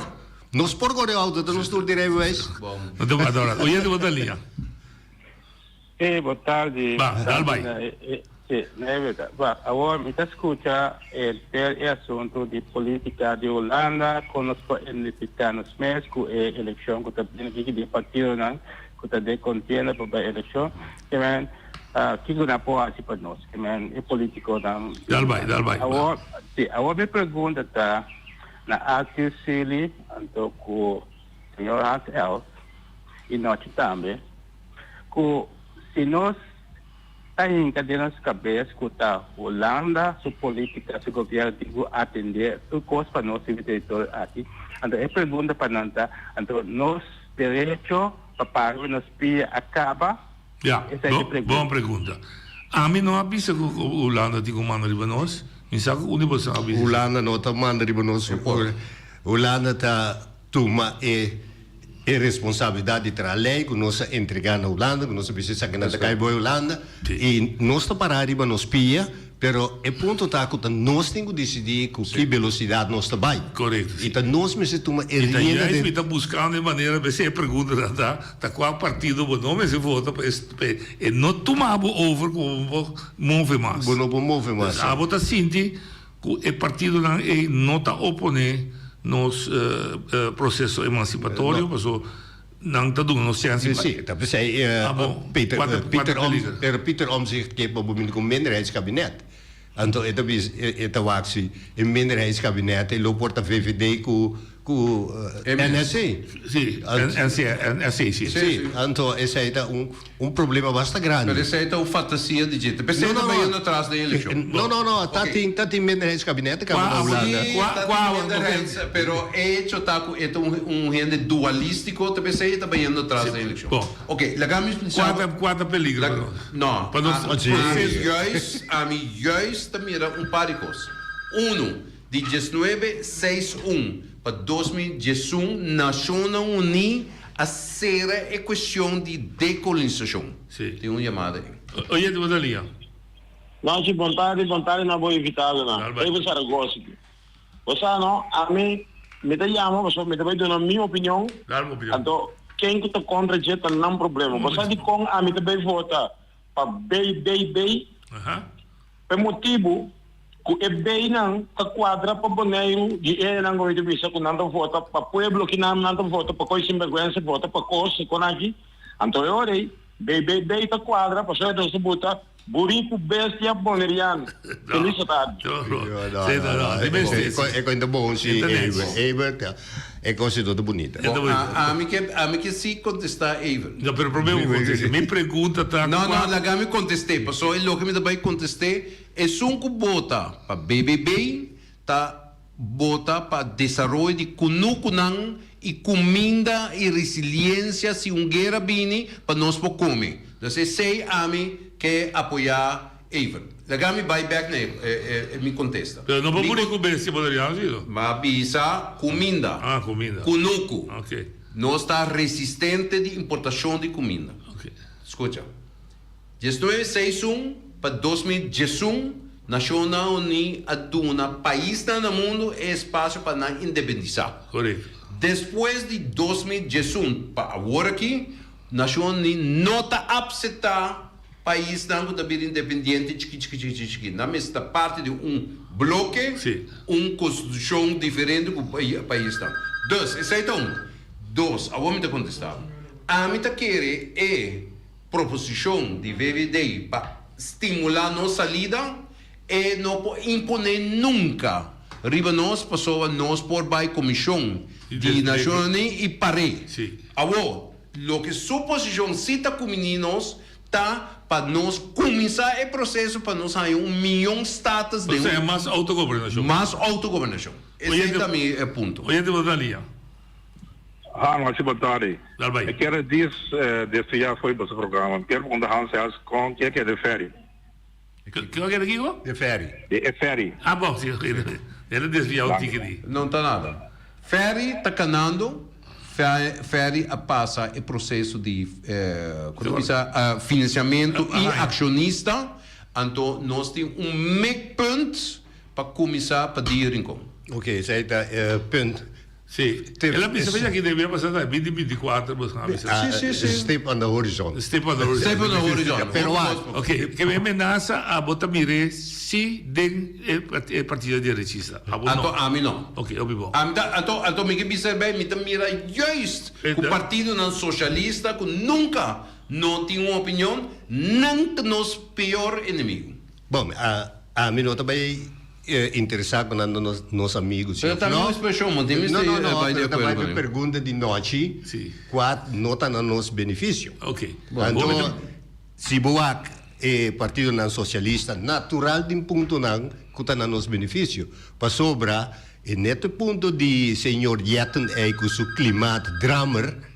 Nos por core auto, ta nos tur di rijbewijs. Bon. No te adora. Oyente bo ta liña. Hey, bo tardi. Ba, dal bai. Sí, nee, ba, awor mi ta skucha henter e asuntu di politika di Hulanda, kon nos por identifiká nos mes ku e elekshon ku ta bini aki di e partidonan ku ta den kontienda pa bai elekshon. Ke men, kiko nan por hasi pa nos? Ke men, e politikonan. Dal bai, dal bai. Awor, sí, awor mi pregunta ta na Arthur Sealy anto ku señor Hans Els i Nochi tambe. Ku si nos ta hinka den nos kabes ku ta Hulanda su politika, su gobierno tin ku atende tur kos pa nos riba e teritorio aki, anto e pregunta pa nan ta, anto nos derecho pa para riba nos pia a kaba? Ya, Esei ta e pregunta. bon pregunta. Ami no a bisa ku Hulanda tin ku manda riba nos, mi sa ku un di boso a bisa. Hulanda no ta manda riba nos, Hulanda ta tuma e E responsabilidad di traha ley cu nos a entrega na Hulanda, cu nos a bisa esaki nan ta cay boy Hulanda, y nos ta para riba nos pia, pero e punto ta cu ta nos tin cu dicidi cu ki velocidad nos ta bay. Correcto, Y ta nos mester tuma e Y ta rienda juist den. mi ta buscando e manera p'esey e pregunta ta ta, ta cua partido bo no mester vota pa e no tuma bo over cu bo no por move mas. Bo no por move mas. Dus abo ta sinti Ku e partidonan ei no ta oponé nos proseso emansipatorio, paso nan ta duna nos chèns di bai. Sí, ta p'esei Peter Peter Om pero Peter Omtzigt ke pa bo bini ku un minderheidskabinet. Anto e ta bisa e ta wak si e minderheidskabinet ei lo por ta VVD ku ku NSC. Sí, NC, NSC, sí. Sí, anto esei ta un un problema basta grandi. Pero esei ta un fantasia di dje. P'esei ta bayendo atras den elekshon. No, no, no, ta tin, ta tin minderheidskabinet kaba na Hulanda. Sí, ta tin minderheids, pero e hecho ta ku e ta un un hende dualístiko, ta p'esei e ta bayendo atras den elekshon. Ok, laga mi Kua ta, kua ta peligro pa nos? No, Pa nos ami juist, ami juist ta mira un par di kos. Uno. Di diesnuebe seis un pa 2011 Nashonnan Uní a sera e kuestion di dekolonisashon. Tin un yamada ei. Oyente bo ta lia. Nochi, bon tardi, bon tardi na bo invitadonan. David Zaragoza aki. Bo sa no, ami mi ta yama pasobra mi ta bai duna mi opinion, anto ken ku ta kontra dje ta nan problema. Bo sa dikon ami ta bai vota pa BBB? P'e motibu ku e beinan ta kuadra pa Boneiru di enan ku mi ta bisa ku nan ta vota pa pueblo kinan nan ta vota pa koi sinberguensa vota pa kos i kon aki. Anto e ora ei BBB ta kuadra pasobra nos ta buta buriku bestia boneriano. Feliz tardi. E koi ta bon si Eber e kos ta bunita. Ami ke ami ke si kontestá Ever. No, pero promé bo kontest'é. Mi pregunta ta No, no, laga mi kontest'é. Pasobra e loke mi ta bai kontest'é, esun ku bota pa BBB ta bota pa desaroyo di kunukunan i kuminda i resiliensia si un guera bini pa nos por kome. Dus esei ami ke apoyá. Evert, laga mi bai bek na e mi kontesta. Pero no por muri ku bestia boneriano si no? M'a bisa kuminda. Ah, kuminda. Kunuku. Ok. Nos ta resistente di importashon di kuminda. Ok. Skucha. Diesnuebe seis un pa 2011 Nashonnan Uní a duna paisnan na mundu e espasio pa nan independisá. Korekto. Despues di 2011 pa awor aki, Nashonnan Uní no ta apseptá paisnan ku ta bira independiente chiki chiki chiki chiki chiki. Nan mester ta parti di un bloke, un konstitushon diferente ku paisnan. Dus, esei ta un. Dos, awor mi ta kontestá bo. Ami ta kere e proposishon di VVD pa stimulá nos salida, e no por imponé nunka riba nos pasobra nos por bai Komishon di Nashonnan Uní i par'é. Awor, loke su posishon sí ta kuminí nos ta pa nos kuminsá e proseso pa nos haña un mion status den un. Osea mas outogobernashon. Mas outogobernashon. Esei ta mi punto. Oyente bo ta lia. Ha, nochi bo tardi. Dal bai. Mi kier dis desviá fo'i boso programa. Mi kier pregunta Hans Els kon ke ke de ferry. Kiko ke de kiko? De ferry. De e ferry. Ah bon, si. El a desviá un tiki di. No ta nada. Ferry ta kanando. Ferry a pasa e proseso di kon ta bisa finansiamentu i akshonista. Anto nos tin un mikpunt pa kuminsá pa dia Rincon. Oké, esei ta e punt. Sí. El a bisa fecha ki debia pasa ta binti binti kuater bos a bisa. Sí, sí, sí. Stip on the horizon. Stip on the horizon. Stip on the horizon. Pero wak. Oké, ke e menasa abo ta mir'é si den e partido derechista. Abo no. Anto ami no. Oké, hopi bon. Ami ta, anto, anto mi ke bisa erbij, mi ta mira juist ku partidonan soshalista ku nunka no tin un opinion, nan ta nos peor enemigo. Bon, ami no ta bai interesá ku nan ta nos amigu, si Pero òf ta no. mi ekspreshon, bo tin No, mester no, no, bai di pero ta bai akuerdo pa ku mi. pregunta di nochi kua no ta na nos benefisio. Ok. Anto, si bo wak e partidonan sosialista, natural tin puntonan ku ta na nos benefisio. Pasobra e neto punto di señor Jetten ei ku su klimaatdrammer,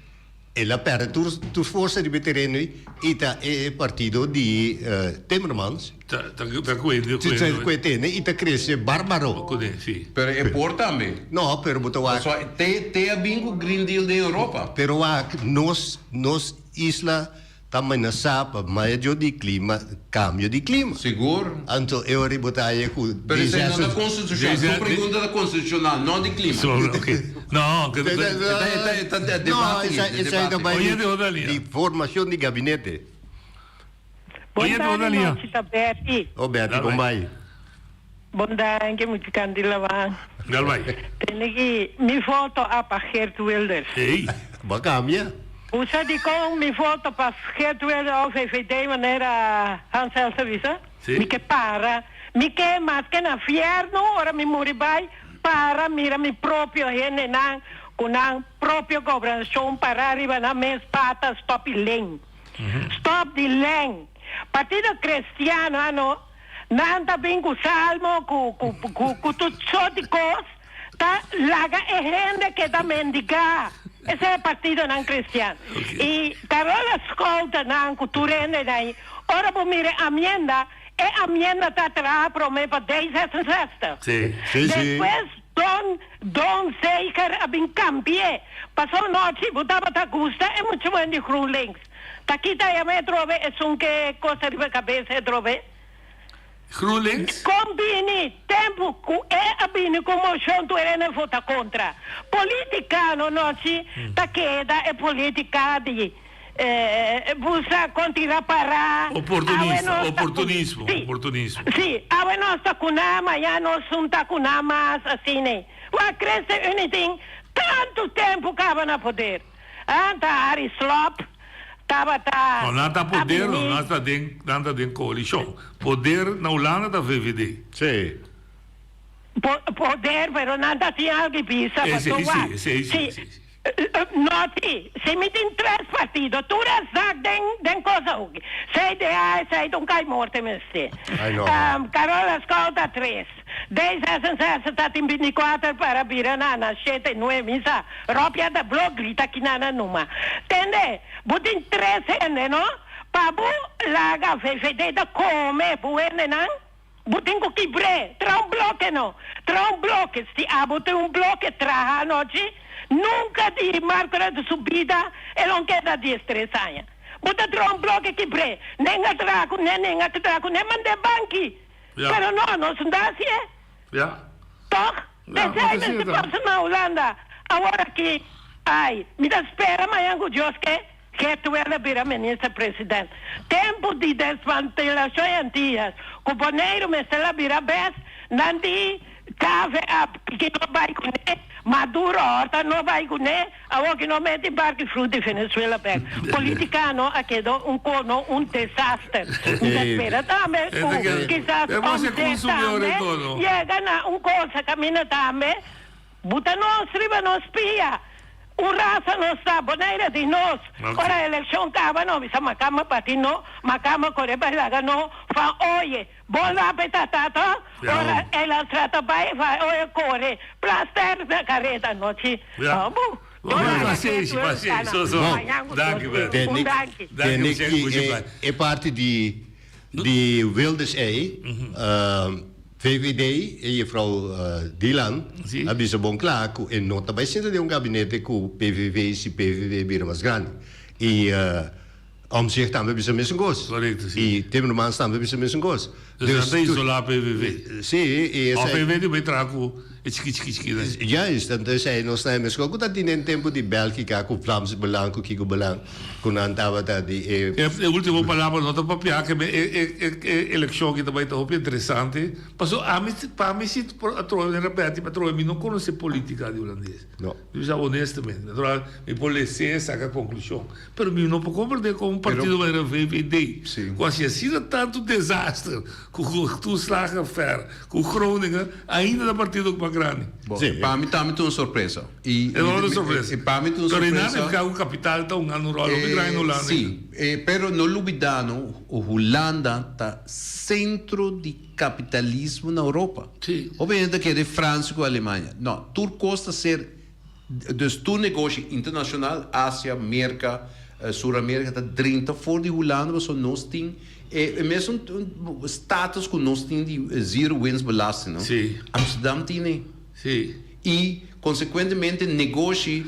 El a perde tur tur forsa riba e tereno i ta e partido di Timmermans. Ta ta ta ku e Ta ku e tene i ta krese barbaro. Kuné, si. Pero e por tambe. No, pero bo ta wak. Pasobra te te a bin ku Green Deal den Europa. Pero wak nos nos isla ta menasá pa medio di klima, kambio di klima. Sigur. Anto e ora bo ta haña ku Pero esei no ta konstitushonal. Su pregunta ta konstitushonal, no di klima. No, E ta e ta e ta debate No, e esei ta bai di formashon di gabinete. Bon tardi nochi ta Betty. Oh Betty, kon bai? Bon danki muchu kanti laban. Gal bai. Tene ki mi voto a pa Geert Wilders. Ey. Bo a cambia? Usa dikon mi voto pa Geert Wilders of VVD manera Hans Els a bisa? Si. Mi ke para. Mi ke maske na fierno ora mi muri bai para mira mi propio hendenan ku nan propio gobernacion para riba nan mes pata stop di len. Stop di len. Partido Cristiano ano nan ta bin ku salmo ku ku ku ku tur sort di kos ta laga e hende keda mendiga. Esei e partidonan cristian. I Carola Schouten nan ku tur hende nan ora bo mira e amienda e amienda ta traha prome pa D66. Sí. Sí, sí. Despues Don Don Zeger a bin cambi'e. Paso nochi bo tabata gusta e muchanan di GroenLinks. Ta kita yama e drobe esun ke cosa riba cabeza e drobe? GroenLinks? Con bini tempo cu e a bini cu mocion tur hende a vota contra. Politica no nochi ta keda e politica di busa con tira para. Awe Oportunista, nos ta cu oportunismo, si, oportunismo. si, awe nos ta cu nan, mañana nos un ta cu nan mas, asina. Wak ChristenUnie tin tanto tempo caba na poder. Ah, ta Harry Slop tabata No, nan ta a poder no, bini. nan ta den, nan ta den coalicion. Poder na Hulanda ta VVD. Sí. Po, poder, pero nan ta tin algo bisa, Esei pasobra sí, wak, esei sí, si, esei sí. No ti, si mi tin tres partido, tur a zak den, den cosa hoki. CDA, esei ta un kai morte mester. Ai no. Carola Schout ta tres. D66 ta tin binticuater para bira na na shete nue mi sa ropia ta blo grita ki na na numa. Tende, bo tin tres hende no? Pa. Abo laga VVD ta come bo hendenan, bo tin cu kibr'é, traha un bloke no, traha un bloke, si abo tin un bloke traha anochi, nunca di Marco Rente su bida e lo keda diestres aña. Bo ta traha un bloke kibr'é, nen a traha cu ne, nen a traha cu ne, mand'é banki, pero no, nos no ta haci'é. Toch? P'esei mester pasa na Hulanda awor aki. Ai, mi ta spera mañan ku Dios ke Geert Wilders bira minister president. Tempu di desmantelashon e Antillas ku Boneiru mester la bira bes, nan di KVA ki no bai kuné, Maduro horta no bai kuné, Awor ki no meti barco y fruta di Venezuela bek. Politicano a keda un cono un desaster. Mi ta spera tambe cu kisas Omtzigt tambe yega na un cosa caminda tambe. Buta nos riba nos pia. Un rasa nos ta, Bonaire di nos. Ora eleccion caba no bisa macamba bati no, macamba core bay laga no, van oye. Bon lape ta tata ora el a trata bai va oe kore plaster na kareta anochi abu Tene ki e parti di di Wilders ei VVD e juffrouw Dilan a bisa bon kla ku e no ta bai sinta den un gabinete ku PVV si PVV bira mas grandi i Omtzigt tambe bisa mesun kos. Correcto, si. I Timmermans tambe bisa mesun kos. Dus nan ta isolá PVV. Si, i esei. Of PVV di bai traha ku e chiki chiki chiki nan. Juist, anto esei nos ta meskos ku ta tine den tempu di Bèlgika ku Vlaams Belang ku kiko belang ku nan tabata di e. E ultimo palabra no ta papia ke e e elekshon aki ta bai ta hopi interesante pasobra ami pa mi si por atrobe mi repeti atrobe mi no konosé politika di hulandes. No. Mi bisa honestamente natural mi por les'é saka konklushon. Pero mi no por comprende con un partido manera VVD cu haci asina tanto desaster cu toeslagenaffaire, cu Groningen, ainda ta partido mas grandi. Bo, pa mi tambe ta un sorpresa. E ta un sorpresa. E pa mi ta un Pero sorpresa. Pero e cu capital ta un rol hopi grandi na Hulanda. Si, pero no lubida no, Hulanda ta centro di capitalismo na Europa. Hopi hende ta kere Francia cu Alemania. No, tur cos ta ser. Dus tur negoshi internashonal, Asia, Merka, Sur Amerika ta drenta for di Hulanda pasobra nos tin e mesun status ku nos tin di zero winstbelasting no. Amsterdam tin e. I konsekuentemente negoshi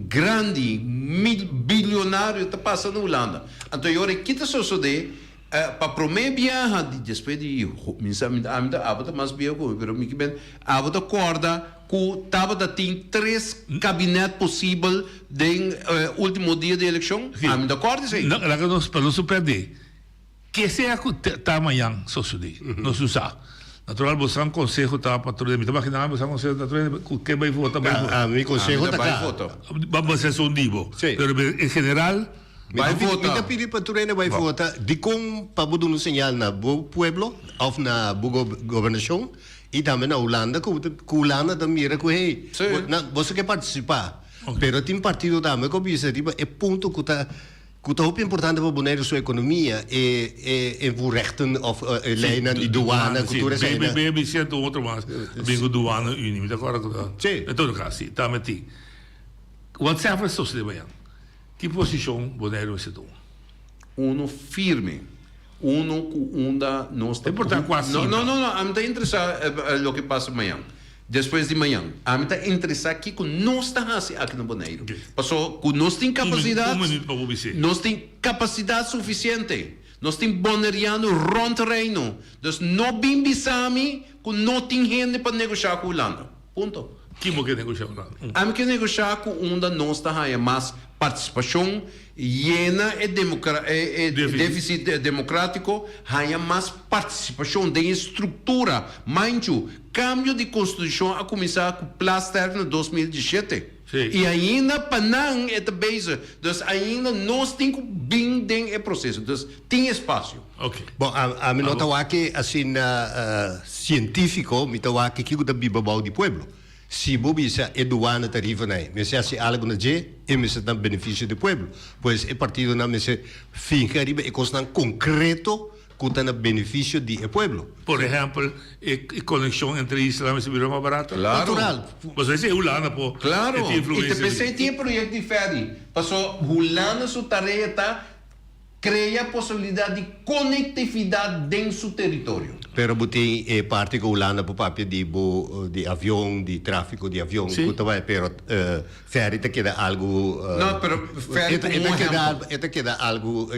grandi, bilionario ta pasa na Hulanda. Anto e ora ki ta sosode? Pa promé biaha di despues di mi sa mi ta ami ta abo ta mas bieu ku mi pero mi kiben abo ta kòrda ku tabata tin tres kabinet posibel den ultimo dia di elekshon ami ta kòrda esei. No laga nos pa nos no pèrdè ke sea ku ta mañan sosodé nos no sa natural bo san konseho ta pa tur mi ta magina bo san konseho ta tur ku ke bai vota bai vota mi konseho ta kla bo sa esun di bo pero en general. Bai vota. Mi ta pidi pa tur hende bai vota. Dikon pa bo duna un señal na bo pueblo of na bo gobernashon i tambe na Hulanda ku Hulanda ta mira ku hey boso ke partisipá. Pero tin partido tambe ku a bisa riba e punto ku ta ku ta hopi importante pa Boneiru su ekonomia e e invoerrechten of e leinan di duana ku tur esei. BBB bisa un otro mas bin ku duana uni mi ta kòrda ku ta. En todo kaso si tambe tin. Whatsapp a sosodé mañan. Ki posishon Boneiru mester tuma? Uno firme. Uno ku unda nos ta. No importa kua No, no, no, no. Ami ta interesá loke pasa mañan. Despues di mañan. Ami ta interesá kiko nos ta hasi aki na Boneiru. Paso ku nos tin kapasidat. Un minuut pa bo bis'é. Nos tin kapasidat sufisiente. Nos tin boneriano rònt Reino. Dus no bin bisa mi ku no tin hende pa negoshá ku Hulanda. Punto. Ki bo ke negoshá ku nan? Ami ke negoshá ku unda nos ta haña mas partisipashon, yena e e defisit demokratiko, haña mas partisipashon den e struktura. Manchu, kambio di konstitushon a kuminsá ku Plasterk na 2017. I ainda pa nan e ta bezig. Dus ainda nos tin ku bin den e proseso. Dus tin espasio. Bon, ami no ta wak asina sientífiko, mi ta wak kiko ta biba bou di pueblo. Si bo bisa e duana tarifanan ei mester hasi algu na dje, e mester ta na benefisio di pueblo. Pues e partidonan mester finga riba e kosnan konkreto ku ta na benefisio di e pueblo. Por ehèmpel, e konekshon entre islanan mester bira mas barato. Klaro. Natural. Pasobra esei Hulanda por Klaro. e tin I influensia ta di. p'esei tin e proyekto di ferry. Pasobra Hulanda su tarea ta. Krea posibilidat di konektividat den su teritorio. Pero bo tin e parti ku Hulanda por papia di bo di avion, di trafiko di avion ku ta bai, pero ferry ta keda algu. No, pero ferry komo un ehèmpel. E ta keda algu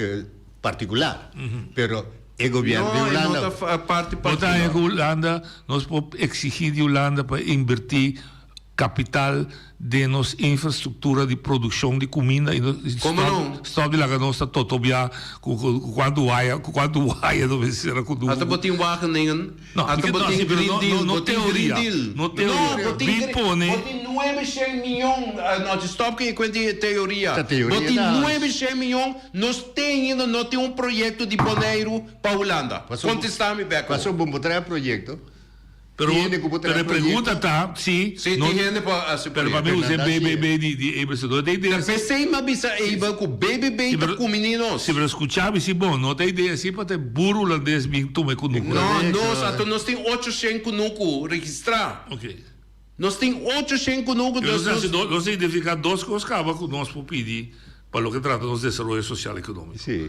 partikular, pero e gobièrnu di Hulanda. No, e no ta parti partikular. Bo ta haña ku Hulanda, nos por eksigí di Hulanda pa inbertí Capital den nos infrastructura di produccion di cuminda y Como no? stop di laga nos ta totobia cu cuanto waya cu cuanto waya nos mester cera cu Ata bo tin Wageningen, No, ata bo tin Green Deal, no bo tin Green teoria, Deal. no teoria. No, bo tin Bin pone. Bo tin nuebe shen miyon, no, stop cu e cuenta di teoria. Ta teoria Bo tin ta. nuebe shen miyon, nos tin ainda no tin un proyecto di Boneiru pa Hulanda. Contesta mi bek. Pasobra bo trae proyecto. Pero, Hende ku por pero traha e pregunta proyekto. ta si Si no tin hende pa hasi pero pa mi proyekto. usa e BBB di di Abel si no ta idea Ta si p'esei m'a bisa Abel ku BBB Si ta pero kumini nos. si pero skucha mi si bon no ta idea si pa ta e buru hulandes bin tuma e kunuku. No, nos anto nos tin ocho shen kunuku registrá. Ok. Nos tin ocho shen kunuku Nos dus hasi nos. nos a identifiká dos kos kaba ku nos por pidi pa loke trata nos desaroyo sosial ekonómiko. Si.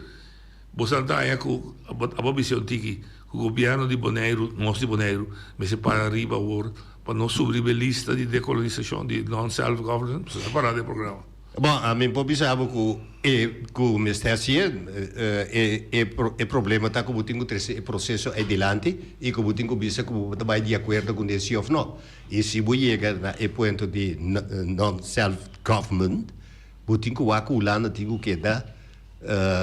Bo sa ta haña ku abo bisa un tiki ku gobièrnu di Boneiru, nos di Boneiru, mester para riba awor pa no subi riba e lista di dekolonisashon, di non self governance, bo sa para den programa. Bon, ami por bisa bo ku e ku mester hasié, e e e problema ta ku bo tin ku trese e proseso ei dilanti i ku bo tin ku bisa ku bo ta bai di akuerdo kuné si òf no. I si bo yega na e puento di non self government, bo tin ku wak ku Hulanda tin ku keda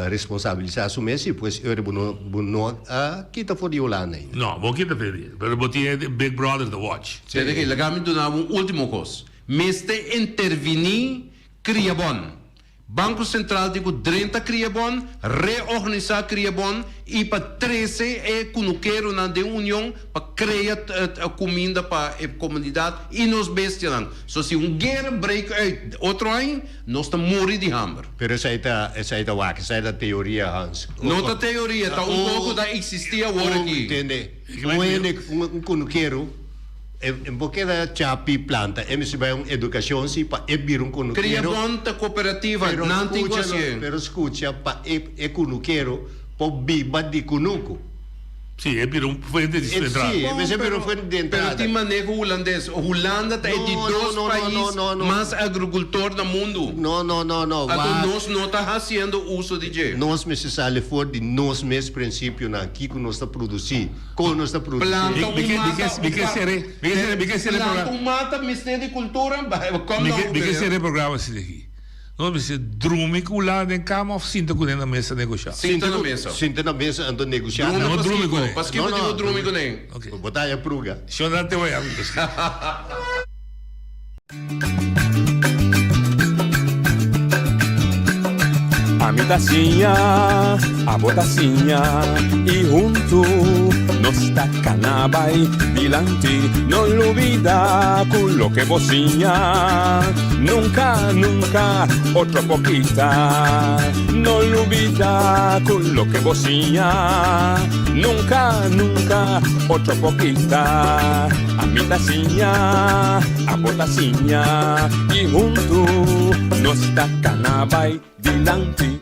Responsabilisá su mes y pues ora bo no bo no a kita for di Holanda ainda. No, bo kita for di, pero bo tin e big brother ta watch. Tende ke laga mi duna bo un ultimo kos. Mester intervini Kriabon. Banko Sentral tin ku drenta Kriabon, reorganisá Kriabon i pa trese e kunukeronan den union pa krea kuminda pa e komunidat i nos bestianan. So si un guera break uit otro aña, nos ta muri di hamber. Pero esei ta, esei ta wak, esei ta teoria, Hans. No ta teoria, ta un kos ku ta eksistí awor aki. Tende, un hende, un kunukero, e por keda chapi planta, e mester bai un edukashon si pa e bira un kunukero. Kria bon ta kooperativa, nan tin ku hasié. Pero skucha, pa e kunukero por biba di kunuku. Sí, e bira un fuente di su entrada. Sí, e mester bira un fuente di entrada. Pero tin maneho hulandes. Hulanda ta e di dos pais mas agricultor na mundu. No, no, no, no. Anto nos no ta haciendo uso di dje. Nos mester sali for di nos mes principionan, kiko nos ta produci, kon nos ta produci. Planta un mata, planta un mata mester di cultura, kom nou. Mi ke sera e programa asina aki. Nos mester drumi ku Hulanda den kama of sinta kuné na mesa negoshá? Sinta na mesa. Sinta na mesa anto negoshá. Drumi No drumi kuné. Paskiko di bo drumi kuné? Ok. Bo ta haña pruga. Shonda te waya mi paskiko. Ami ta siña, abo ta siña y huntu nos ta cana bay dilanti. No lubida cu loke bo siña nunca, nunca otro por kita. No lubida cu loke bo siña nunca, nunca otro por kita. Ami ta siña, abo ta siña y huntu nos ta cana bay dilanti.